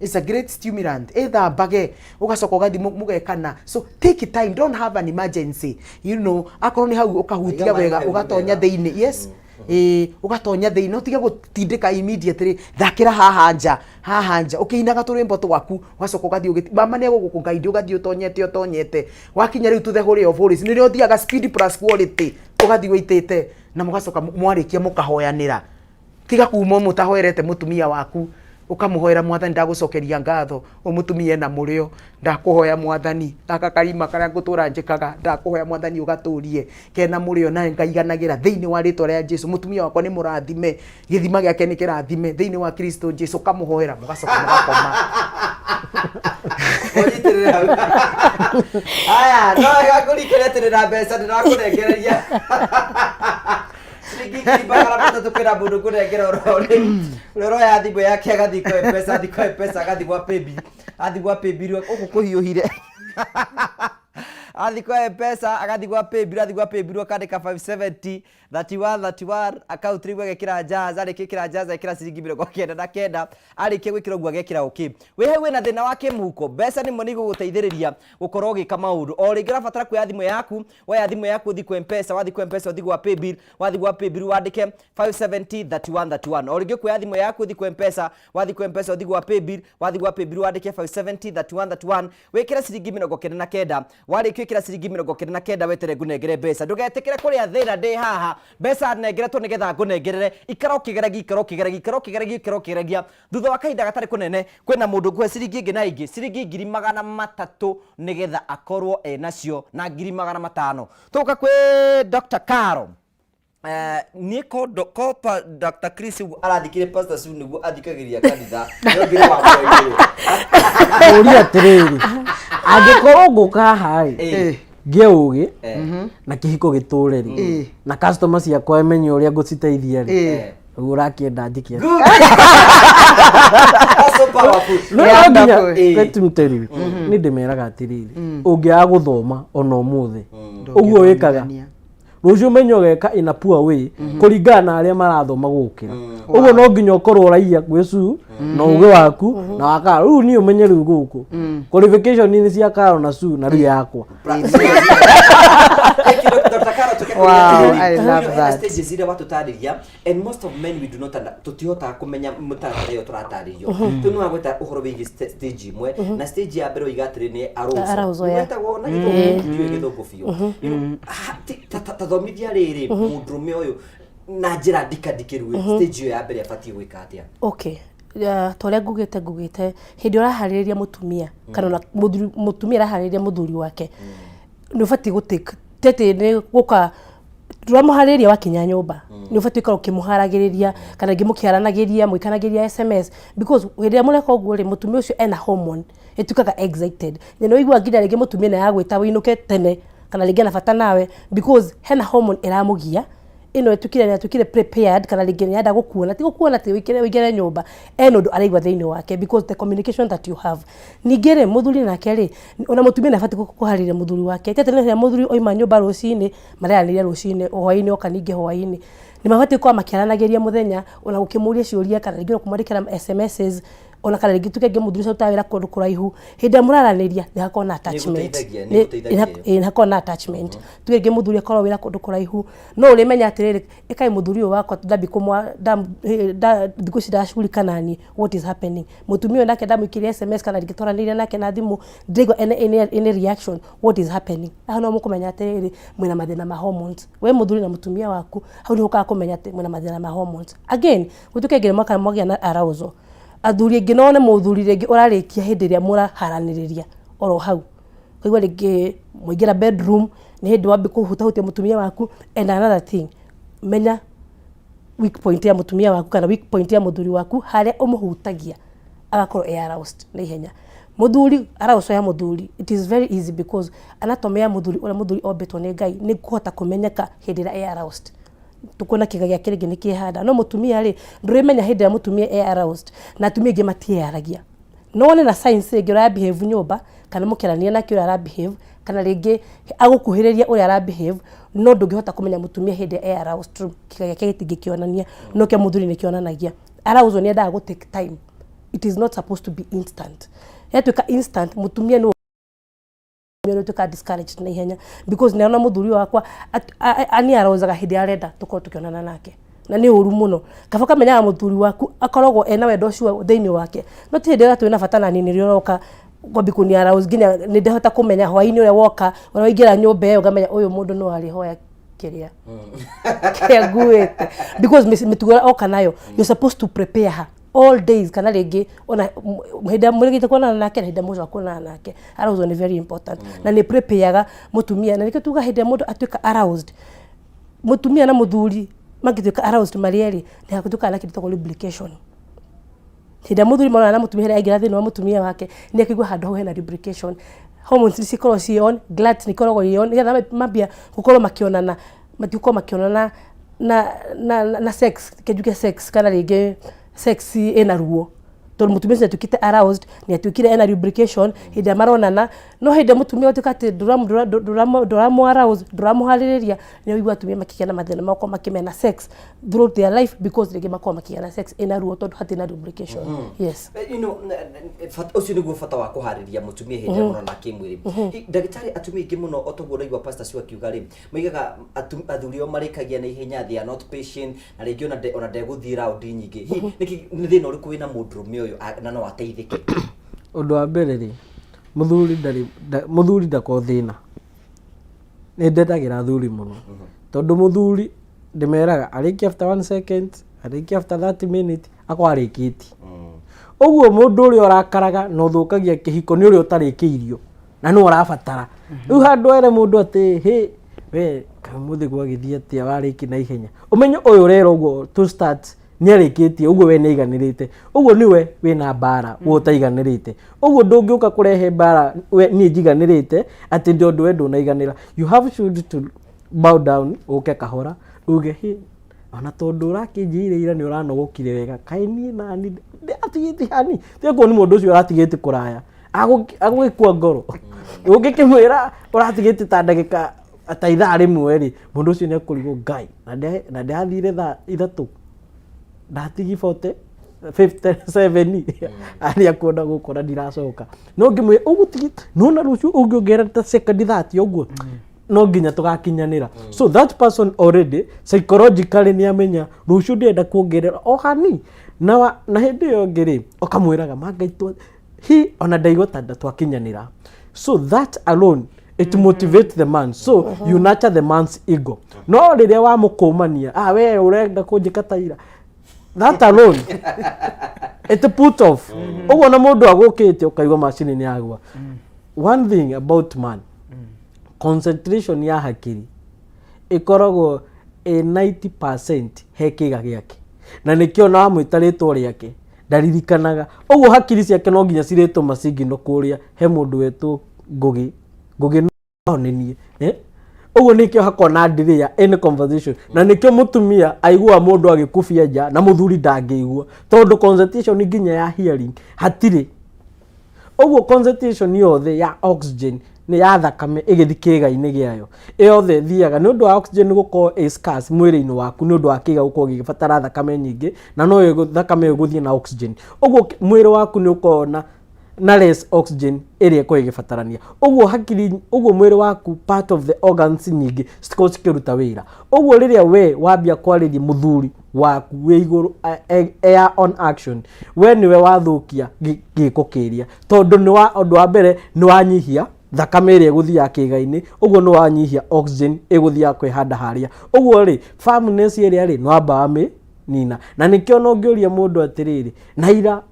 [SPEAKER 2] It's a great stimulant. Ĩthambage, ũgacoka ũgathiĩ mũgekana. So take time, don't have an emergency. You know, akorwo nĩ hau ũkahutia
[SPEAKER 1] Iga maĩ
[SPEAKER 2] wega,
[SPEAKER 1] mahehu
[SPEAKER 2] ũgatonya
[SPEAKER 1] mega.
[SPEAKER 2] thĩinĩ. Yes. Ĩĩ, ũgatonya thĩinĩ, no tige gũtindĩka immediately. Thakĩra haha nja, haha nja, ũkĩinaga tũrwĩmbo twaku, ũgacoka ũgathiĩ mama nĩ egũgũkũngaindi, ũgathiĩ ũtonyete ũtonyete. Wakinya rĩu to the holy of holies, nĩrĩo ũthiaga speed plus quality, ũgathiĩ ũitĩte, na mũgacoka mwarĩkia mũkahoyanĩra. Tiga kuma mũtahoerete mũtumia waku, ũkamũhoera, mwathani ndagũcokeria ngatho, ũyũ mũtumia ena mũrĩo, ndakũhoya mwathani, gaka karima karĩa ngũtũra njĩkaga, ndakũhoya mwathani ũgatũrie kena mũrĩo na ngaiganagĩra thĩinĩ wa rĩtwa rĩa Jesu. Mũtumia wakwa nĩ mũrathime, gĩthima gĩake nĩ kĩrathime thĩinĩ wa Kristo Jesu. Ũkamũhoera, mũgacoka mũgakoma.
[SPEAKER 1] Ũnyitĩrĩre hau. Aya, no wega ngũrikĩre atĩ ndĩna mbeca ndĩrakũnengereria ciringi 300,000. Kwĩna mũndũ ngũnengera oro rĩu, ũrĩa ũroya thimũ yake agathiĩ kwa M-Pesa, athiĩ kwa M-Pesa, agathiĩ gwa paybill, athiĩ gwa paybill gũkũ kũhiũhire. Athiĩ kwa Mpesa, agathiĩ gwa Paybill, athiĩ gwa Paybill akandĩka 570 31 31 account rĩu agekĩra Jazz, arĩkia gwĩkĩra Jazz agekĩra ciringi 99, arĩkia gwĩkĩra ũguo agekĩra okay. Wĩ hau wĩna thĩna wa kĩmũhuko, mbeca nĩmo nĩ igũgũteithĩrĩria gũkorwo ũgĩka maũndũ. O rĩngĩ ũrabatara kuoya thimũ yaku, woya thimũ yaku ũthiĩ kwa Mpesa, wathiĩ kwa Mpesa ũthiĩ gwa Paybill, wathiĩ gwa Paybill wandĩke 570 31 31. O rĩngĩ ũkuoya thimũ yaku ũthiĩ kwa Mpesa, wathiĩ kwa Mpesa ũthiĩ gwa Paybill, wathiĩ gwa Paybill wandĩke 570 31 31, wĩkĩre ciringi 99, warĩkia gwĩkĩra ciringi 99 weterere ngũnengere mbeca. Ndũgetĩkĩre kũrĩa thĩna ndĩ haha, mbeca nengeretwo nĩgetha ngũnengerere. Ikara ũkĩgeragia, ikara ũkĩgeragia, ikara ũkĩgeragia, ikara ũkĩgeragia. Thutha wa kahinda gatarĩ kũnene kwĩna mũndũ ngũhe ciringi ĩngĩ na ĩngĩ, ciringi 300,000 nĩgetha akorwo enacio na 500,000. Tũgũka kwĩ Dr. Caro. Niĩ ko Dr. Chris ũguo arathikire Pastor Sue nĩguo athikagĩria kanitha nĩ ũngĩ wa igũrũ.
[SPEAKER 4] Ũria atĩrĩrĩ, angĩkorwo ngũka haha rĩ, ngĩe ũgĩ na kĩhiko gĩtũre rĩ, na customer ciakwa menye ũrĩa ngũciteithia rĩ, ũguo ũrakĩenda njĩke atĩa?
[SPEAKER 1] That's so powerful.
[SPEAKER 4] No no nginya
[SPEAKER 1] Eh.
[SPEAKER 4] let me tell you, nĩ ndĩmeraga atĩrĩrĩ, ũngĩaga gũthoma ona ũmũthĩ ũguo wĩkaga rũciũ menye ũgeka in a poor way kũringana na arĩa marathoma gũkĩra. Ũguo no nginya ũkorwo ũraiya gwĩ cu na ũgĩ waku na wa Karo. Rĩu niĩ ũmenye rĩu gũkũ qualification nĩ cia Karo na cu na rĩu yakwa.
[SPEAKER 1] Thank you, Dr. Caro, tuke
[SPEAKER 2] Wow, I love that.
[SPEAKER 1] Stages iria watũtarĩria, and most of men we do not under, tũtihotaga kũmenya mũtaratara ĩyo tũratarĩrio. Tu nĩ wagweta ũhoro wĩgiĩ stage ĩmwe, na stage ya mbere oiga atĩrĩ nĩ arousal.
[SPEAKER 3] Arousal, yeah.
[SPEAKER 1] Gwetagwo na gĩthũngũ, ndiũĩ gĩthũngũ biũ. You know, ta thomithia rĩrĩ mũndũrũme ũyũ na njĩra ndikandikĩru stage ĩyo ya mbere abatiĩ gwĩka atĩa?
[SPEAKER 3] Okay. Ta ũrĩa ngugĩte hĩndĩ ũraharĩrĩria mũtumia kana ona mũtumia araharĩrĩria mũthuri wake, nĩ ũbatiĩ gũtake tete nĩ gũka ndũramũharĩrĩria wakinya nyũmba, nĩ ũbatiĩ gũkorwo ũkĩmũharagĩrĩria kana rĩngĩ mũkĩaranagĩria, mũikanagĩria SMS, because hĩndĩ ĩrĩa mũreka ũguo rĩ, mũtumia ũcio ena hormone ĩtuĩkaga excited, na nĩ ũiguaga nginya rĩngĩ mũtumia nĩ aragwĩta wĩinũke tene kana rĩngĩ ena bata nawe, because hena hormone ĩramũgia ĩno ĩtuĩkire nĩ atuĩkire prepared kana rĩngĩ nĩ arenda gũkuona, ti gũkuona atĩ wĩingĩre nyũmba, ena ũndũ araigua thĩinĩ wake because the communication that you have. Ningĩ rĩ, mũthuri nake rĩ, ona mũtumia nĩ abatiĩ kũharĩria mũthuri wake, ti atĩ rĩrĩa mũthuri oima nyũmba rũcinĩ mareranĩria rũcinĩ, hwaĩ-inĩ oka ningĩ hwaĩ-inĩ, nĩ mabatiĩ gũkorwo makĩaranagĩria mũthenya, ona gũkĩmũria ciũria kana rĩngĩ ona kũmwandĩkĩra SMSs, ona kana rĩngĩ tuge rĩngĩ mũthuri ũcio arutaga wĩra kũndũ kũraihu, hĩndĩ ĩrĩa mũraranĩria nĩ hakoragwo na attachment.
[SPEAKER 1] Nĩ gũteithagia ĩyo.
[SPEAKER 3] Nĩ hakoragwo na attachment. Tuge rĩngĩ mũthuri akorwo wĩra kũndũ kũraihu, no ũrĩmenya atĩrĩrĩ, ĩkai mũthuri ũyũ wakwa ndambi kũmwa thikũ ici ndacugurika nani, what is happening. Mũtumia ũyũ nake ndamũikĩria SMS kana rĩngĩ twaranĩria nake na thimũ, ndĩraigua any reaction, what is happening. Hau no mũkũmenya atĩrĩrĩ, mwĩna mathĩna ma hormones. We mũthuri na mũtumia waku, hau nĩho ũkaga kũmenya atĩ mwĩna mathĩna ma hormones. Again, gũtuĩke nginya mwaka mwagĩa na arousal. Athuri aingĩ no wone mũthuri rĩngĩ ũrarĩkia hĩndĩ ĩrĩa mũraharanĩrĩria oro hau. Ũkaigua rĩngĩ mwaingĩra bedroom, nĩ hĩndĩ wambia kũhutahutia mũtumia waku. And another thing, menya weak point ya mũtumia waku kana weak point ya mũthuri waku, harĩa ũmũhutagia agakorwo e aroused na ihenya. Mũthuri, arousal ya mũthuri, it is very easy because anatomy ya mũthuri, ũrĩa mũthuri ombĩtwo nĩ Ngai, nĩ kũhota kũmenyeka hĩndĩ ĩrĩa e aroused. Tukuona kĩga gĩake rĩngĩ nĩ kĩhanda, no mũtumia rĩ, ndũrĩmenya hĩndĩ ĩrĩa mũtumia e aroused, na atumia aingĩ matiĩyaragia. No wone na signs rĩngĩ ũrĩa behave nyũmba, kana mũkĩarania nake ũrĩa ara behave, kana rĩngĩ agũkuhĩrĩria ũrĩa ara behave, no ndũngĩhota kũmenya mũtumia hĩndĩ ĩrĩa e aroused, tondũ kĩga gĩake gĩtingĩkĩonania, no kĩa mũthuri nĩ kĩonanagia. Arousal nĩ yendaga gũ take time, it is not supposed to be instant. Yatuĩka instant, mũtumia nĩ ũtuĩkaga discouraged na ihenya, because nĩarona mũthuri wakwa ani arozaga hĩndĩ ĩrĩa arenda tũkorwo tũkĩonana nake, na nĩ ũru mũno. Kaba ũkamenyaga mũthuri waku akoragwo ena wendo ũcio thĩinĩ wake, no ti hĩndĩ ĩrĩa twĩna bata nani nĩrĩo ũroka kwambia kũni arouse, nginya nĩ ndahota kũmenya hwaĩ-inĩ ũrĩa woka, ũrĩa waingĩra nyũmba ĩyo ngamenya ũyũ mũndũ no arĩhoya kĩrĩa kĩrĩa nguĩte, because mĩtugo ĩrĩa oka nayo, you're supposed to prepare her all days, kana rĩngĩ ona hĩndĩ ĩrĩa mũrĩgĩte kuonana nake na hĩndĩ ĩrĩa mũcoka kuonana nake. Arousal nĩ very important na nĩ prepareaga mũtumia, na nĩkĩo tuga hĩndĩ ĩrĩa mũndũ atuĩka aroused, mũtumia na mũthuri mangĩtuĩka aroused marĩ erĩ, nĩ hatuĩkaga na kĩndũ gĩtagwo lubrication. Hĩndĩ ĩrĩa mũthuri monana na mũtumia, hĩndĩ ĩrĩa aingĩra thĩinĩ wa mũtumia wake, nĩ akũigua handũ hau hena lubrication, hormones nĩ cikoragwo ciĩ on, glands nĩ ikoragwo ciĩ on, nĩgetha mambia gũkorwo makĩonana, matigũkorwo makĩonana na sex, reke njuge sex kana rĩngĩ sex ĩna ruo. Tondũ mũtumia ũcio nĩatuĩkĩte aroused, nĩatuĩkire ena lubrication hĩndĩ ĩrĩa maronana. No hĩndĩ ĩrĩa mũtumia ũtuĩka atĩ ndũramũ arouse, ndũramũharĩrĩria, nĩ ũigua atumia makĩgĩa na mathĩna ma gũkorwo makĩmena sex throughout their life, because rĩngĩ makoragwo makĩgĩa na sex ĩna ruo tondũ hatirĩ na lubrication. Yes.
[SPEAKER 1] Ũcio nĩguo bata wa kũharĩria mũtumia hĩndĩ ĩrĩa mũrona kĩmwĩrĩ. Ndagĩtarĩ, atumia aingĩ mũno, o toguo ũraigua Pastor Sue akiuga rĩ, moigaga athuri ao marĩkagia na ihenya, they are not patient, na rĩngĩ ona ndegũthiĩ raundi nyingĩ. Hihi nĩ thĩna ũrĩkũ wĩna mũndũrũme ũyũ na no ateithĩke?
[SPEAKER 4] Ũndũ wa mbere rĩ, mũthuri ndarĩ mũthuri ndakoragwo thĩna. Nĩ ndendagĩra athuri mũno, tondũ mũthuri ndĩmeraga arĩkie after one second, arĩkie after 30 minute, akorwo arĩkĩtie. Ũguo mũndũ ũrĩa ũrakaraga na ũthũkagia kĩhiko nĩ ũrĩa ũtarĩkĩirio na nĩ ũrabatara. Rĩu handũ ere mũndũ atĩ hĩ we kamũthĩ gwagĩthiĩ atĩa warĩki na ihenya, ũmenye ũyũ ũrera ũguo to start nĩ arĩkĩtie ũguo, we nĩ aiganĩrĩte, ũguo nĩwe wĩna mbara, we ũtaiganĩrĩte. Ũguo ndũngĩũka kũrehe mbara we niĩ njiganĩrĩte atĩ tondũ we ndũnaiganĩra. You have should to bow down, ũke kahora uge hĩ ona tondũ ũrakĩnjĩire ira nĩ ũranogokire wega, kaĩ niĩ nani ndĩratigĩte hani tiga nĩ mũndũ ũcio ũratigĩte kũraya agũgĩkua ngoro. Ũngĩkĩmwĩra ũratigĩte ta ndagĩka ta ithaa rĩmwe rĩ, mũndũ ũcio nĩ akũrigwo ngai na ndĩrathire thaa 3 ndatigi 40 57 arĩa kuona gũkora ndiracoka. No ngĩmwĩra ũgũtigĩte nona rũciũ ũngĩongerera ta second 30 ũguo no nginya tũgakinyanĩra. So that person already psychologically nĩ amenya rũciũ ndĩrenda kuongerera o hani. Na hĩndĩ ĩyo ĩngĩ rĩ, ũkamwĩraga mangai hi ona ndaigua ta twakinyanĩra. So that alone it motivates the man, so you nurture the man's ego. No rĩrĩa wamũkũmania, ah, we ũrenda kũnjĩka ta ira, that alone it put off. Ũguo na mũndũ agũkĩte ũkaigua macini nĩ yagwa. One thing about man, concentration ya hakiri ĩkoragwo ĩ 90% he kĩga gĩake, na nĩkĩo na wamwĩta rĩtwa rĩake ndaririkanaga. Ũguo hakiri ciake no nginya cirĩtũma signal kũrĩa he mũndũ wetwo Ngũgĩ. Ngũgĩ no nĩ niĩ, eh? Ũguo nĩkĩo hakoragwo na delay ya any conversation, na nĩkĩo mũtumia aiguaga mũndũ agĩkubia nja na mũthuri ndangĩigua, tondũ concentration nginya ya hearing hatirĩ. Ũguo concentration yothe ya oxygen nĩ ya thakame ĩgĩthiĩ kĩĩga-inĩ gĩayo yothe ĩthiaga nĩ ũndũ wa oxygen gũkorwo ĩ scarce mwĩrĩ-inĩ waku, nĩ ũndũ wa kĩĩga gũkorwo gĩgĩbatara thakame nyingĩ, na no thakame ĩyo ĩgũthiĩ na oxygen. Ũguo mwĩrĩ waku nĩ ũkoragwo na less oxygen ĩrĩa ĩkoragwo ĩgĩbatarania. Ũguo hakiri, ũguo mwĩrĩ waku, part of the organs nyingĩ citikoragwo cikĩruta wĩra. Ũguo rĩrĩa we wambia kwarĩria mũthuri waku wĩ igũrũ air on action, we nĩwe wathũkia gĩko kĩrĩa, tondũ nĩ wa ũndũ wa mbere nĩ wanyihia thakame ĩrĩa ĩgũthiaga kĩĩga-inĩ, ũguo nĩ wanyihia oxygen ĩgũthiaga kwĩhanda harĩa. Ũguo rĩ, firmness ĩrĩa rĩ nĩ wamba wamĩnina. Na nĩkĩo ona ũngĩũria mũndũ atĩrĩrĩ, na ira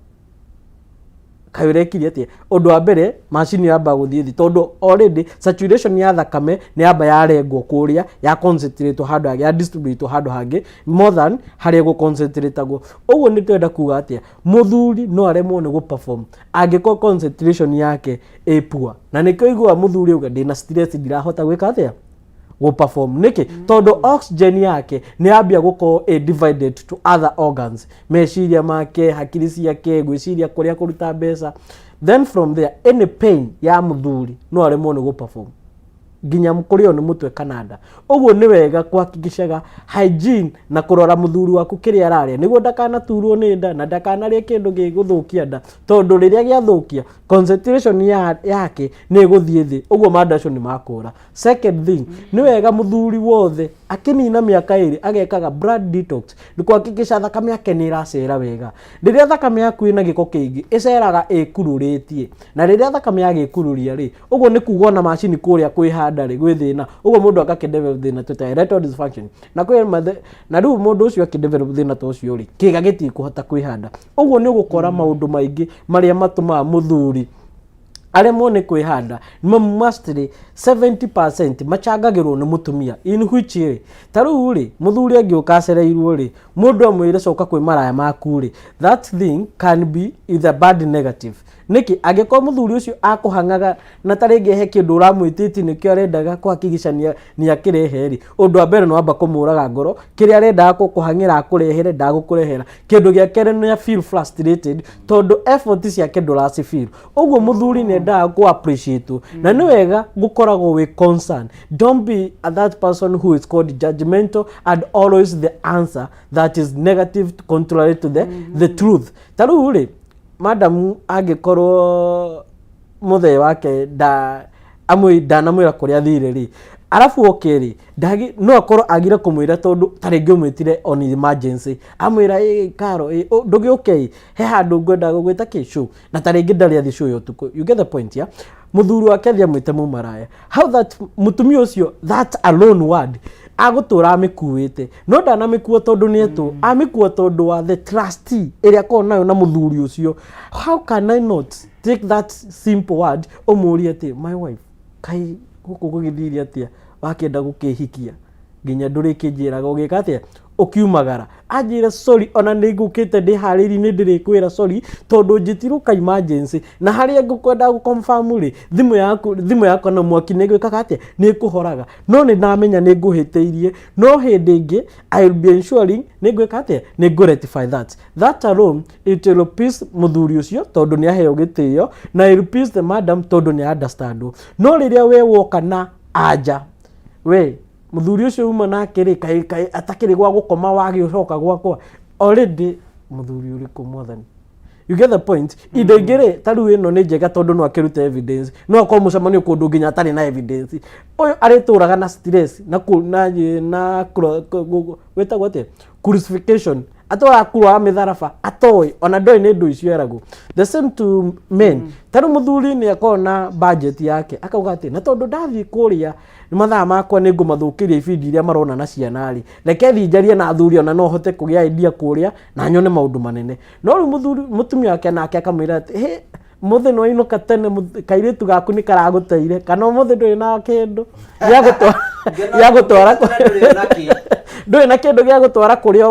[SPEAKER 4] kaĩ ũrekire atĩa, ũndũ wa mbere macini yamba gũthiĩ thĩ, tondũ already saturation ya thakame nĩ yamba yarengwo kũrĩa, ya concentrate handũ hangĩ, ya distribute handũ hangĩ more than harĩa ĩgũ concentrate-agwo. Ũguo nĩ twenda kuga atĩa? Mũthuri no aremwo nĩ gũ perform angĩkorwo concentration yake ĩ poor, na nĩkĩo ũiguaga mũthuri auga ndĩna stress, ndirahota gwĩka atĩa, gũ perform. Nĩkĩ? Tondũ oxygen yake nĩ yambia gũkorwo ĩ divided to other organs, meciria make, hakiri ciake, gwĩciria kũrĩa kũruta mbeca. Then from there any pain ya mũthuri no aremwo nĩ gũ perform, nginya kũrĩo nĩ mũtwe kana nda. Ũguo nĩ wega kuhakikishaga hygiene na kũrora mũthuri waku kĩrĩa ararĩa, nĩguo ndakanaturwo nĩ nda na ndakanarĩe kĩndũ gĩgũthũkia nda, tondũ rĩrĩa gĩathũkia concentration yake nĩ ĩgũthiĩ thĩ, ũguo mandaco nĩ makũra. Second thing, nĩ wega mũthuri wothe akĩnina mĩaka 2 agekaga blood detox, nĩ kuhakikisha thakame yake nĩ ĩracera wega. Rĩrĩa thakame yaku ĩna gĩko kĩingĩ, ĩceraga ĩkururĩtie, na rĩrĩa thakame yagĩkururia rĩ, ũguo nĩ kuga ona macini kũrĩa kwĩhanda rĩ gwĩ thĩna. Ũguo mũndũ agakĩ develop thĩna twĩtaga erectile dysfunction, na kwĩ na rĩu mũndũ ũcio akĩ develop thĩna ta ũcio rĩ, kĩga gĩtikũhota kwĩhanda. Ũguo nĩ ũgũkora maũndũ maingĩ marĩa matũmaga mũthuri aremwo nĩ kwĩhanda mostly 70% machangagĩrwo nĩ mũtumia. In which rĩ, ta rĩu rĩ, mũthuri angĩũka acereirwo rĩ, mũndũ amwĩre coka kwĩ maraya maku rĩ, that thing can be either bad negative. Nĩkĩ angĩkorwo mũthuri ũcio akũhang'aga na ta rĩngĩ he kĩndũ ũramwĩtĩtie nĩkĩo arendaga kũhakikisha nĩ akĩrehe rĩ, ũndũ wa mbere nĩ wamba kũmũraga ngoro, kĩrĩa arendaga gũkũhang'ĩra akũrehere ndagũkũrehera. Kĩndũ gĩa kerĩ nĩ feel frustrated tondũ effort ciake ndũraci feel. Ũguo mũthuri nĩ endaga kũ appreciate na nĩ wega gũkoragwo wĩ concerned. Don't be that person who is called judgmental and always the answer that is negative contrary to the truth. Ta rĩu rĩ, madam angĩkorwo mũthee wake nda amwĩ ndanamwĩra kũrĩa athire rĩ, arabu oke rĩ, ndagi no akorwo agire kũmwĩra tondũ ta rĩngĩ ũmwĩtire on emergency, amwĩra ĩ Karo ĩ ndũgĩũke ĩ he handũ ngwenda gũgwĩta kĩ show, na ta rĩngĩ ndarĩ athiĩ show ya ũtukũ, you get the point? Ya mũthuri wake athiĩ amwĩte mũmaraya, how that mũtumia ũcio, that alone word agũtũra amĩkuĩte, no ndanamĩkua tondũ nĩ etwo, amĩkua tondũ wa the trustee ĩrĩa akoragwo nayo na mũthuri ũcio. How can I not take that simple word ũmũrie atĩ, my wife, kai gũkũ gũgĩthire atĩa wakĩenda gũkĩhikia nginya ndũrĩkĩnjĩraga ũgĩka atĩa ũkiumagara? Anjĩre sorry, ona nĩ ngũkĩte ndĩharĩirie, nĩ ndĩrĩkwĩra sorry tondũ njĩtirwo ka emergency na harĩa ngũkwenda gũ confirm rĩ, thimũ yaku, thimũ yakwa na mwaki nĩ gwĩkaga atĩa, nĩ ĩkũhoraga, no nĩ ndamenya nĩ ngũhĩtĩirie, no hĩndĩ ĩngĩ I will be ensuring nĩ ngwĩka atĩa, nĩ ngũ rectify that. That alone, it will peace mũthuri ũcio tondũ nĩ aheo gĩtĩo, na it will peace the madam tondũ nĩ understand. No rĩrĩa we woka na anja, we mũthuri ũcio uma nake rĩ, kaĩ kaĩ atakĩrĩ gwa gũkoma wagĩcoka gwakwa already, mũthuri ũrĩkũ mwathani? You get the point? Indo ingĩ rĩ, ta rĩu ĩno nĩ njega tondũ no akĩrute evidence, no akorwo mũcemanio kũndũ nginya atarĩ na evidence, ũyũ arĩtũraga na stress na kũ- na na gwĩtagwo atĩa, crucifixion, atwara kuroa mĩtharaba atoĩ ona ndoĩ nĩ ndũ icio eragwo. The same to men. Ta rĩu mũthuri nĩ akoragwo na budget yake, akauga atĩ na tondũ ndathiĩ kũrĩa mathaa makwa nĩ ngũmathũkĩria ibindi iria marona na ciana rĩ, reke thiĩ njarie na athuri, ona no hote kũgĩa idea kũrĩa na nyone maũndũ manene. No rĩu mũthuri, mũtumia wake nake akamwĩra atĩ, hĩ, mũthĩ nĩ wainũka tene, kairĩtu gaku nĩ karagũteire, kana ũmũthĩ ndũrĩ na kĩndũ gĩa gũtwara, ndũrĩ na kĩndũ gĩa gũtwara kũrĩa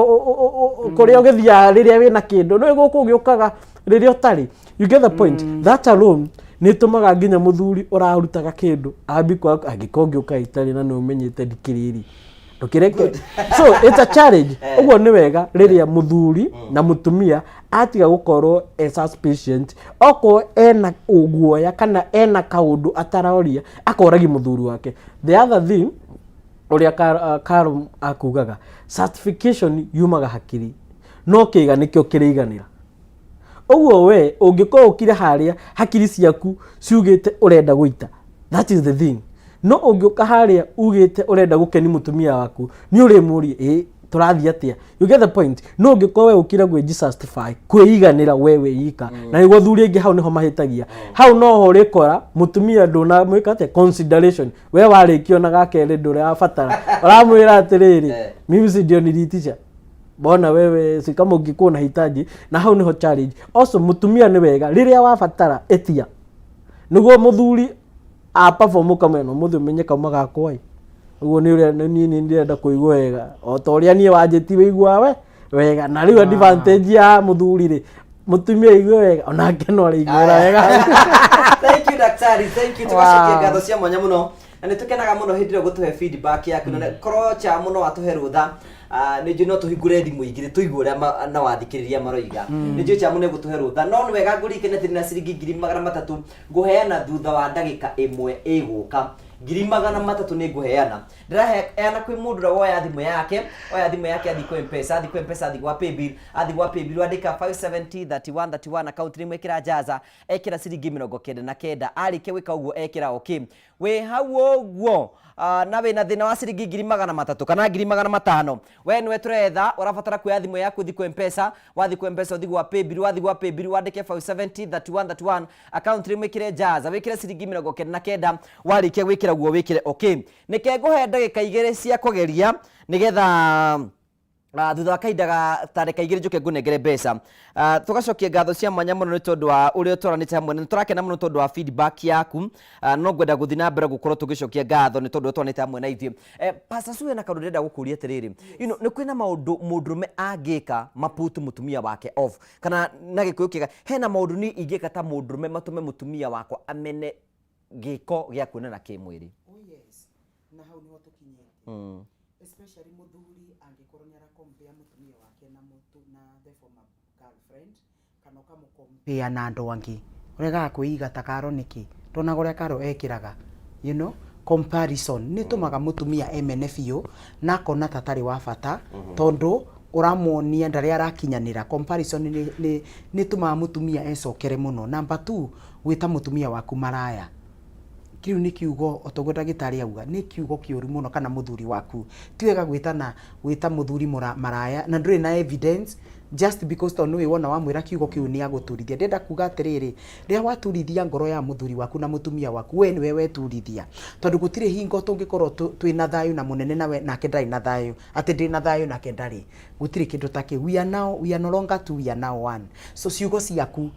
[SPEAKER 4] kũrĩa ũgĩthiaga rĩrĩa wĩna kĩndũ, nĩ gũkũ ũgĩũkaga rĩrĩa ũtarĩ. You get the point? That alone nĩ ĩtũmaga nginya mũthuri ũrarutaga kĩndũ ambi kwa angĩkorwo ngĩũka itarĩ na nĩ ũmenyete ndikĩrĩri ndũkĩreke. So it's a challenge. Ũguo nĩ wega rĩrĩa mũthuri na mũtumia atiga gũkorwo e suspicious, okorwo ena ũguoya kana ena kaũndũ ataroria, akoragia mũthuri wake. The other thing, ũrĩa Carol akugaga, certification yumaga hakiri, no kĩga nĩkĩo kĩrĩiganĩra. Ũguo we ũngĩkorwo ũkire harĩa hakiri ciaku ciugĩte ũrenda gũita, that is the thing. No ũngĩũka harĩa ugĩte ũrenda gũkeni mũtumia waku, nĩ ũrĩmũria, ĩ tũrathiĩ atĩa? You get the point? No ũngĩkorwo we ũkire gwĩ justify kwĩiganĩra we wĩika, na nĩguo thuri aingĩ hau nĩho mahĩtagia. Hau noho ũrĩkora mũtumia ndũnamwĩka atĩa consideration. We warĩkia ona gakerĩ ndũrabatara, ũramwĩra atĩrĩrĩ, mimi si ndio niliitisha, mbona wewe si kama ungekuwa unahitaji? Na hau niho challenge. Also mũtumia nĩ wega rĩrĩa wabatara ĩtia, nĩguo mũthuri a perform kamwe no mũthĩ ũmenye kauma gakwa ĩ ũguo nĩ ũrĩa niĩ nĩ ndĩrenda kũigua wega o ta ũrĩa niĩ wanjĩti wĩiguaga we wega. Na rĩu advantage ya mũthuri rĩ, mũtumia aigue wega onake no arĩiguaga wega.
[SPEAKER 1] Thank you, daktari, thank you. Tugacokia ngatho cia mwanya muno na nĩ tũkenaga mũno hĩndĩ ĩrĩa ũgũtũhe feedback yaku, na korwo cha mũno watũhe rũtha. Nĩ njũĩ no tũhingũre thimũ igĩrĩ tũigue ũrĩa na wathikĩrĩria maroiga. Nĩ njũĩ cha mũno ĩgũtũhe rũtha, no nĩ wega ngũririkane atĩ ndĩna ciringi 300,000 ngũheana thutha wa ndagĩka 1 ĩgũka. 300,000 nĩ ngũheana, ndĩraheana kwĩ mũndũ ũrĩa woya thimũ yake, oya thimũ yake, athiĩ kwĩ Mpesa, athiĩ kwĩ Mpesa, athiĩ gwa paybill, athiĩ gwa paybill, andĩka 570 31 31, account name ĩkĩra Jaza, ekĩra ciringi 99. Arĩkia gwĩka ũguo, ekĩra okay. Wĩ hau ũguo na wĩna thĩna wa ciringi 300,000 kana 500,000, we nĩwe tũretha. Ũrabatara kuoya thimũ yaku, ũthiĩ kwĩ Mpesa, wathiĩ kwĩ Mpesa, ũthiĩ gwa paybill, wathiĩ gwa paybill, wandĩke 570 31 31, account name ĩkĩre Jaza, wĩkĩre ciringi 99. Warĩkia gwĩkĩra ũguo, wĩkĩre okay. Nĩke ngũhe ndagĩka 2 cia kũgeria nĩgetha Thutha wa kahinda ga ta ndagĩka igĩrĩ njũke ngũnengere mbeca. Tũgacokia ngatho cia mwanya mũno nĩ tondũ wa ũrĩa ũtwaranĩte hamwe na nĩ tũrakena mũno tondũ wa feedback yaku. No ngwenda gũthiĩ na mbere gũkorwo tũgĩcokia ngatho nĩ tondũ ũtwaranĩte hamwe na ithuĩ. Pastor Sue na kaũndũ ndĩrenda gũkũria atĩrĩrĩ, you know, nĩ kwĩna maũndũ mũndũrũme angĩka maput mũtumia wake off, kana na gĩkũyũ kĩega, hena maũndũ niĩ ingĩka ta mũndũrũme matũme mũtumia wakwa amene gĩko gĩa kuonana kĩmwĩrĩ?
[SPEAKER 2] Oh yes, na hau niho tũkinyĩte. Especially mũthuri angĩkorwo nĩ ara compare mũtumia wake na mũtu na the former girlfriend, kana ũkamũ compare na andũ angĩ. Ũregaga kwĩiga ta Karo nĩkĩ? Ndonaga ũrĩa Karo ekĩraga, you know, comparison nĩ ĩtũmaga mũtumia emene biũ na akona ta atarĩ wa bata, tondũ ũramuonia ndarĩ arakinyanĩra. Comparison nĩ nĩ nĩ ĩtũmaga mũtumia ecokere mũno. Number two, gwĩta mũtumia waku maraya. Kĩu nĩ kiugo, o ta ũguo ndagĩtarĩ auga, nĩ kiugo kĩũru mũno kana mũthuri waku. Ti wega gwĩtana, gwĩta mũthuri maraya na ndũrĩ na evidence just because tondũ nĩũĩ wona wamwĩra kiugo kĩu nĩ agũturithia. Ndĩrenda kuga atĩrĩrĩ, rĩrĩa waturithia ngoro ya mũthuri waku na mũtumia waku, we nĩwe weturithia. Tondũ gũtirĩ hingo tũngĩkorwo twĩna thayũ na mũnene nawe nake ndarĩ na thayũ, atĩ ndĩna thayũ nake ndarĩ. Gũtirĩ kĩndũ ta kĩu. We are now, we are no longer two, we are now one. So ciugo ciaku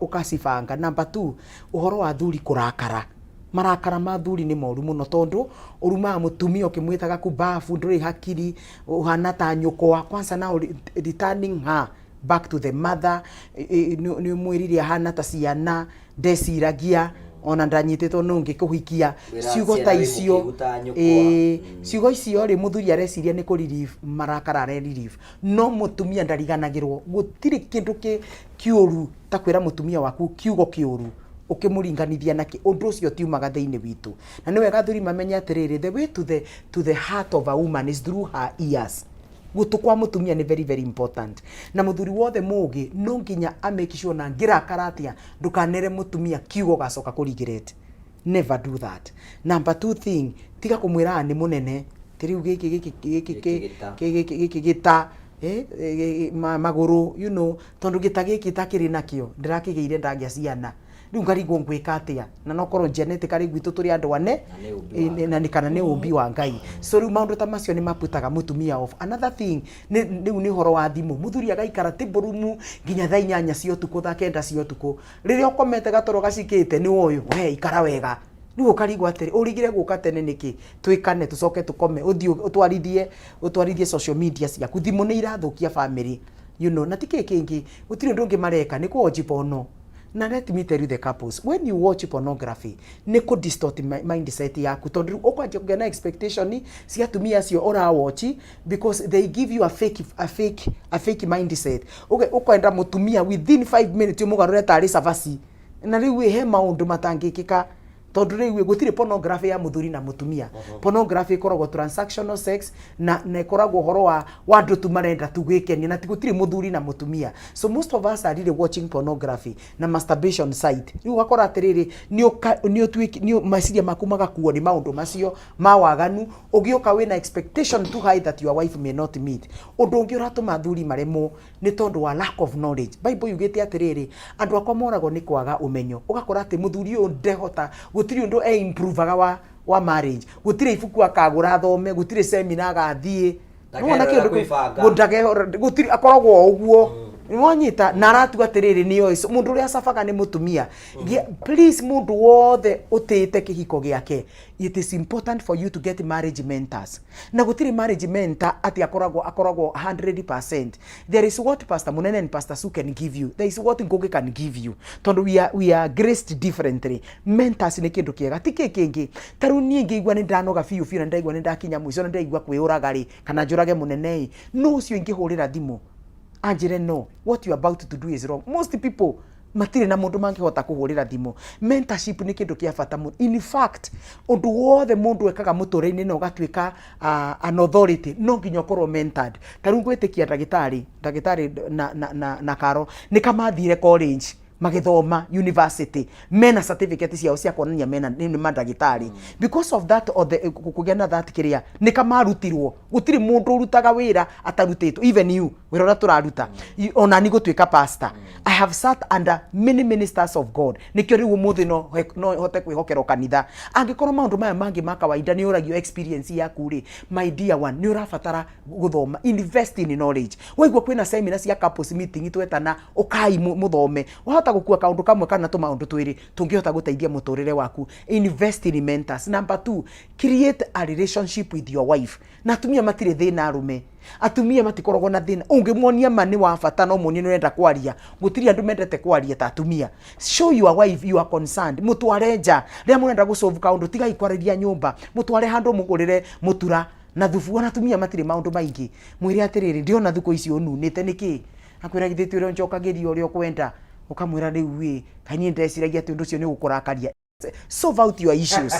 [SPEAKER 2] ũkacibanga. Number two, ũhoro wa athuri kũrakara. Marakara ma athuri nĩ moru mũno tondũ ũrumaga mũtumia ũkĩmwĩtaga kumbafu, ndũrĩ hakiri, ũhana ta nyũkwa. Kwanza now returning her back to the mother, nĩ ũmwĩrire ahana ta ciana, ndeciragia ona ndanyitĩtwo nũ ũngĩ kũhikia.
[SPEAKER 1] Wĩra
[SPEAKER 2] Ciugo
[SPEAKER 1] ciana
[SPEAKER 2] ta
[SPEAKER 1] wĩ
[SPEAKER 2] icio,
[SPEAKER 1] mũkĩgu ta nyũkwa.
[SPEAKER 2] Ĩĩ, ciugo icio rĩ, mũthuri areciria nĩ kũ relieve marakara are relieve, no mũtumia ndariganagĩrwo. Gũtirĩ kĩndũ kĩũru ta kwĩra mũtumia waku kiugo kĩũru ũkĩmũringanithia na kĩ, ũndũ ũcio ũtiumaga thĩinĩ witũ. Na nĩ wega athuri mamenye atĩrĩrĩ, the way to the heart of a woman is through her ears. Gũtũ kwa mũtumia nĩ very very important. Na mũthuri wothe mũgĩ no nginya a make sure ona angĩrakara atĩa ndũkanere mũtumia kiugo ũgacoka kũ regret. Never do that. Number two thing, tiga kũmwĩraga nĩ mũnene. Ti rĩu gĩkĩ gĩkĩ gĩkĩ
[SPEAKER 1] Gĩkĩ gĩta.
[SPEAKER 2] Gĩkĩ gĩkĩ gĩta, magũrũ, you know, tondũ gĩta gĩkĩ itakĩrĩ nakĩo, ndĩrakĩgĩire ndagĩa ciana. Rĩu ngarigwo ngwĩka atĩa? Na no korwo genetically gwitũ tũrĩ andũ ane,
[SPEAKER 1] Na nĩ ũmbi wa
[SPEAKER 2] na nĩ kana nĩ ũmbi wa Ngai. So rĩu maũndũ ta macio nĩ maputaga mũtumia off. Another thing, rĩu nĩ ũhoro wa thimũ. Mũthuri agaikara table room nginya thaa inyanya cia ũtukũ, thaa kenda cia ũtukũ. Rĩrĩa ũkomete gatoro gacikĩte nĩ ũyũ, we ikara wega. Rĩu ũkarigwo atĩrĩ, ũrigire gũka tene nĩkĩ? Twĩkane tũcoke tũkome, ũthiĩ ũtwarithie social media ciaku. Thimũ nĩ irathũkia family, you know, na ti kĩĩ kĩngĩ, gũtirĩ ũndũ ũngĩ mareka, nĩ kũ watch porno. Na let me tell you the couples, when you watch pornography, nĩ kũ distort mindset yaku, tondũ rĩu ũkwanjia kũgĩa na expectation cia atumia acio ũra watch, because they give you a fake mindset. Ũkwenda mũtumia within 5 minutes ũmũgarũre tarĩ cabaci. Na rĩu ĩ, he maũndũ matangĩkĩka, tondũ rĩu ĩ, gũtirĩ pornography ya mũthuri na mũtumia. Pornography ĩkoragwo transactional sex, na ĩkoragwo ũhoro wa andũ tu marenda tu gwĩkenia, na ti gũtirĩ mũthuri na mũtumia. So most of us are really watching pornography na masturbation site. Rĩu ũgakora atĩrĩrĩ, meciria maku magakuo nĩ maũndũ macio ma waganu, ũgĩũka wĩna expectation too high that your wife may not meet. Ũndũ ũngĩ ũratũma athuri maremwo nĩ tondũ wa lack of knowledge. Bible yugĩte atĩrĩrĩ, andũ akwa moragwo nĩ kwaga ũmenyo. Ũgakora atĩ mũthuri ũyũ ndehota, gũtirĩ ũndũ e improvaga wa marriage, gũtirĩ ibuku akagũra athome, gũtirĩ seminar agathiĩ. Nĩwona
[SPEAKER 1] Ndakerora
[SPEAKER 2] kĩndũ kĩu?
[SPEAKER 1] kwĩbanga.
[SPEAKER 2] Gũtirĩ, akoragwo o ũguo. Nĩwanyita? Na aratua atĩrĩrĩ, nĩ oĩ. So, mũndũ ũrĩa acabaga nĩ mũtumia. Please, mũndũ wothe ũtĩĩte kĩhiko gĩake, it is important for you to get marriage mentors. Na gũtirĩ marriage mentor atĩ akoragwo 100%. There is what Pastor Munene and Pastor Sue can give you. There is what Ngugi can give you. Tondũ we are graced differently. Mentors nĩ kĩndũ kĩega. Ti kĩ kĩngĩ. Ta rĩu niĩ ngĩigua nĩ ndanoga biũ biũ na ndaigua nĩ ndakinya mũico na ndaigua kwĩyũraga rĩ, kana njũrage mũnene ĩ, no ũcio ingĩhũrĩra thimũ anjĩre no, what you are about to do is wrong. Most people matirĩ na mũndũ mangĩhota kũhũrĩra thimũ. Mentorship nĩ kĩndũ kĩa bata mũno. In fact, ũndũ wothe mũndũ ekaga mũtũrĩre-inĩ na ũgatuĩka an authority, no nginya ũkorwo mentored. Ta rĩu ngwĩtĩkia ndagĩtarĩ na Karo nĩ kamathire college. Magĩthoma university mena certificate ciao cia kuonania mena nĩ mandagĩtarĩ. Because of that, or the kũgĩa na that kĩrĩa nĩ kamarutirwo. Gũtirĩ mũndũ ũrutaga wĩra atarutĩtwo, even you, wĩra ũrĩa tũraruta. Ona ni gũtuĩka pastor, I have sat under many ministers of God. Nĩkĩo rĩu ũmũthĩ no hote kwĩhokerwo kanitha. Angĩkorwo maũndũ maya mangĩ ma kawaida nĩ ũragio experience yaku rĩ, my dear one, nĩ ũrabatara gũthoma. Invest in knowledge. Waigua kwĩna seminar cia couples meeting twetana, ũkai mũthome. Wahota gũkua kaũndũ kamwe kana tũmaũndũ twĩrĩ tũngĩhota gũteithia mũtũrĩre waku. Invest in mentors. Number two, create a relationship with your wife. Na atumia matirĩ thĩna, arũme, atumia matikoragwo na thĩna. Ũngĩmuonia ma nĩ wa bata, no muonie nĩ ũrenda kwaria. Gũtirĩ andũ mendete kwaria ta atumia. Show your wife you are concerned. Mũtware nja rĩrĩa mũrenda gũsolve kaũndũ. Tigai kwarĩria nyũmba. Mũtware handũ, mũgũrĩre mũtura na thubu. Ona atumia matirĩ maũndũ maingĩ. Mwĩre atĩrĩrĩ, "Ndĩrona thukũ ici ũnunĩte, nĩkĩ?" Akwĩra, "Githĩ ti ũrĩa ũnjokagĩria ũrĩa ũkwenda?" Ũkamwĩra, "Rĩu ĩ, kaĩ niĩ ndeciragia atĩ ũndũ ũcio nĩ ũgũkũrakaria." Solve out your issues.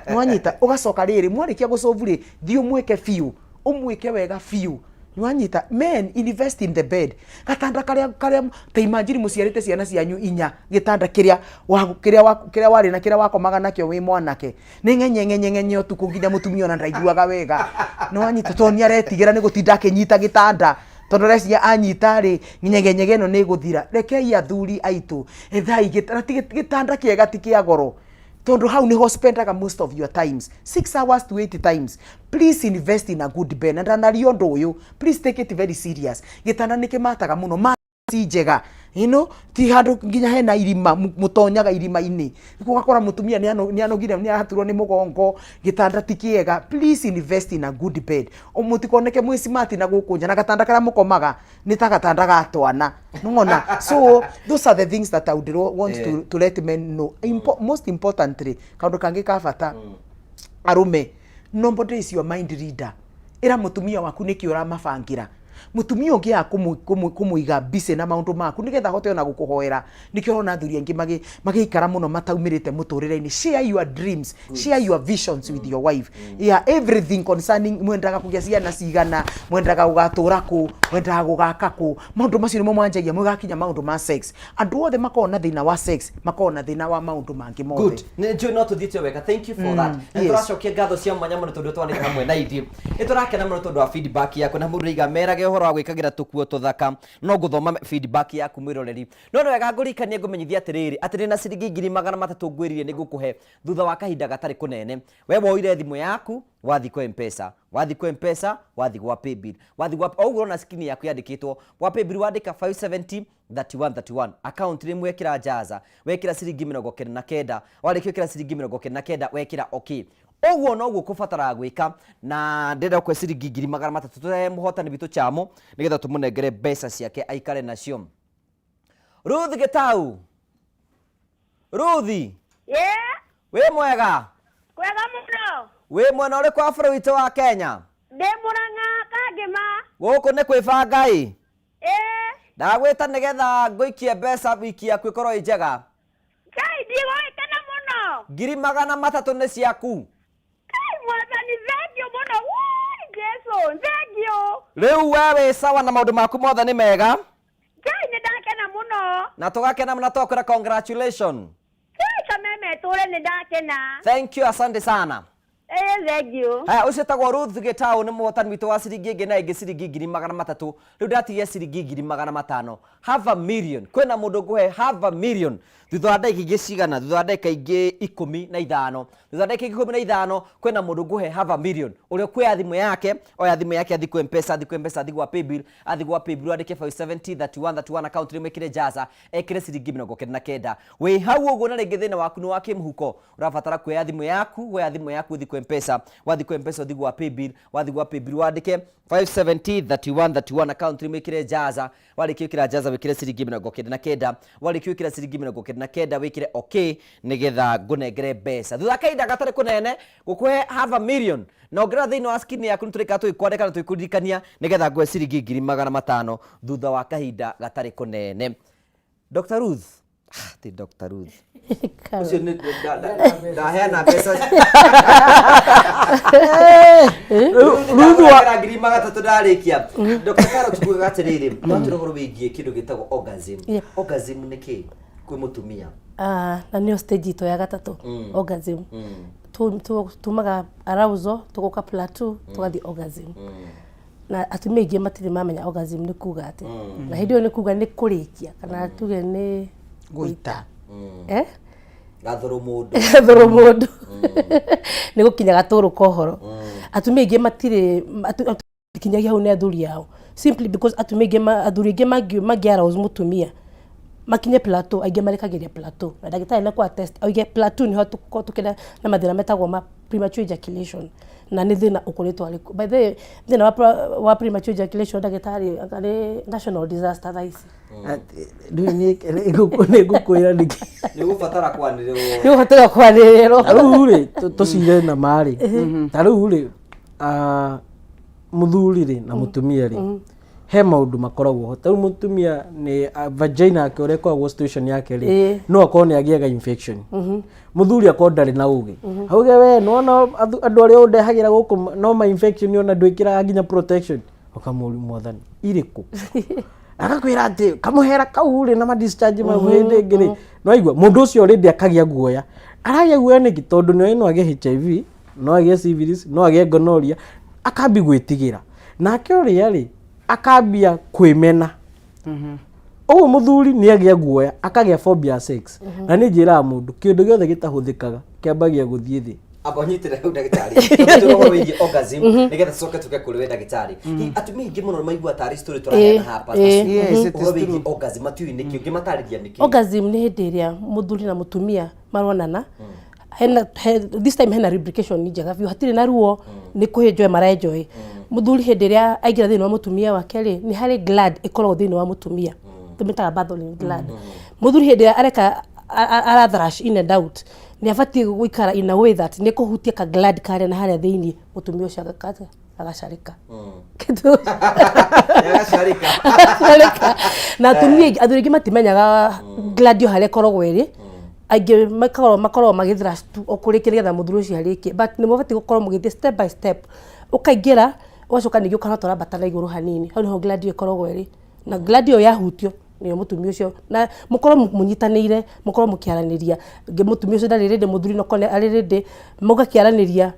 [SPEAKER 2] Nĩwanyita? Ũgacoka rĩrĩ, mwarĩkia gũsolve rĩ, thiĩ ũmwĩke biũ, ũmwĩke wega biũ. Nĩwanyita? Men, invest in the bed. Gatanda karĩa ta imagine mũciarĩte ciana cianyu inya, gĩtanda kĩrĩa warĩ na kĩrĩa wakomaga nakĩo wĩ mwanake nĩ ng'enye ng'enye ng'enye ũtukũ nginya mũtumia ona ndaiguaga wega. Nĩwanyita? Tondũ nĩ aretigĩra nĩ gũtinda akĩnyita gĩtanda, tondũ areciria anyita rĩ, nyegenyege ĩno nĩ ĩgũthira. Rekei athuri aitũ, ethai na ti gĩtanda kĩega, ti kĩa goro, tondũ hau nĩho spendaga most of your times, 6 hours to 8 times. Please invest in a good bed. Na ndanaria ũndũ ũyũ, please take it very serious. Gĩtanda nĩ kĩmataga mũno ma ti njega ino ti handũ nginya hena irima, mũtonyaga irima-inĩ, ũgakora mũtumia nĩ anogire, nĩ araturwo nĩ mũgongo. Gĩtanda ti kĩega. Please invest in a good bed. O mũtikoneke mwĩ smart na gũkũ nja na gatanda karĩa mũkomaga nĩ ta gatanda ga twana nona. So those are the things that I would want to let men know. Most importantly, kaũndũ kangĩ ka bata, arũme, nobody is your mind reader. Ĩra mũtumia waku nĩkĩ ũramabangĩra. Mũtumia ũngĩ aga kũmũiga busy na maũndũ maku nĩgetha ahote ona gũkũhoera. Nĩkĩo ũrona athuri aingĩ magĩikara mũno mataumĩrĩte mũtũrĩre-inĩ. Share your dreams, share your visions with your wife. Yeah, everything concerning mwendaga kũgĩa ciana cigana, mwendaga gũgatũra kũ, mwendaga gũgaka kũ. Maũndũ macio nĩmo mwanjagia mũgakinya maũndũ ma sex. Andũ othe makoragwo na thĩna wa sex, makoragwo na thĩna wa maũndũ mangĩ mothe.
[SPEAKER 1] Good. Nĩ njũĩ no tũthiĩte wega. Thank you for that. Na tũracokia ngatho cia mwanya mũno tondũ twanĩte hamwe na ithuĩ. Nĩ tũrakena mũno tondũ wa feedback yaku, na mũndũ iga merage ũhoro wa gwĩkagĩra tũkuo tũthaka. No ngũthoma feedback yaku, mwĩroreri. No nĩ wega ngũririkanie, ngũmenyithia atĩrĩrĩ, atĩ ndĩna ciringi 300,000 ngwĩrire nĩ ngũkũhe thutha wa kahinda gatarĩ kũnene. We woire thimũ yaku, wathi kwa M-Pesa, wathi kwa M-Pesa, wathi gwa Paybill, wathi gwa o ũguo ũrona screen yaku yandĩkĩtwo gwa Paybill, wandĩka 570 3131, account nĩ mwekĩra jaza, wekĩra ciringi 99. Warĩkia gwĩkĩra ciringi 99, wekĩra okay. Ũguo noguo kũbataraga gwĩka. Na ndĩrenda gũkũhe ciringi 300,000. Tũrehe mũhotani witũ chamo nĩgetha tũmũnengere mbeca ciake aikare nacio. Ruth Gĩtau, Ruthi. Wĩ mwega?
[SPEAKER 11] Kwega mũno.
[SPEAKER 1] Wĩ mwena ũrĩkũ wa bũrũri witũ wa Kenya?
[SPEAKER 11] Ndĩ Mũrang'a Kangĩma.
[SPEAKER 1] Gũkũ nĩ kwĩbanga ĩ.
[SPEAKER 11] Ĩĩ.
[SPEAKER 1] Ndagwĩta nĩgetha ngũikie mbeca, wiki yaku ĩkorwo ĩ njega.
[SPEAKER 11] Ngai, ndigũgĩkena mũno.
[SPEAKER 1] 300,000 nĩ ciaku.
[SPEAKER 11] Ngai mwathani, thengiũ mũno. Wui, Jesu, thengiũ.
[SPEAKER 1] Rĩu we wĩ sawa na maũndũ maku mothe nĩ mega?
[SPEAKER 11] Ngai, nĩ ndakena mũno.
[SPEAKER 1] Na tũgakena mũno, twakwĩra congratulation.
[SPEAKER 11] Ngai, kameme tũre, nĩ ndakena.
[SPEAKER 1] Thank you, asante sana.
[SPEAKER 11] Ĩĩ, thengiũ.
[SPEAKER 1] Haya, ũcio etagwo Ruth Gĩtaũ, nĩ mũhotani witũ wa ciringi ĩngĩ na ĩngĩ, ciringi 300,000. Rĩu ndatigia ciringi 500,000, half a million. Kwĩna mũndũ ngũhe half a million thutha wa ndagĩka ingĩ cigana? Thutha wa ndagĩka ingĩ 15, thutha wa ndagĩka ingĩ 15, kwĩna mũndũ ngũhe half a million. Ũrĩa ũkuoya thimũ yake, oya thimũ yake, athi kwĩ M-Pesa, athi kwĩ M-Pesa, athi gwa Paybill, athi gwa Paybill, andĩke 570 31 31, account name ĩkĩre jaza, ekĩre ciringi 99. Wĩ hau ũguo na rĩngĩ thĩna waku nĩ wa kĩmũhuko, ũrabatara kuoya thimũ yaku, woya thimũ yaku, ũthi kwĩ M-Pesa, wathi kwĩ M-Pesa, ũthi gwa Paybill, wathi gwa Paybill, wandĩke 570 31 31, account name ĩkĩre jaza. Warĩkia gwĩkĩra jaza, wĩkĩre ciringi 99. Warĩkia gwĩkĩra ciringi 99, wĩkĩre okay nĩgetha ngũnengere mbeca thutha wa kahinda gatarĩ kũnene, gũkũhe half a million. Na ũngĩrora thĩinĩ wa screen yaku, nĩ tũrĩkaga tũgĩkwandĩka na tũgĩkũririkania nĩgetha ngũhe ciringi 500,000 thutha wa kahinda gatarĩ kũnene. Dr. Ruth, ah, ti Dr. Ruth ũcio nĩ ndaheana mbeca.
[SPEAKER 4] Ruth wa
[SPEAKER 1] 300,000 ndarĩkia. Dr. Carol, tukugaga atĩrĩrĩ, twatwĩra ũhoro wĩgiĩ kĩndũ gĩtagwo orgasm. Orgasm nĩ kĩ? Kwĩ mũtumia.
[SPEAKER 3] Ah, na nĩyo stage itũ ya gatatũ, orgasm. Tumaga arousal, tũgoka plateau, tũgathiĩ orgasm. Na atumia aingĩ matirĩ mamenya orgasm nĩ kuga atĩ. Na hĩndĩ ĩyo nĩ kuga nĩ kũrĩkia kana tuge nĩ
[SPEAKER 2] gũita.
[SPEAKER 3] Eh?
[SPEAKER 1] Gathũrũ mũndũ.
[SPEAKER 3] Gathũrũ mũndũ. Nĩ gũkinya gatũrũ ka ũhoro. Atumia aingĩ matirĩ kinyagia hau nĩ athuri ao, simply because atumia aingĩ athuri aingĩ mangĩ arouse mũtumia makinye plateau, aingĩ marekagĩria plateau, na ndagĩtarĩ nĩ kwa test oige plateau nĩho tũkoragwo tũkĩra na mathĩna metagwo ma premature ejaculation, na nĩ thĩna ũkoretwo arĩ kuo. By the way, thĩna wa premature ejaculation, ndagĩtarĩ, anga nĩ national disaster thaa ici.
[SPEAKER 4] Ndũĩ nĩ ngũkwĩra nĩkĩ.
[SPEAKER 1] Nĩ ũgũbatara kwanĩrĩrwo.
[SPEAKER 3] Nĩ ũgũbatara kwanĩrĩrwo.
[SPEAKER 4] Ta rĩu rĩ, tũcire na marĩ ta rĩu rĩ, ah, mũthuri rĩ na mũtumia rĩ, he maũndũ makoragwo ho. Ta rĩu mũtumia nĩ ah, vagina yake ũrĩa ĩkoragwo situation yake rĩ, no akorwo nĩ agĩaga infection. Mũthuri akorwo ndarĩ na ũgĩ, auge we nĩwona andũ arĩa ũndehagĩra gũkũ no ma infection, ona ndwĩkĩraga nginya protection. Ũkamũria, mwathani irĩkũ? Agakwĩra atĩ kamũhera kau rĩ na ma discharge mau. Hĩndĩ ĩngĩ rĩ, nĩwaigua mũndũ ũcio already akagĩa guoya. Aragĩa guoya nĩkĩ? Tondũ nĩoĩ no agĩe HIV, no agĩe syphilis, no agĩe gonorrhea. Akambi gwĩtigĩra, nake ũrĩa rĩ akambia kwĩmena. Ũguo mũthuri nĩ agĩa guoya, akagĩa phobia ya sex. Na nĩ njĩraga mũndũ, kĩndũ gĩothe gĩtahũthĩkaga kĩambagia gũthiĩ thĩ.
[SPEAKER 1] Amba ũnyitĩre hau, ndagĩtarĩ. Tũrĩ ũhoro wĩgiĩ orgasm, nĩgetha tũcoke tũke kũrĩ we, ndagĩtarĩ. Hihi atumia aingĩ mũno maigua tarĩ story tũraheana haha, Pastor Sue.
[SPEAKER 2] Yes, it is
[SPEAKER 1] Ũhoro wĩgiĩ
[SPEAKER 2] true.
[SPEAKER 1] orgasm matiũĩ nĩkĩ, ũngĩmatarĩria nĩkĩ?
[SPEAKER 3] Orgasm nĩ hĩndĩ ĩrĩa mũthuri na mũtumia maronana, hena this time hena lubrication njega biũ, hatirĩ na ruo, nĩ kũenjoy maraenjoy. Mũthuri hĩndĩ ĩrĩa aingĩra thĩinĩ wa mũtumia wake rĩ, nĩ harĩ gland ĩkoragwo thĩinĩ wa mũtumia tũmĩtaga Bartholin gland. Mũthuri hĩndĩ ĩrĩa areka ara thrash in and out, nĩ abatiĩ gũikara in a way that nĩ kũhutia ka gland karĩa na harĩa thĩinĩ, mũtumia ũcio agaka agacarĩka.
[SPEAKER 1] Agacarĩka.
[SPEAKER 3] Agacarĩka. Na atumia aingĩ, athuri aingĩ matimenyaga gland ĩyo harĩa ĩkoragwo ĩrĩ. Aingĩ makoragwo magĩthrash tu o kũrĩkia nĩgetha mũthuri ũcio arĩkie, but nĩ mũbatiĩ gũkorwo mũgĩthiĩ step by step, ũkaingĩra, ũgacoka ningĩ ũkahota ũrambata na igũrũ hanini, hau nĩho gland ĩyo ĩkoragwo ĩrĩ, na gland ĩyo yahutio nĩyo mũtumia ũcio, na mũkorwo mũnyitanĩire, mũkorwo mũkĩaranĩria. Mũtumia ũcio ndarĩ ready, mũthuri no akorwo arĩ ready, mũgakĩaranĩria.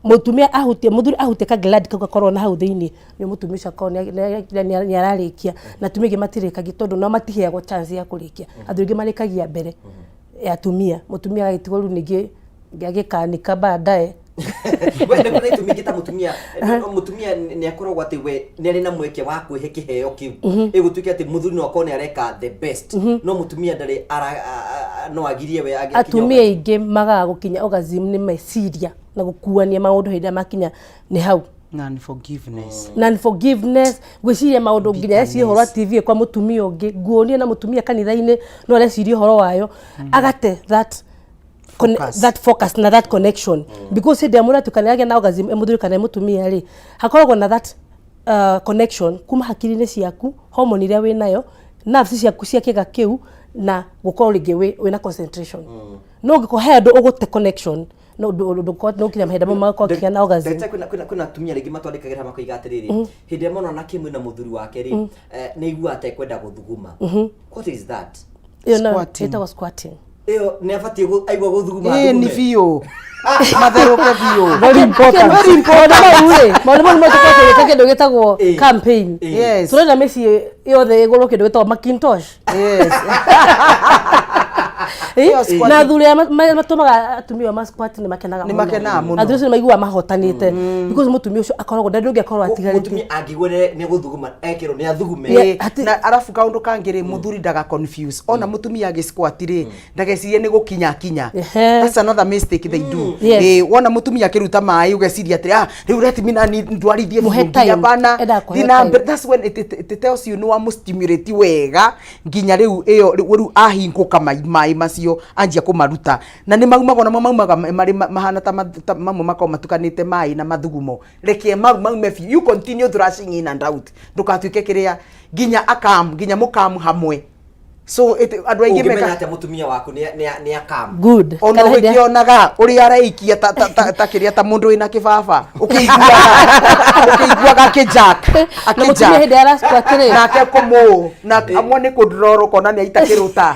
[SPEAKER 3] Mũtumia ahutia, mũthuri ahutia ka gland kau gakoragwo na hau thĩinĩ, nĩ mũtumia ũcio akorwo nĩ ararĩkia. Na atumia aingĩ matirĩkagia tondũ nao matiheagwo chance ya kũrĩkia. Athuri aingĩ marĩkagia mbere ya atumia, mũtumia agagĩtigwo rĩu ningĩ agĩkanika baadaye.
[SPEAKER 1] We nĩ kũrĩ itũmi ingĩ ta mũtumia, mũtumia nĩ akoragwo atĩ we nĩ arĩ na mweke wa kwĩhe kĩheo kĩu, ĩgũtuĩke atĩ mũthuri no akorwo nĩ areka the best, no mũtumia ndarĩ no agirie we agĩkinya.
[SPEAKER 3] Atumia aingĩ magaga gũkinya orgasm nĩ meciria na gũkuania maũndũ hĩndĩ ĩrĩa makinya nĩ hau.
[SPEAKER 2] Non forgiveness.
[SPEAKER 3] Non forgiveness, gwĩciria maũndũ, nginya areciria ũhoro wa TV kwa mũtumia ũngĩ, nguonie na mũtumia kanitha-inĩ, no areciria ũhoro wayo, agate that
[SPEAKER 2] Focus.
[SPEAKER 3] That focus na that connection, because hĩndĩ ĩrĩa mũndũ atuĩka nĩ agĩa na orgasm, e mũthuri kana e mũtumia rĩ, hakoragwo na that connection kuma hakiri-inĩ ciaku, hormone iria wĩ nayo, nerves ciaku cia kĩga kĩu, na gũkorwo rĩngĩ wĩna concentration. No ũngĩkorwo he andũ ũgũte connection, no ndũgũkorwo nginya mahinda mamwe magakorwo ũkĩgĩa na orgasm.
[SPEAKER 1] Ndagĩtarĩ, kwĩna atumia rĩngĩ matwandĩkagĩra makoiga atĩrĩrĩ, hĩndĩ ĩrĩa monana kĩmwĩrĩ na mũthuri wake rĩ, nĩ aiguaga ta ekwenda gũthuguma. What is that?
[SPEAKER 3] Ĩyo no
[SPEAKER 2] Squatting.
[SPEAKER 3] ĩtagwo squatting.
[SPEAKER 1] Ĩyo nĩ abatiĩ aigua gũthuguma
[SPEAKER 2] Ĩĩ nĩ
[SPEAKER 1] athugume?
[SPEAKER 2] biũ, matherũke biũ.
[SPEAKER 4] Very important.
[SPEAKER 3] Very important. Maũndũ mau rĩ, maũndũ mau nĩmo tũkoragwo tũgĩka kĩndũ gĩtagwo campaign. Tũrenda mĩciĩ yothe ĩgũrwo kĩndũ gĩtagwo Macintosh.
[SPEAKER 2] Ĩyo squatting.
[SPEAKER 3] Na athuri arĩa matũmaga atumia ma squat nĩ makenaga.
[SPEAKER 2] Nĩ makenaga mũno.
[SPEAKER 3] Athuri acio nĩ maiguaga mahotanĩte because mũtumia ũcio akoragwo ndarĩ ũngĩ akoragwo atigarĩtie.
[SPEAKER 1] Mũtumia angĩigua nĩ gũthuguma, ekĩrwo nĩ athugume.
[SPEAKER 2] Ĩĩ, na arabu kaũndũ kangĩ rĩ, mũthuri ndaga confuse ona mũtumia agĩ squat rĩ, ndagecirie nĩ gũkinya akinya. That's another mistake they do. Ĩĩ, wona mũtumia akĩruta maĩ ũgeciria atĩrĩ, ah, rĩu let me nani ndwarithie
[SPEAKER 3] Mũhe
[SPEAKER 2] biũ nginya
[SPEAKER 3] time.
[SPEAKER 2] bana.
[SPEAKER 3] Endaga kũheo
[SPEAKER 2] Thiĩ na
[SPEAKER 3] time.
[SPEAKER 2] mbere. That's when it tells you nĩ wamũ-stimulate wega nginya rĩu ĩyo rĩu ahingũka maĩ macio anjia kũmaruta, na nĩ maumaga, onamo maumaga marĩ mahana ta mamwe makoragwo matukanĩte maĩ na mathugumo. Reke mau maume biũ, you continue thrashing in and out, ndũgatuĩke kĩrĩa nginya akam nginya mũkamu hamwe. So andũ aingĩ
[SPEAKER 1] Ũngĩmenya
[SPEAKER 2] meka
[SPEAKER 1] atĩa mũtumia waku nĩ akam?
[SPEAKER 3] Good.
[SPEAKER 2] Ona
[SPEAKER 3] Kana hĩndĩ ya-
[SPEAKER 2] ũgĩkĩonaga ũrĩa areikia ta kĩrĩa ta mũndũ wĩna kĩbaba, ũkĩiguaga akĩjack.
[SPEAKER 3] Na mũtumia hĩndĩ ĩrĩa arasquat rĩ.
[SPEAKER 2] Nake kũmũ na amwe nĩ kũndroro ũkona nĩ aita kĩrũta.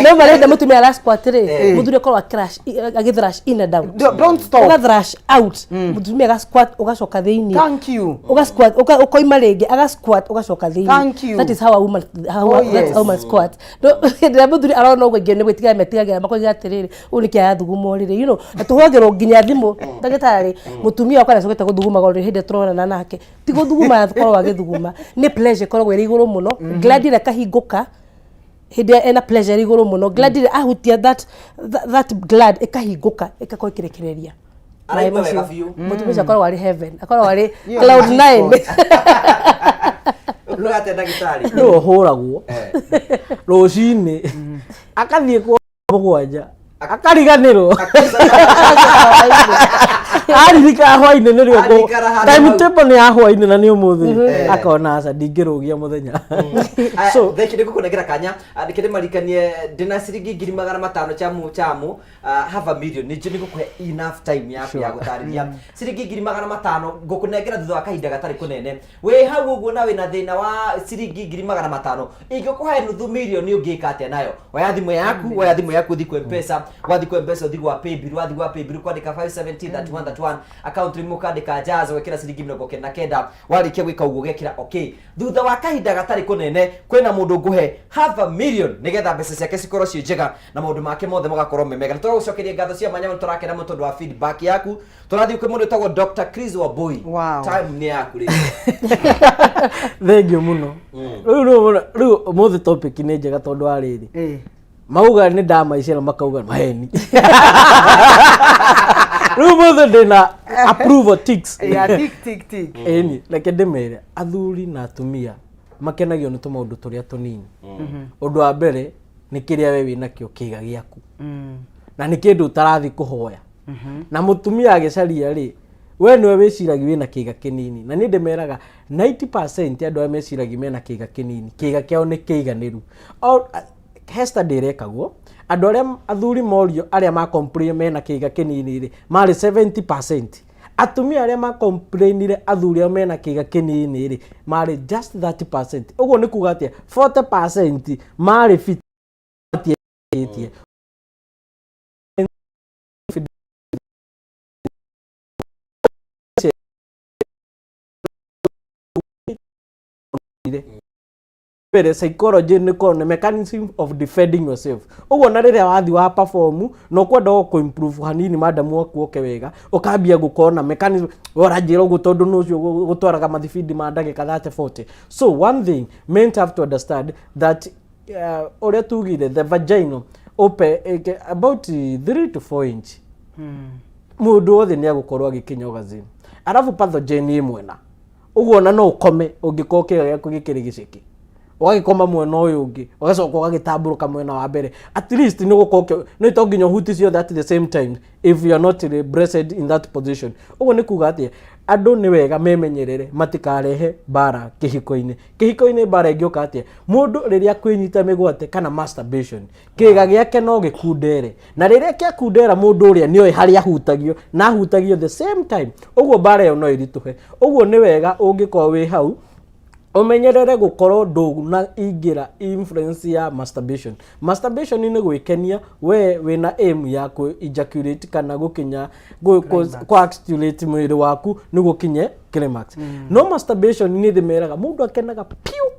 [SPEAKER 3] No marĩ hĩndĩ mũtumia arasquat rĩ,
[SPEAKER 2] Eh.
[SPEAKER 3] mũthuri akorwo agĩthrash in and out.
[SPEAKER 2] Don't stop.
[SPEAKER 3] Ũgathrash out, mũtumia agasquat ũgacoka thĩinĩ.
[SPEAKER 2] Thank you.
[SPEAKER 3] Ũgasquat ũkoima rĩngĩ, agasquat ũgacoka thĩinĩ.
[SPEAKER 2] Thank you.
[SPEAKER 3] That is how a woman, how
[SPEAKER 2] Oh,
[SPEAKER 3] that's
[SPEAKER 2] yes.
[SPEAKER 3] how a woman squats. No hĩndĩ ĩrĩa mũthuri arona ũguo aingĩ nĩ gwĩtigĩra metigagĩra makoiga atĩrĩrĩ, ũyũ nĩkĩ arathuguma ũrĩrĩ, you know, na tũhũragĩrwo nginya thimũ ndagĩtarĩ, mũtumia wakwa nĩacokete gũthuguma ũrĩrĩ hĩndĩ ĩrĩa tũronana nake, ti gũthuguma akoragwo agĩthuguma, nĩ pleasure ĩkoragwo ĩrĩ igũrũ mũno, gland ĩrĩa ĩkahingũka hĩndĩ ĩrĩa ena pleasure ĩrĩ igũrũ mũno, gland ĩrĩa ahutia that gland ĩkahingũka ĩgakorwo ĩkĩrekereria maĩ
[SPEAKER 1] Araigua wega
[SPEAKER 3] macio.
[SPEAKER 1] biũ.
[SPEAKER 3] Mũtumia ũcio akoragwo arĩ heaven, akoragwo arĩ
[SPEAKER 2] Iyo
[SPEAKER 3] cloud
[SPEAKER 2] nĩ
[SPEAKER 3] nine.
[SPEAKER 1] Ũkuga atĩa ndagĩtarĩ?
[SPEAKER 4] Nĩwe ũhũragwo rũcinĩ akathiĩ kwa mũgwanja akariganĩrwo, aririkana hwainĩ nĩrĩo
[SPEAKER 1] Aririkana handũ
[SPEAKER 4] time
[SPEAKER 1] hau.
[SPEAKER 4] table nĩ ya hwainĩ na nĩ ũmũthĩ, akona aca ndingĩrũgia mũthenya.
[SPEAKER 1] So theki nĩ ngũkũnengera kanya ndĩkĩrĩ marikanie ndĩna ciringi 500,000 chamu chamu, half a million nĩ ngũkũhe enough time yaku ya gũtarĩria. Ciringi 500,000 ngũkũnengera thutha wa kahinda gatarĩ kũnene. Wĩ hau ũguo na wĩna thĩna wa ciringi 500,000, ingĩkũhe nuthu mirioni ũngĩka atĩa nayo? Oya thimũ yaku, oya thimũ yaku, ũthiĩ kwa M-Pesa. Wathiĩ kwa M-Pesa, ũthiĩ gwa paybill. Wathiĩ gwa paybill, kwandĩka 570 31 31, account name ũkandĩka Jazz, ũgekĩra ciringi 99. Warĩkia gwĩka ũguo, ũgekĩra okay. Thutha wa kahinda gatarĩ kũnene, kwĩna mũndũ ngũhe half a million nĩgetha mbeca ciake cikorwo ciĩ njega na maũndũ make mothe magakorwo me mega. Na tũgagũcokeria ngatho cia mwanya mũno, tũrakena mũno tondũ wa feedback yaku. Tũrathiĩ kwĩ mũndũ wĩtagwo Dr. Chris Wambui.
[SPEAKER 2] Wow.
[SPEAKER 1] Time nĩ yaku rĩu.
[SPEAKER 4] Thengiũ mũno. Rĩu ũmũthĩ topic nĩ njega tondũ wa rĩrĩ, mauga nĩ ndamaicĩra, makauga maheni. Rĩu ũmũthĩ ndĩna approval ticks.
[SPEAKER 2] Yeah, tick tick tick.
[SPEAKER 4] Ĩni reke ndĩmere, athuri na atumia makenagio nĩ tũmaũndũ tũrĩa tũnini. Ũndũ wa mbere nĩ kĩrĩa we wĩnakĩo kĩga gĩaku, na nĩ kĩndũ ũtarathi kũhoya na mũtumia agĩcaria rĩ, we nĩwe wĩciragia wĩna kĩga kĩnini. Na niĩ ndĩmeraga 90% andũ arĩa meciragia mena kĩga kĩnini, kĩga kĩao nĩ kĩiganĩru. He study ĩrekagwo, andũ arĩa athuri morio arĩa ma complain mena kĩga kĩnini rĩ, marĩ 70%. Atumia arĩa ma complainire athuri ao mena kĩga kĩnini rĩ, marĩ just 30%. Ũguo nĩ kuga atĩa? 40% marĩ fit matiĩtie. Mbere psychology nĩ korwo nĩ mechanism of defending yourself. Ũguo na rĩrĩa wathi wa perform na ũkwenda o kũ-improve hanini, madam waku oke wega, ũkambia gũkorwo na mechanism, we ũranjĩra ũguo tondũ nĩ ũcio gũtwaraga mathibindi ma ndagĩka 30 40. So one thing men have to understand that ũrĩa tugire, the vagina open about 3 to 4 inch, mũndũ wothe nĩ agũkorwo agĩkinya orgasm. Arabu pathogen ĩ mwena ũguo, ona no ũkome ũngĩkorwo kĩga gĩaku gĩkĩrĩ gĩceke, ũgagĩkoma mwena ũyũ ũngĩ, ũgacoka ũgagĩtambũrũka mwena wa mbere, at least nĩ ũgũkorwo no to nginya ũhuti ciothe at the same time if you are not blessed in that position. Ũguo nĩ kuga atĩa? Andũ nĩ wega memenyerere matikarehe mbara kĩhiko-inĩ. Kĩhiko-inĩ mbara ĩngĩũka atĩa? Mũndũ rĩrĩa kwĩnyita mĩgwate kana masturbation, kĩga gĩake no gĩkundere, na rĩrĩa kĩakundera, mũndũ ũrĩa nĩoĩ harĩa ahutagio na ahutagio the same time, ũguo mbara ĩyo no ĩritũhe. Ũguo nĩ wega ũngĩkorwo wĩ hau ũmenyerere gũkorwo ndũna ingĩra influence ya masturbation. Masturbation nĩ gwĩkenia, we wĩna aim ya kũ ejaculate kana gũkinya kũ activate mwĩrĩ waku nĩguo ũkinye climax. No masturbation nĩ ndĩmeraga mũndũ akenaga piũ,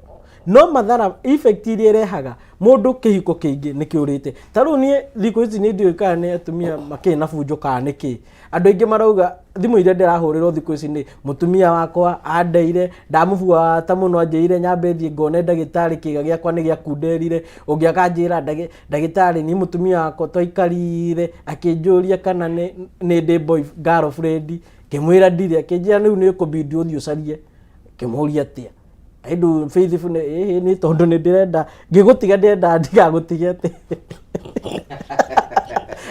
[SPEAKER 4] no mathara effect iria ĩrehaga mũndũ, kĩhiko kĩingĩ nĩ kĩũrĩte. Ta rĩu niĩ thikũ ici nĩ ndiũĩ kana nĩ atumia makĩrĩ na bunjo kana nĩ kĩ. Andũ aingĩ marauga thimũ iria ndĩrahũrĩrwo thikũ ici nĩ mũtumia wakwa andeire ndamũbuata mũno, anjĩrire nyambe thiĩ ngone ndagĩtarĩ, kĩga gĩakwa nĩ gĩakunderire. Ũngĩ akanjĩra, "Ndagĩtarĩ, niĩ mũtumia wakwa twaikarire akĩnjũria kana nĩ ndĩ boy girlfriend, ngĩmwĩra ndirĩ, akĩnjĩra rĩu nĩ ũkũbidi ũthiĩ ũcarie." Ngĩmũria atĩa? Ĩndũ faithful nĩ ĩhĩ nĩ tondũ nĩ ndĩrenda ngĩgũtiga, ndĩrenda ndigagũtige atĩ.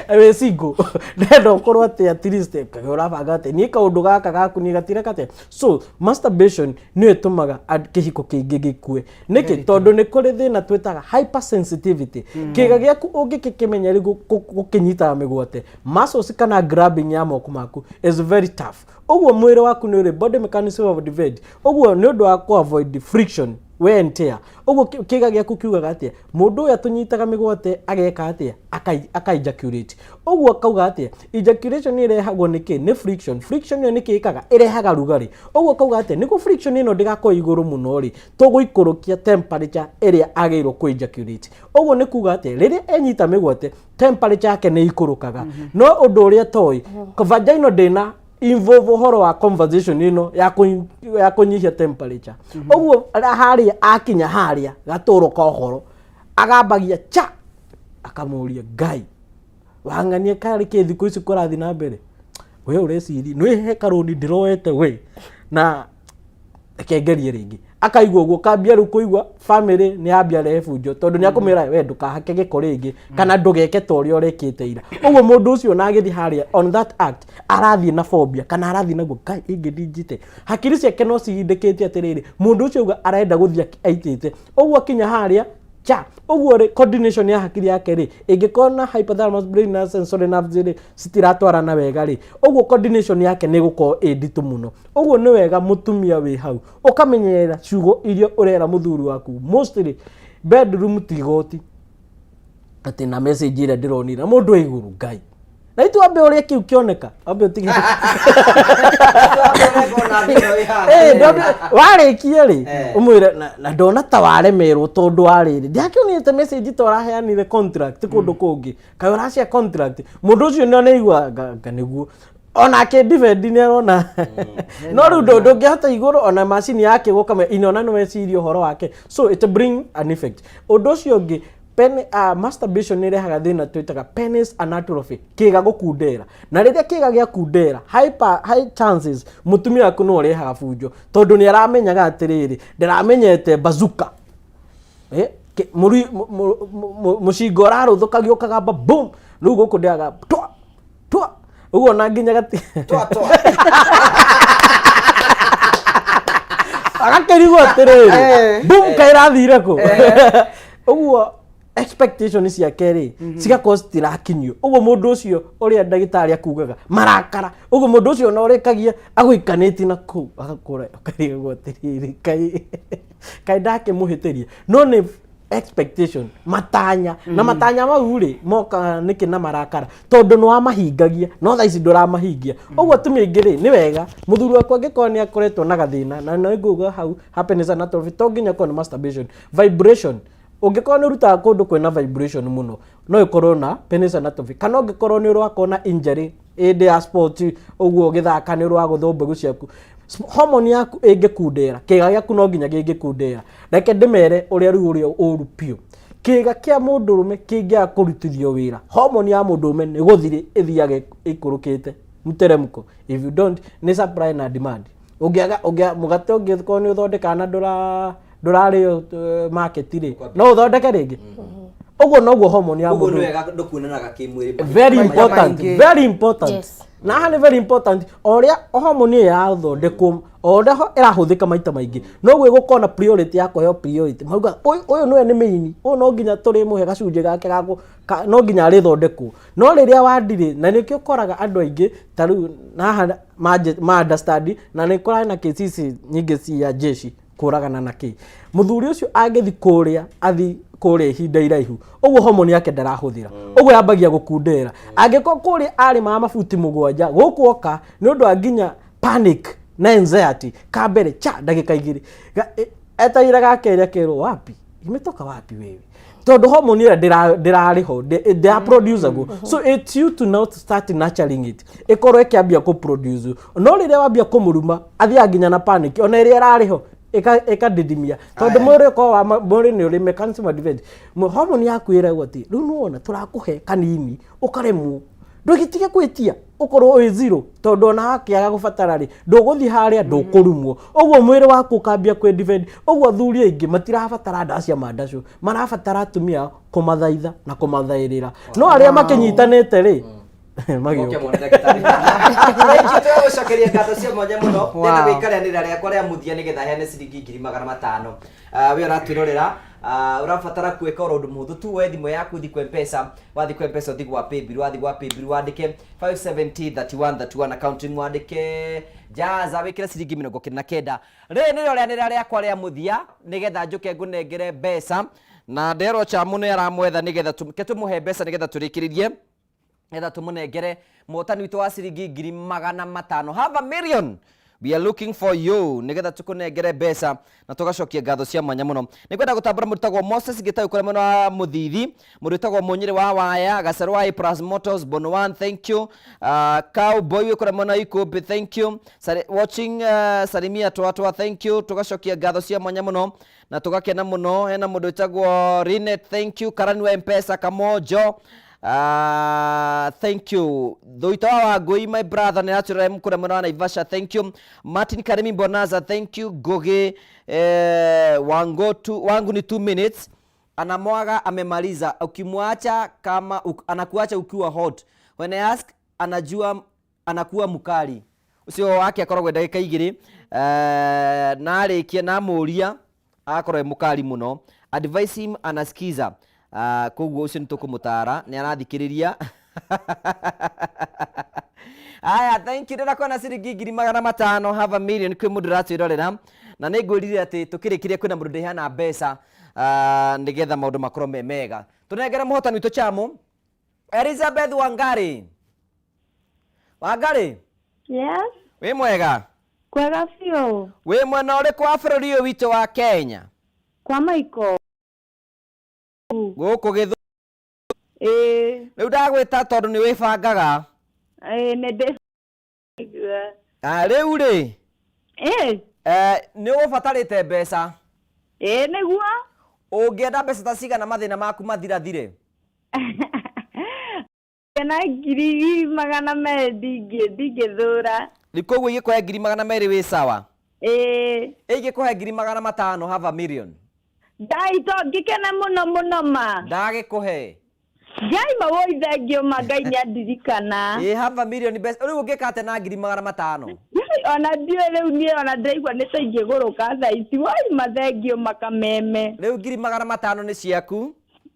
[SPEAKER 4] Wĩ single, ndenda ũkorwo atĩ at least kage ũrabanga atĩ niĩ kaũndũ gaka gaku niĩ gatireka atĩa. So masturbation nĩyo ĩtũmaga kĩhiko kĩingĩ gĩkue. Nĩkĩ? Tondũ nĩ kũrĩ thĩna twĩtaga hypersensitivity. Kĩga gĩaku ũngĩkĩkĩmenya rĩu gũkĩnyitaga mĩgwate, muscles kana grabbing ya moko maku is very tough. Ũguo mwĩrĩ waku nĩ ũrĩ body mechanism of defense. Ũguo nĩ ũndũ wa kũ avoid friction, wear and tear. Ũguo kĩga gĩaku kiugaga atĩa? Mũndũ ũyũ atũnyitaga mĩgwate ageka atĩa? Aka ejaculate. Ũguo akauga atĩa? Ejaculation ĩrehagwo nĩ kĩ? Nĩ friction. Friction ĩyo nĩ kĩ ĩkaga? Ĩrehaga rugarĩ. Ũguo akauga atĩa? Nĩguo friction ĩno ndĩgakorwo igũrũ mũno rĩ, tũgũikũrũkia temperature ĩrĩa agĩrĩirwo kũ ejaculate. Ũguo nĩ kuga atĩa? Rĩrĩa enyita mĩgwate, temperature yake nĩ ikũrũkaga. No ũndũ ũrĩa toĩ, vagina ndĩna involve ũhoro wa conversation ĩno ya kũnyihia temperature. Ũguo harĩa akinya harĩa gatũro ka ũhoro, agambagia cha akamũria Ngai wang'ania karĩ kĩ thikũ ici kũrathiĩ na mbere, we ũreciria nĩ he karũni ndĩroete we, na reke ngerie rĩngĩ. Akaigua ũguo kambia rĩu kũigua family nĩ yambia rehe bunjo, tondũ nĩ akũmĩra we ndũkahake gĩko rĩngĩ kana ndũgeke ta ũrĩa ũrekĩte ira. Ũguo mũndũ ũcio ona agĩthiĩ harĩa on that act arathiĩ na phobia kana arathiĩ naguo Ngai ingĩ ndinjite, hakiri ciake no cihindĩkĩte atĩrĩrĩ mũndũ ũcio auga arenda gũthiĩ aitĩte. Ũguo akinya harĩa cha ũguo rĩ, coordination ya hakiri yake rĩ ĩngĩkorwo na hypothalamus brain na sensory nerves rĩ citiratwarana wega rĩ, ũguo coordination yake nĩ ĩgũkorwo ĩ nditũ mũno. Ũguo nĩ wega mũtumia wĩ hau ũkamenyerera ciugo iria ũrera mũthuri waku, mostly bedroom ti igoti atĩ na message ĩrĩa ndĩronire na mũndũ e igũrũ Ngai na itu ambe ũrĩa kĩu kĩoneka ambe ũtige. Warĩkia rĩ ũmwĩre na ndona ta waremerwo tondũ warĩrĩ ndiakĩonete message ta ũraheanire contract kũndũ kũngĩ, kaĩ ũracia contract. Mũndũ ũcio nĩ aigua nga nĩguo onake defend nĩ arona, no rĩu ndũngĩhota igũrũ ona macini yake gũkame inona nĩ weciria ũhoro wake, so it bring an effect. Ũndũ ũcio ũngĩ, masturbation nĩ ĩrehaga thĩna twĩtaga penis anatrophy, kĩga gũkundera. Na rĩrĩa kĩga gĩakundera, high chances mũtumia waku no ũrehaga bunjo, tondũ nĩ aramenyaga atĩrĩrĩ ndĩramenyete bazooka. Mũcinga ũrarũthũkagio ũkagamba boom, rĩu gũkũ ndĩaga twa twa ũguo na nginya gati agakĩrigwo atĩrĩrĩ boom kaĩrathire kũ. Ũguo expectation ciake rĩ cigakorwo citirakinyio. Ũguo mũndũ ũcio ũrĩa ndagĩtarĩ akugaga marakara, ũguo mũndũ ũcio ona ũrĩkagia agũikanĩtie na kũu agakũra ũkarigwo atĩrĩrĩ kaĩ ndakĩmũhĩtĩria, no nĩ expectation matanya na matanya mau rĩ moka nĩkĩ na marakara, tondũ nĩ wamahingagia no thaa ici ndũramahingia. Ũguo atumia aingĩ rĩ nĩ wega mũthuri waku angĩkorwo nĩ akoretwo na gathĩna na nĩ nguga hau happiness anatrophy, to nginya ũkorwo nĩ masturbation, vibration. Ũngĩkorwo nĩ ũrutaga kũndũ kwĩna vibration mũno no ĩkorwo na penis anatrophy, kana ũngĩkorwo nĩ ũrakorwo na injury hĩndĩ ya sport, ũguo ũgĩthaka nĩ ũragũthwo mbegũ ciaku, hormone yaku ĩngĩkundera, kĩga gĩaku no nginya gĩngĩkundera. Reke ndĩmere ũrĩa rĩu ũrĩa ũru biũ, kĩga kĩa mũndũrũme kĩngĩaga kũrutithio wĩra, hormone ya mũndũrũme nĩ gũthirĩ ĩthiaga ĩikũrũkĩte mteremko. If you don't, nĩ supply na demand. Ũngĩaga mũgate ũngĩkorwo nĩ ũthondekaga na ndũrarĩo market rĩ, no ũthondeke rĩngĩ. Ũguo noguo hormone ya
[SPEAKER 1] Ũguo nĩ
[SPEAKER 4] mũndũ
[SPEAKER 1] wega ndũkuonanaga kĩmwĩrĩ
[SPEAKER 4] very important,
[SPEAKER 2] maingĩ.
[SPEAKER 4] very important.
[SPEAKER 3] Yes.
[SPEAKER 4] Na haha nĩ very important, o ũrĩa hormone ĩyo yathondekwo, o ũrĩa ĩrahũthĩka maita maingĩ, noguo ĩgũkorwo na priority ya kũheo priority. Mauga ũyũ nĩwe nĩ main, ũyũ no nginya tũrĩmũhe gacunjĩ gake no nginya arĩthondekwo. No rĩrĩa wandirĩ, na nĩkĩo ũkoraga andũ aingĩ ta rĩu haha ma understand, na nĩ kũrarĩ na cases nyingĩ cia jeshi kũragana na kĩ mũthuri ũcio angĩthi kũrĩa athi kũrĩa ihinda iraihu, ũguo hormone yake ndarahũthĩra, ũguo yambagia gũkundera. Angĩkorwo kũrĩa arĩmaga mabuti 7, gũkũ oka nĩ ũndũ wa nginya panic na anxiety, kambere cha ndagĩka 2 etereire gakerĩ akerwo wapi imetoka wapi wewe, tondũ hormone ĩrĩa ndĩrarĩ ho ndĩra-produce-agwo. So it's you to now start nurturing it, ĩkorwo ĩkĩambia kũ-produce. No rĩrĩa wambia kũmũruma athiaga nginya na panic, ona ĩrĩa ĩrarĩ ho ĩkadidimia, tondũ mwĩrĩ ũkoragwo wa mwĩrĩ nĩ ũrĩ mechanism of defense. Hormone yaku ĩragwo atĩ rĩu nĩwona tũrakũhe kanini ũkaremwo. Ndũgĩtige gwĩtia ũkorwo wĩ zero, tondũ ona wakĩaga gũbatara rĩ, ndũgũthiĩ harĩa, ndũkũrumwo. Ũguo mwĩrĩ waku ũkambia kwĩ defend. Ũguo athuri aingĩ matirabatara ndawa cia mandacũ, marabatara atumia ao kũmathaitha na kũmathaĩrĩra. No arĩa makĩnyitanĩte rĩ,
[SPEAKER 1] Moke
[SPEAKER 4] magĩũke.
[SPEAKER 1] mone ndagĩtarĩ. Thank you, tũgũcokeria ngatho cia mwanya mũno.
[SPEAKER 2] Wow.
[SPEAKER 1] Ndĩrenda gwĩka rĩanĩrĩra rĩakwa rĩa mũthia nĩgetha heane ciringi 500,000. Ah, we ũratwĩrorera, ah, ũrabatara gwĩka oro ũndũ mũhũthũ tu, woe thimũ yaku ũthiĩ kwa Mpesa, wathiĩ kwa Mpesa ũthiĩ gwa Paybill, wathiĩ gwa Paybill wandĩke 570 31 31 accounting wandĩke jaza wĩkĩre ciringi 99. Rĩrĩ nĩrĩo rĩanĩrĩra rĩakwa rĩa mũthia nĩgetha njũke ngũnengere mbeca, na nderwo Chamu nĩ aramwetha nĩgetha ke tũmũhe mbeca nĩgetha tũrĩkĩrĩrie, nĩgetha tũmũnengere mũhotani witũ wa ciringi 500,000. Have a million, we are looking for you, nĩgetha tũkũnengere mbeca na tũgacokia ngatho cia mwanya mũno. Nĩ kwenda gũtambũra mũndũ wĩtagwo Moses Gĩtaũ kũrĩa mwena wa Mũthithi, mũndũ wĩtagwo Mũnyĩrĩ wa Waya, Gacerũ wa A Plus Motors, Bono One, thank you. Cowboy wĩ kũrĩa mwena wa Ikũmbĩ, thank you. Sari, watching Salimia Twatwa, thank you. Tũgacokia ngatho cia mwanya mũno na tũgakena mũno. Hena mũndũ wĩtagwo Rinet, thank you. Karani wa Mpesa Kamonjo, thank you. Thuita wa Wangũi, my brother, nĩ aratwĩrora kũrĩa mwena wa Naivasha, thank you. Martin Karimi Bonaza, thank you. Ngugi wango tu, wangu ni 2 minutes anamwaga amemaliza, ukimwacha kama anakuacha ukiwa hot. When I ask anajua anakuwa mukali. Ucio wake akoragwo ndagĩka igĩrĩ, na arĩkia na amũria agakorwo e mũkali mũno. Advise him anasikiza. Koguo ũcio nĩ tũkũmũtara, nĩ arathikĩrĩria. Aya, thank you. Ndĩrenda kuona ciringi 500,000, have a million, kwĩ mũndũ ũratwĩrorera na nĩ ngwĩrire atĩ tũkĩrĩkirie kwĩna mũndũ ndĩheana mbeca, nĩgetha maũndũ makorwo me mega. Tũnengere mũhotani witũ Chamu. Elizabeth Wangari. Wangari?
[SPEAKER 11] Yes.
[SPEAKER 1] Wĩ mwega?
[SPEAKER 11] Kwega biũ.
[SPEAKER 1] Wĩ mwena ũrĩkũ wa bũrũri ũyũ witũ wa Kenya?
[SPEAKER 11] Kwa Maiko.
[SPEAKER 1] Gũkũ Gĩthũ.
[SPEAKER 11] Ĩĩ.
[SPEAKER 1] Rĩu ndagwĩta tondũ nĩ wĩbangaga.
[SPEAKER 11] Ĩĩ, nĩ ndĩbangaga.
[SPEAKER 1] Ah, rĩu rĩ?
[SPEAKER 11] Ĩĩ.
[SPEAKER 1] Nĩ ũgũbatarĩte mbeca?
[SPEAKER 11] Ĩĩ, nĩguo.
[SPEAKER 1] Ũngĩenda mbeca ta cigana mathĩna maku mathirathire?
[SPEAKER 11] Na 200,000 ndingĩthũra.
[SPEAKER 1] Rĩu koguo ingĩkũhe 200,000 wĩ sawa?
[SPEAKER 11] Ĩĩ.
[SPEAKER 1] Ingĩkũhe 500,000, have a million.
[SPEAKER 11] Ngai to ngĩkena mũno mũno ma.
[SPEAKER 1] Ndagĩkũhe.
[SPEAKER 11] Ngai mawoi thengio ma, Ngai nĩ andirikana.
[SPEAKER 1] Ĩĩ, have a million mbeca. Rĩu ũngĩka atĩa na 500,000?
[SPEAKER 11] Ngai, ona ndiũĩ rĩu niĩ, ona ndĩraigua nĩ ta ingĩgũrũka thaa ici. Woi ma thengio makameme.
[SPEAKER 1] Rĩu 500,000 nĩ ciaku.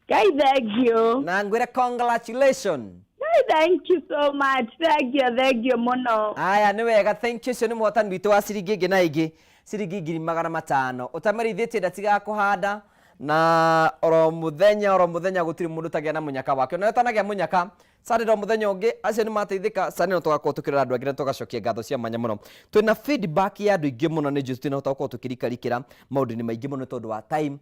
[SPEAKER 11] Ngai thengio.
[SPEAKER 1] Na ngwĩre congratulations.
[SPEAKER 11] Ngai, thank you so much. Thank you, thank you mũno.
[SPEAKER 1] Aya, nĩ wega, thank you. Ũcio nĩ mũhotani witũ wa ciringi ĩngĩ na ĩngĩ, ciringi 500,000. Ũtamerithĩtie ndatigaga kũhanda, na oro mũthenya oro mũthenya gũtirĩ mũndũ ũtagĩa na mũnyaka wake. Ona ũtanagĩa mũnyaka, Sunday o mũthenya ũngĩ, acio nĩ mateithĩka. Sunday no tũgakorwo tũkĩrora andũ angĩ na tũgacokia ngatho cia mwanya mũno. Twĩna feedback ya andũ aingĩ mũno, nĩ njũĩ tũtinahota gũkorwo tũkĩrikarikĩra maũndũ-inĩ maingĩ mũno nĩ tondũ wa time.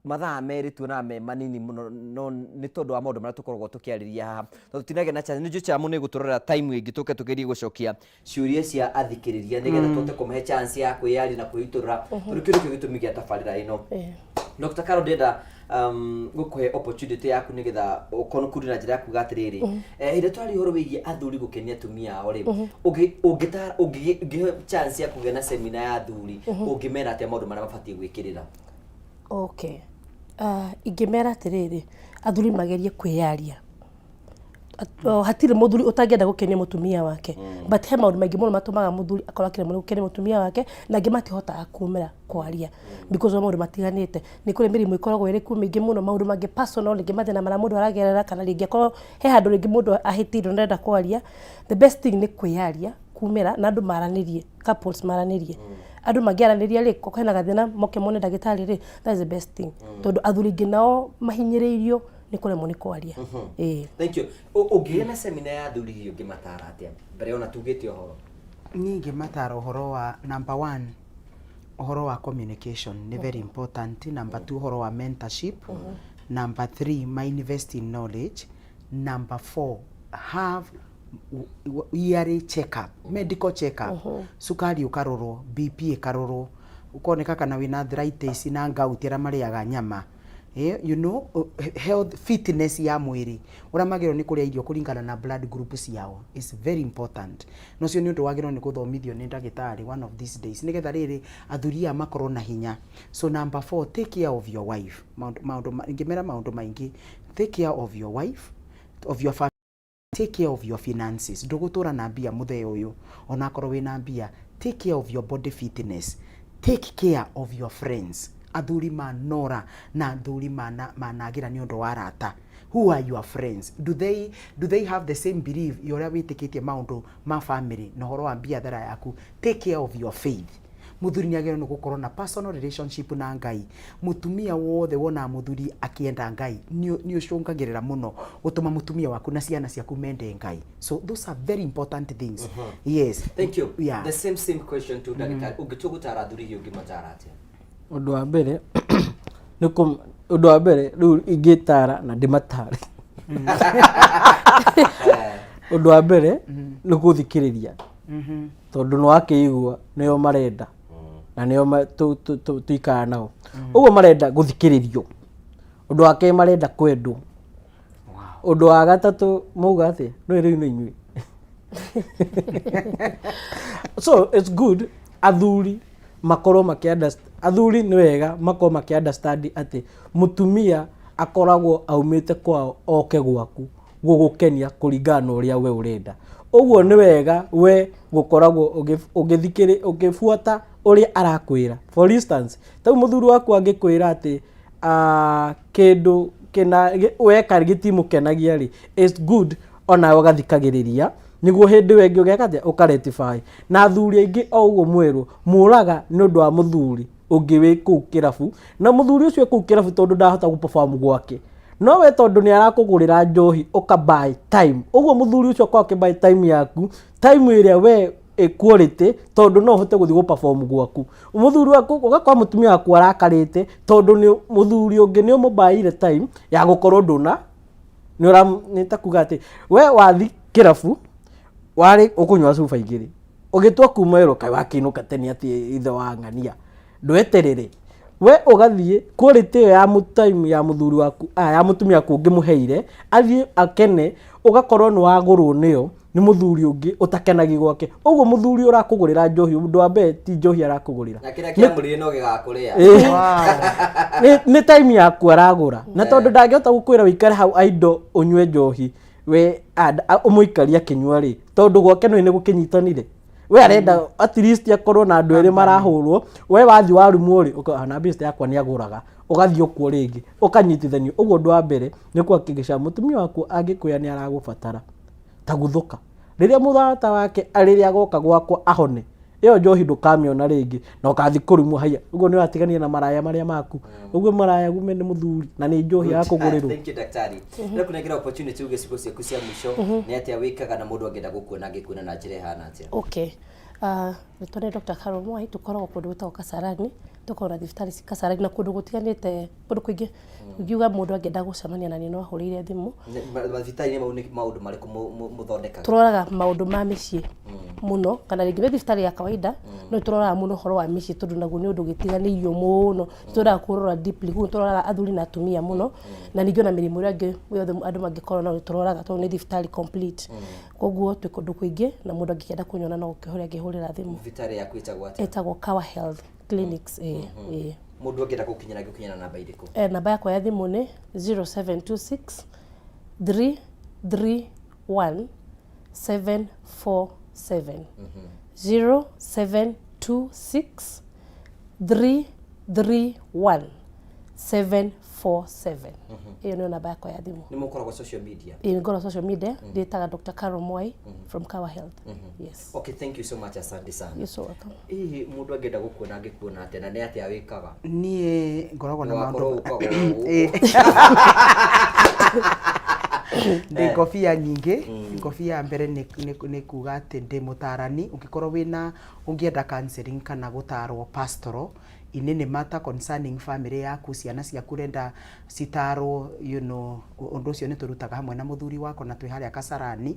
[SPEAKER 1] Mathaa merĩ tuonaga me manini mũno, no nĩ tondũ wa maũndũ marĩa tũkoragwo tũkĩarĩria haha, tondũ tũtinagĩa na chance. Nĩ njũĩ Chamu nĩ gũtũrorera time ĩngĩ tũke tũgerie gũcokia ciũria cia athikĩrĩria nĩgetha tũhote kũmahe chance ya kwĩyaria na kwĩitũrũra, tondũ kĩu nĩkĩo gĩtũmi gĩa tabarĩra ĩno. Dr. Carol, ndĩrenda gũkũhe opportunity yaku nĩgetha ũconclude na njĩra ya kuga atĩrĩrĩ, hĩndĩ ĩrĩa twaria ũhoro wĩgiĩ athuri gũkenia atumia ao rĩ, ũngĩhe chance ya kũgĩa na seminar ya athuri, ũngĩmera atĩa maũndũ marĩa mabatiĩ gwĩkĩrĩra?
[SPEAKER 3] Okay. Ingĩmera atĩrĩrĩ, athuri magerie kwĩyaria. Hatirĩ mũthuri ũtangĩenda gũkenia mũtumia wake, but he maũndũ maingĩ mũno matũmaga mũthuri akorwo akĩremwo nĩ gũkenia mũtumia wake, na angĩ matihotaga kumĩra kwaria because wa maũndũ matiganĩte. Nĩ kũrĩ mĩrimũ ĩkoragwo ĩrĩ kuo mĩingĩ mũno, maũndũ mangĩ personal, rĩngĩ mathĩna marĩa mũndũ aragerera, kana rĩngĩ akorwo he handũ rĩngĩ mũndũ ahĩtĩirio na ndarenda kwaria. The best thing nĩ kwĩyaria, kumĩra na andũ maranĩrie, couples maranĩrie. Andũ mangĩaranĩria rĩ, hena gathĩna moke mone ndagĩtarĩ rĩ, that is the best thing, tondũ athuri aingĩ nao mahinyĩrĩirio nĩ kũremwo nĩ kwaria. Ĩĩ.
[SPEAKER 1] Thank you. Ũngĩgĩa na seminar ya athuri rĩ, ũngĩmatara atĩa mbere ona tugĩte ũhoro?
[SPEAKER 2] Niĩ ingĩmatara ũhoro wa number one, ũhoro wa communication nĩ very important. Number two, ũhoro wa mentorship. Number three, ma invest in knowledge. Number four, have yearly check up, medical check up. Cukari ũkarorwo, BP ĩkarorwo, ũkoneka kana wĩna arthritis na gout, arĩa marĩaga nyama. You know, health fitness ya mwĩrĩ, ũrĩa magĩrĩirwo nĩ kũrĩa irio kũringana na blood group ciao is very important. Na ũcio nĩ ũndũ wagĩrĩirwo nĩ gũthomithio nĩ ndagĩtarĩ one of these days, nĩgetha rĩrĩ athuri aya makorwo na hinya. So number four, take care of your wife. Maũndũ, maũndũ, ingĩmera maũndũ maingĩ, take care of your wife, of your family. Take care of your finances, ndũgũtũra na mbia mũthee ũyũ onakorwo wĩna mbia, take care of your body fitness, take care of your friends, athuri manora na athuri managĩra nĩ ũndũ wa arata, who are your friends, do they have the same belief ya ũrĩa wĩtĩkĩtie maũndũ ma family na ũhoro wa biathara yaku, take care of your faith. Mũthuri nĩ agĩrĩirwo nĩ gũkorwo na personal relationship na Ngai. Mũtumia wothe wonaga mũthuri akĩenda Ngai nĩ ũcũngagĩrĩra mũno gũtũma mũtumia waku na ciana ciaku mende Ngai. So those are very important things. Yes.
[SPEAKER 1] Thank you.
[SPEAKER 2] Yeah.
[SPEAKER 1] The same question to ndagĩtarĩ. Ũngĩtua gũtara athuri hihi ũngĩmatara atĩa?
[SPEAKER 4] Ũndũ wa mbere nĩ kũ, ũndũ wa mbere rĩu ingĩtara na ndĩmatare. Ũndũ wa mbere nĩ gũthikĩrĩria. Tondũ nĩ wakĩigua nĩo marenda na nĩo tũikaraga nao. Ũguo marenda gũthikĩrĩrio. Ũndũ wa kerĩ marenda kwendwo. Ũndũ wa gatatũ mauga atĩa? No rĩu nĩ inyuĩ. So it's good athuri makorwo makĩ understand, athuri nĩ wega makorwo makĩ understand atĩ mũtumia akoragwo aumĩte kwao oke gwaku gũgũkenia kũringana na ũrĩa we ũrenda. Ũguo nĩ wega we gũkoragwo ũgĩbuata ũrĩa arakwĩra. For instance, ta rĩu mũthuri waku angĩkwĩra atĩ kĩndũ kĩna weka gĩtimũkenagia rĩ, it's good onawe ũgathikagĩrĩria nĩguo hĩndĩ ĩyo ĩngĩ ũgeka atĩa, ũka rectify. Na athuri aingĩ o ũguo mwerwo mũraga nĩ ũndũ wa mũthuri ũngĩ wĩ kũu kĩrabu, na mũthuri ũcio wĩ kũu kĩrabu tondũ ndahota gũ perform gwake, no we tondũ nĩ arakũgũrĩra njohi ũka buy time. Ũguo mũthuri ũcio akoragwo akĩ buy time yaku, time ĩrĩa we ĩ quality, tondũ no ũhote gũthiĩ gũ perform gwaku. Mũthuri waku ũgakora mũtumia waku arakarĩte tondũ nĩ mũthuri ũngĩ nĩ ũmũbaĩire time ya gũkorwo ndũna, nĩ ũra, nĩ ta kuga atĩ we wathi kĩrabu warĩ ũkũnyua cuba igĩrĩ, ũgĩtua kuma wĩra ũkaĩ wakĩinũka tene atĩ ithe wa ng'ania, ndweterere we ũgathiĩ quality ĩyo ya time ya mũthuri waku, ya mũtumia waku ũngĩmũheire athiĩ akene, ũgakorwo nĩ wagũrwo nĩyo nĩ mũthuri ũngĩ ũtakenagi gwake. Ũguo mũthuri ũrakũgũrĩra njohi, ũndũ wa mbere ti njohi arakũgũrĩra,
[SPEAKER 1] na kĩrĩa kĩamũrire no gĩgakũrĩa.
[SPEAKER 4] Nĩ time yaku aragũra, na tondũ ndangĩhota gũkwĩra ũikare hau idle ũnyue njohi we ũmũikarie akĩnyua rĩ, tondũ gwake nĩ gũkĩnyitanire. We arenda at least akorwo na andũ erĩ marahũrwo, we wathiĩ warumwo rĩ, ũkauga, na best yakwa nĩ agũraga, ũgathiĩ okuo rĩngĩ ũkanyitithanio. Ũguo ũndũ wa mbere nĩ kũhakikisha mũtumia waku angĩkwĩra nĩ aragũbatara, ta guthũka rĩrĩa mũrata wake rĩrĩa agoka gwakwa ahone, ĩyo njohi ndũkamĩona rĩngĩ na ũgathiĩ kũrumwo haiya. Ũguo nĩ ũratiganire na maraya marĩa maku, ũguo maraya gume nĩ mũthuri na nĩ njohi ya kũgũrĩrwo.
[SPEAKER 1] Thank you daktari. Ndĩrakũnengera opportunity uge ciugo ciaku cia mũico, nĩ atĩa wĩkaga na mũndũ angĩenda gũkuona angĩkuona na njĩra ĩhana atĩa?
[SPEAKER 3] Okay. Rĩtwa nĩ Dr. Carol Mwai, tũkoragwo kũndũ gwĩtagwo Kasarani, tũkoragwo na thibitarĩ ci Kasarani na kũndũ gũtiganĩte, kũndũ kũingĩ. Ingiuga mũndũ angĩenda gũcemania na niĩ no ahũrĩire thimũ.
[SPEAKER 1] Mathibitarĩ-inĩ mau nĩ maũndũ marĩkũ mũthondekaga?
[SPEAKER 3] Tũroraga maũndũ ma mĩciĩ mũno, kana rĩngĩ nĩ thibitarĩ ya kawaida, no tũroraga mũno ũhoro wa mĩciĩ tondũ naguo nĩ ũndũ ũgĩtiganĩirio mũno. Twendaga kũrora deeply, koguo tũroraga athuri na atumia mũno, na ningĩ ona mĩrimũ ĩrĩa ĩngĩ yothe andũ mangĩkorwo nayo tũroraga tondũ nĩ thibitarĩ complete. Koguo twĩ kũndũ kũingĩ na mũndũ angĩkĩenda kũnyona no gũkĩhũrĩra angĩhũrĩra thimũ.
[SPEAKER 1] Thibitarĩ yaku ĩtagwo atĩa?
[SPEAKER 3] Ĩtagwo Kawa Health Clinics, ĩĩ.
[SPEAKER 1] Mũndũ angĩenda gũkinyĩra angĩkinyĩra namba irĩkũ?
[SPEAKER 3] Namba yakwa ya thimũ nĩ 0726 331 747. 0726 331 747. Ĩyo nĩyo namba yakwa ya thimũ.
[SPEAKER 1] Nĩ mũkoragwo social media?
[SPEAKER 3] Ĩĩ, ngoragwo social media, ndĩtaga Dr. Carol Mwai from Kawa Health. Yes.
[SPEAKER 1] Okay, thank you so much, asante sana.
[SPEAKER 3] You're so welcome.
[SPEAKER 1] Hihi mũndũ angĩenda gũkuona angĩkuona atĩa na nĩ atĩa wĩkaga?
[SPEAKER 2] Niĩ ngoragwo na maũndũ
[SPEAKER 1] Ndũgakorwo ũkaga ũũ.
[SPEAKER 2] Ndĩ ngobia nyingĩ. Ngobia ya mbere nĩ kuga atĩ ndĩ mũtarani. Ũngĩkorwo wĩna, ũngĩenda counseling kana gũtarwo pastoral in any matter concerning family yaku, ciana ciaku ũrenda citarwo, you know, ũndũ ũcio nĩ tũrutaga hamwe na mũthuri wakwa na twĩ harĩa Kasarani,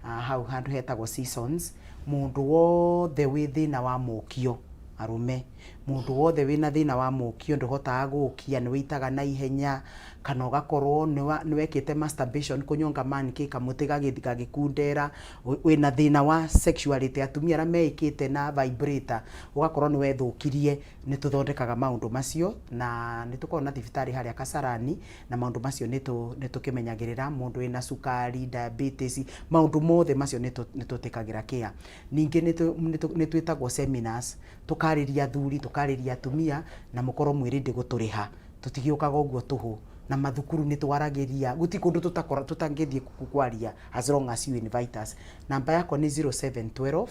[SPEAKER 2] hau handũ hetagwo Seasons. Mũndũ wothe wĩ thĩna wa mũkio, arũme, Mũndũ wothe wĩna thĩna wa mũkio ndũhotaga gũkia, nĩ wĩitaga na ihenya, kana ũgakorwo nĩ wekĩte masturbation kũnyonga man kĩ kamũtĩ gagĩkundera, wĩna thĩna wa sexuality, atumia arĩa meĩkĩte na vibrator, ũgakorwo nĩ wethũkirie, nĩ tũthondekaga maũndũ macio, na nĩ tũkoragwo na thibitarĩ harĩa Kasarani, na maũndũ macio nĩ tũkĩmenyagĩrĩra, mũndũ wĩna cukari, diabetes, maũndũ mothe macio nĩ tũtĩkagĩra care. Ningĩ nĩ twĩtagwo seminars, tũkarĩria athuri, tũkarĩria atumia, na mũkorwo mwĩ ready gũtũrĩha, tũtigĩũkaga ũguo tũhũ, na mathukuru nĩ twaragĩria, gũtirĩ kũndũ tũtangĩthiĩ kwaria as long as you invite us. Namba yakwa nĩ 0712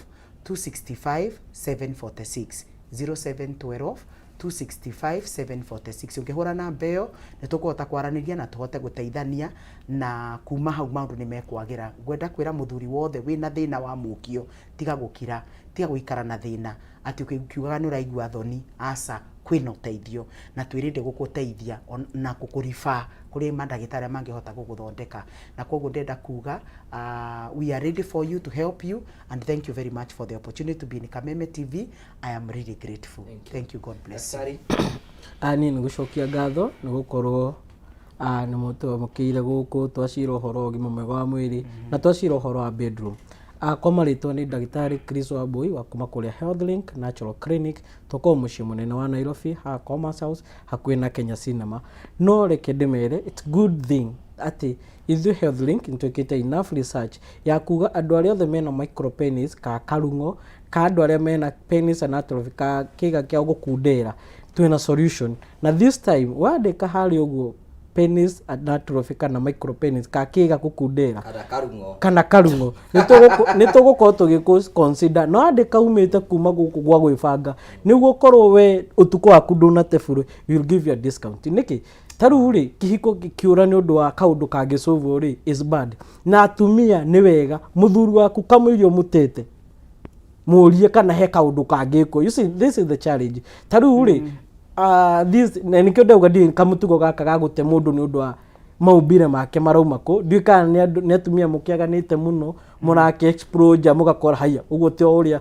[SPEAKER 2] 265 746, 0712 265 746. Ũngĩhũra namba ĩyo nĩ tũkũhota kwaranĩria na tũhote gũteithania, na kuma hau maũndũ nĩ mekwagĩra. Ngwenda kwĩra mũthuri wothe wĩna thĩna wa mũkio, tiga gũkira, tiga gũikara na thĩna atĩ ũkiugaga nĩ ũraigua thoni, aca, kwĩna ũteithio na twĩrĩndĩ gũgũteithia na gũkũriba kũrĩ mandagĩtarĩ arĩa mangĩhota gũgũthondeka. Na koguo ndĩrenda kuga we are ready for you to help you, and thank you very much for the opportunity to be in Kameme TV. I am really grateful. Thank you, thank you. God bless you.
[SPEAKER 4] Niĩ nĩ gũcokia ngatho nĩ gũkorwo nĩ mũtwamũkĩire gũkũ, twacira ũhoro wa ũgima mwega wa mwĩrĩ na twacira ũhoro wa bedroom. Kwa marĩtwa nĩ ndagĩtarĩ Chris Wambui wa kuma kũrĩa Health Link Natural Clinic, tũkoragwo mũciĩ mũnene wa Nairobi haha Commerce House hakuhĩ na Kenya Cinema. No reke ndĩmere it's good thing atĩ ithuĩ Health Link nĩtwĩkĩte enough research ya kuga andũ arĩa othe mena micropenis ka karung'o ka andũ arĩa mena penis anatrophy ka kĩga kĩa gũkundera, twĩna solution. Na this time wandĩka harĩa ũguo penis anatrophy kana micropenis ka kĩga gũkundera
[SPEAKER 1] kana karung'o,
[SPEAKER 4] kana karung'o, nĩ tũgũkorwo tũgĩkũ consider. No andĩka umĩte kuma gũkũ gwa gwĩbanga nĩguo ũkorwo we ũtukũ waku ndũnate bure, we will give you a discount. Nĩkĩ ta rĩu rĩ kĩhiko kĩũra nĩ ũndũ wa kaũndũ kangĩcũvwo rĩ is bad. Na atumia nĩ wega mũthuri waku kamũirio mũtete mũrie kana he kaũndũ kangĩkwo. You see, this is the challenge. Ta rĩu rĩ this na nĩkĩo ndauga ndiũĩ kamũtugo gaka ga gũte mũndũ nĩ ũndũ wa maumbire make marauma kũ, ndiũĩ kana nĩ atumia mũkĩaganĩte mũno mũrake explore nja mũgakora haiya ũguo ti o ũrĩa.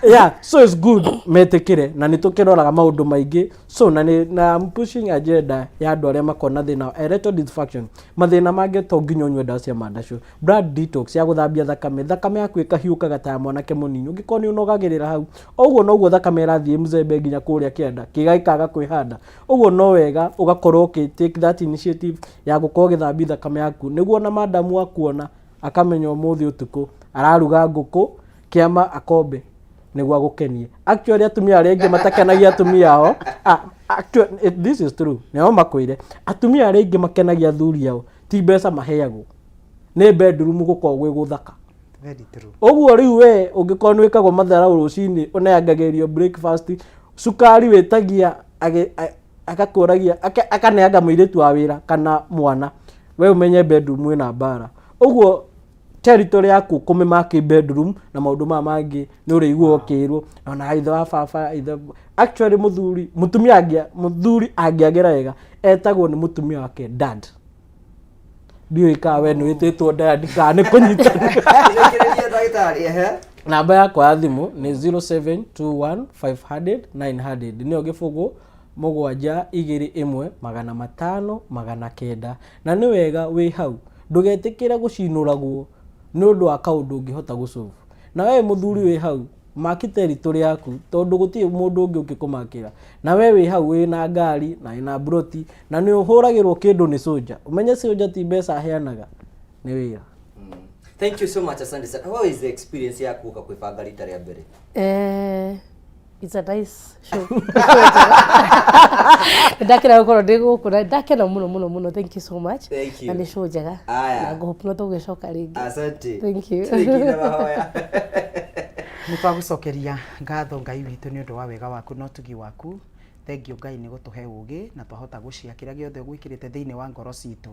[SPEAKER 4] Yeah, so it's good metikire na nĩ tũkĩroraga maũndũ maingĩ. So na nĩ na I'm pushing agenda ya andũ arĩa makoragwo na thĩna wa erectile dysfunction. Mathĩna mangĩ to nginya ũnyue ndawa cia mandacũ, blood detox ya gũthambia thakame, thakame yaku ĩkahiũkaga ta ya mwanake mũnini. Ũngĩkorwo nĩ ũnogagĩrĩra hau ũguo noguo thakame ĩrathiĩ mzembe nginya kũrĩa kĩanda kĩga gĩkaga kwĩhanda ũguo, no wega ũgakorwo ũkĩ take that initiative ya gũkorwo ũgĩthambia thakame yaku nĩguo ona madamu akuona akamenya ũmũthĩ ũtukũ araruga ngũkũ kĩama akombe nĩguo agũkenie. Actually atumia arĩa aingĩ matakenagia atumia ao, actually, this is true, nĩo makwĩre atumia arĩa aingĩ makenagia athuri ao ti mbeca maheagwo, nĩ bedroom gũkorwo gwĩ gũthaka.
[SPEAKER 2] Very true.
[SPEAKER 4] Ũguo rĩu we ũngĩkorwo nĩ wĩkagwo matharau rũcinĩ, ũneangagĩrio breakfast, cukari wĩtagia agakũragia akaneanga mũirĩtu wa wĩra kana mwana, we ũmenye bedroom ĩna mbara. Ũguo territory yaku kũmĩmaki bedroom na maũndũ maya mangĩ nĩ ũrĩigua ũkĩrwo ona ithe wa baba ithe. Actually mũthuri mũtumia angĩa mũthuri angĩagĩra wega etagwo nĩ mũtumia wake dad. Ndiũĩ kana we nĩ wĩtĩtwo dad kana nĩ kũnyitanĩra.
[SPEAKER 1] Rĩkĩrĩria ndagĩtarĩ, ehe.
[SPEAKER 4] Namba yakwa ya thimũ nĩ 0721 500 900, nĩyo 0 7 2 1 500 900. Na nĩ wega wĩ hau ndũgetĩkĩre gũcinũragwo nĩ ũndũ wa kaũndũ ũngĩhota gũsolve. Na we mũthuri wĩ hau maki territory yaku tondũ gũtirĩ mũndũ ũngĩ ũngĩkũmakĩra. Na we wĩ hau wĩna ngari na wĩna mburoti na nĩ ũhũragĩrwo kĩndũ nĩ soja, ũmenye soja ti mbeca aheanaga, nĩ wĩra.
[SPEAKER 1] Thank you so much, asante sana. How is the experience yaku gũka kwĩbanga rita rĩa mbere?
[SPEAKER 3] It's a nice show. Ndakena gũkorwo ndĩ gũkũ na ndakena mũno mũno mũno. Thank you so much.
[SPEAKER 1] Thank you.
[SPEAKER 3] Na nĩ show njega.
[SPEAKER 1] Aya.
[SPEAKER 3] Na ngũhope no tũgĩcoka rĩngĩ.
[SPEAKER 1] Asante.
[SPEAKER 3] Thank you.
[SPEAKER 1] Thank you na mahoya.
[SPEAKER 2] Nĩ twagũcokeria ngatho Ngai witũ nĩ ũndũ wa wega waku na ũtugi waku. Thengiũ Ngai nĩ gũtũhe ũgĩ na twahota gũcia kĩrĩa gĩothe ũgwĩkĩrĩte thĩinĩ wa ngoro citũ.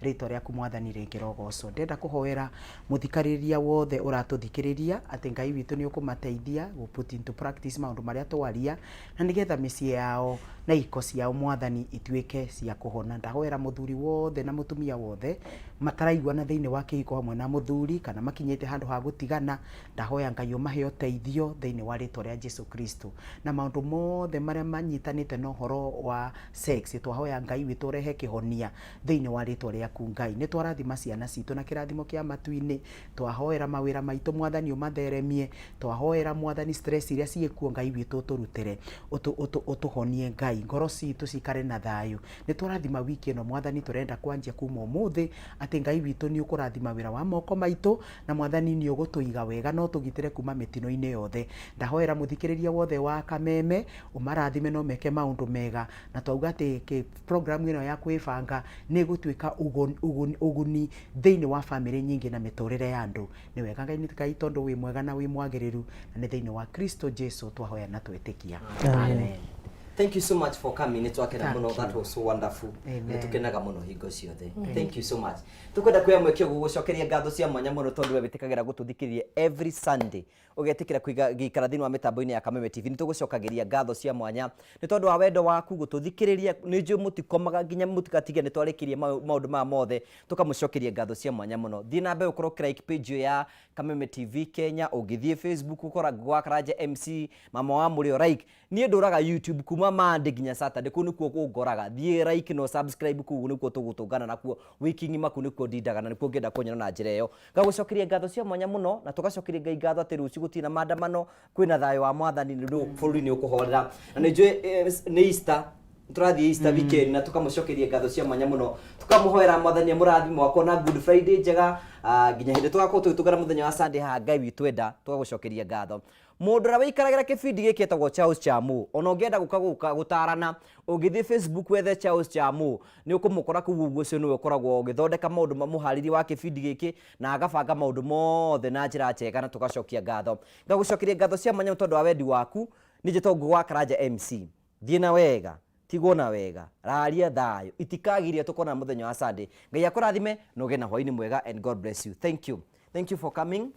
[SPEAKER 2] Rĩtwa rĩaku Mwathani rĩngĩrogocwo. Ndĩrenda kũhoera mũthikĩrĩria wothe ũratũthikĩrĩria atĩ Ngai witũ nĩ ũkũmateithia gũ put into practice maũndũ marĩa twaria, na nĩgetha mĩciĩ yao Na ihiko ciao, Mwathani, ituĩke cia kũhona. Ndahoera mũthuri wothe na mũtumia wothe mataraiguana thĩinĩ wa kĩhiko hamwe na mũthuri, kana makinyĩte handũ ha gũtigana, ndahoya Ngai ũmahe ũteithio thĩinĩ wa rĩtwa rĩa Jesu Kristo. Na maũndũ mothe marĩa manyitanĩte na ũhoro wa sex, twahoya Ngai witũ ũrehe kĩhonia thĩinĩ wa rĩtwa rĩaku. Ngai, nĩ twarathima ciana citũ na kĩrathimo kĩa matu-inĩ. Twahoera mawĩra maitũ, Mwathani, ũmatheremie. Twahoera, Mwathani, stress iria ciĩkuo, Ngai witũ, ũtũrutĩre, ũtũhonie. Ngai, ngoro citũ cikare na thayũ. Nĩ twarathima wiki ĩno, Mwathani, tũrenda kwanjia kuma ũmũthĩ, atĩ Ngai witũ nĩ ũkũrathima wĩra wa moko maitũ, na Mwathani nĩ ũgũtũiga wega na ũtũgitĩre kuma mĩtino-inĩ yothe. Ndahoera mũthikĩrĩria wothe wa Kameme, ũmarathime na ũmeke maũndũ mega, na twauga atĩ program ĩno ya kwĩbanga nĩ ĩgũtuĩka ũguni thĩinĩ wa famĩlĩ nyingĩ na mĩtũrĩre ya andũ. Nĩ wega Ngai, Ngai, tondũ wĩ mwega na wĩ mwagĩrĩru, na nĩ thĩinĩ wa Kristo Jesu twahoya na twetĩkia. Amen.
[SPEAKER 1] Thank you so much for coming. Nĩ twakena
[SPEAKER 2] Thank
[SPEAKER 1] mũno.
[SPEAKER 2] you.
[SPEAKER 1] That was so wonderful.
[SPEAKER 2] Amen.
[SPEAKER 1] Nĩ tũkenaga mũno hingo ciothe. Thank you so much. Tũkwenda kuoya mweke ũguo gũcokeria ngatho cia mwanya mũno, tondũ we wĩtĩkagĩra gũtũthikĩrĩria every Sunday, ũgetĩkĩra kũiga gĩikara thĩinĩ wa mĩtambo-inĩ ya Kameme TV. Nĩ tũgũcokagĩria ngatho cia mwanya nĩ tondũ wa wendo waku gũtũthikĩrĩria. Nĩ njũĩ mũtikomaga nginya mũtigatigia nĩ twarĩkirie maũndũ maya mothe. Tũkamũcokeria ngatho cia mwanya mũno. Thiĩ na mbere ũkorwo ũkĩ like page ĩyo ya Kameme TV Kenya. Ũngĩthiĩ Facebook, ũkora Ngũgũ wa Karanja MC, mama wa mũrĩo, like. Niĩ ndũraga YouTube kuma Monday nginya Saturday, kũu nĩkuo kũngoraga. Thiĩ like no subscribe, kũu nĩkuo tũgũtũngana nakuo wiki ng'ima, kũu nĩkuo ndindaga na nĩkuo ngĩenda kũnyona na njĩra ĩyo. Ngagũcokeria ngatho cia mwanya mũno, na tũgacokeria Ngai ngatho atĩ rũciũ gũtirĩ na maandamano, kwĩna thayũ wa Mwathani, nĩ ũndũ bũrũri nĩ ũkũhorera. Na nĩ njũĩ nĩ Easter, tũrathiĩ Easter weekend, na tũkamũcokeria ngatho cia mwanya mũno, tũkamũhoera Mwathani amũrathime wakwa na Good Friday njega. Nginya hĩndĩ tũgakorwo tũgĩtũngana mũthenya wa Sunday haha, Ngai witũ enda, tũgagũcokeria ngatho. Mũndũ ũrĩa wĩikaragĩra kĩbindi gĩkĩ etagwo Charles Chamu. Ona ũngĩenda gũka gũka gũtarana, ũngĩthiĩ Facebook wethe Charles Chamu, nĩ ũkũmũkora kũu ũguo. Ũcio nĩwe ũkoragwo ũgĩthondeka maũndũ ma mũharĩria wa kĩbindi gĩkĩ na agabanga maũndũ mothe na njĩra njega, na tũgacokia ngatho. Ngagũcokeria ngatho cia mwanya tondũ wa wendi waku. Nĩ njĩtagwo Ngũgũ wa Karanja MC. Thiĩ na wega, tigwo na wega, raria thayũ, itikagiria tũkona mũthenya wa Sunday. Ngai akũrathime na ũgĩe na hwaĩ-inĩ mwega, and God bless you. Thank you. Thank you for coming.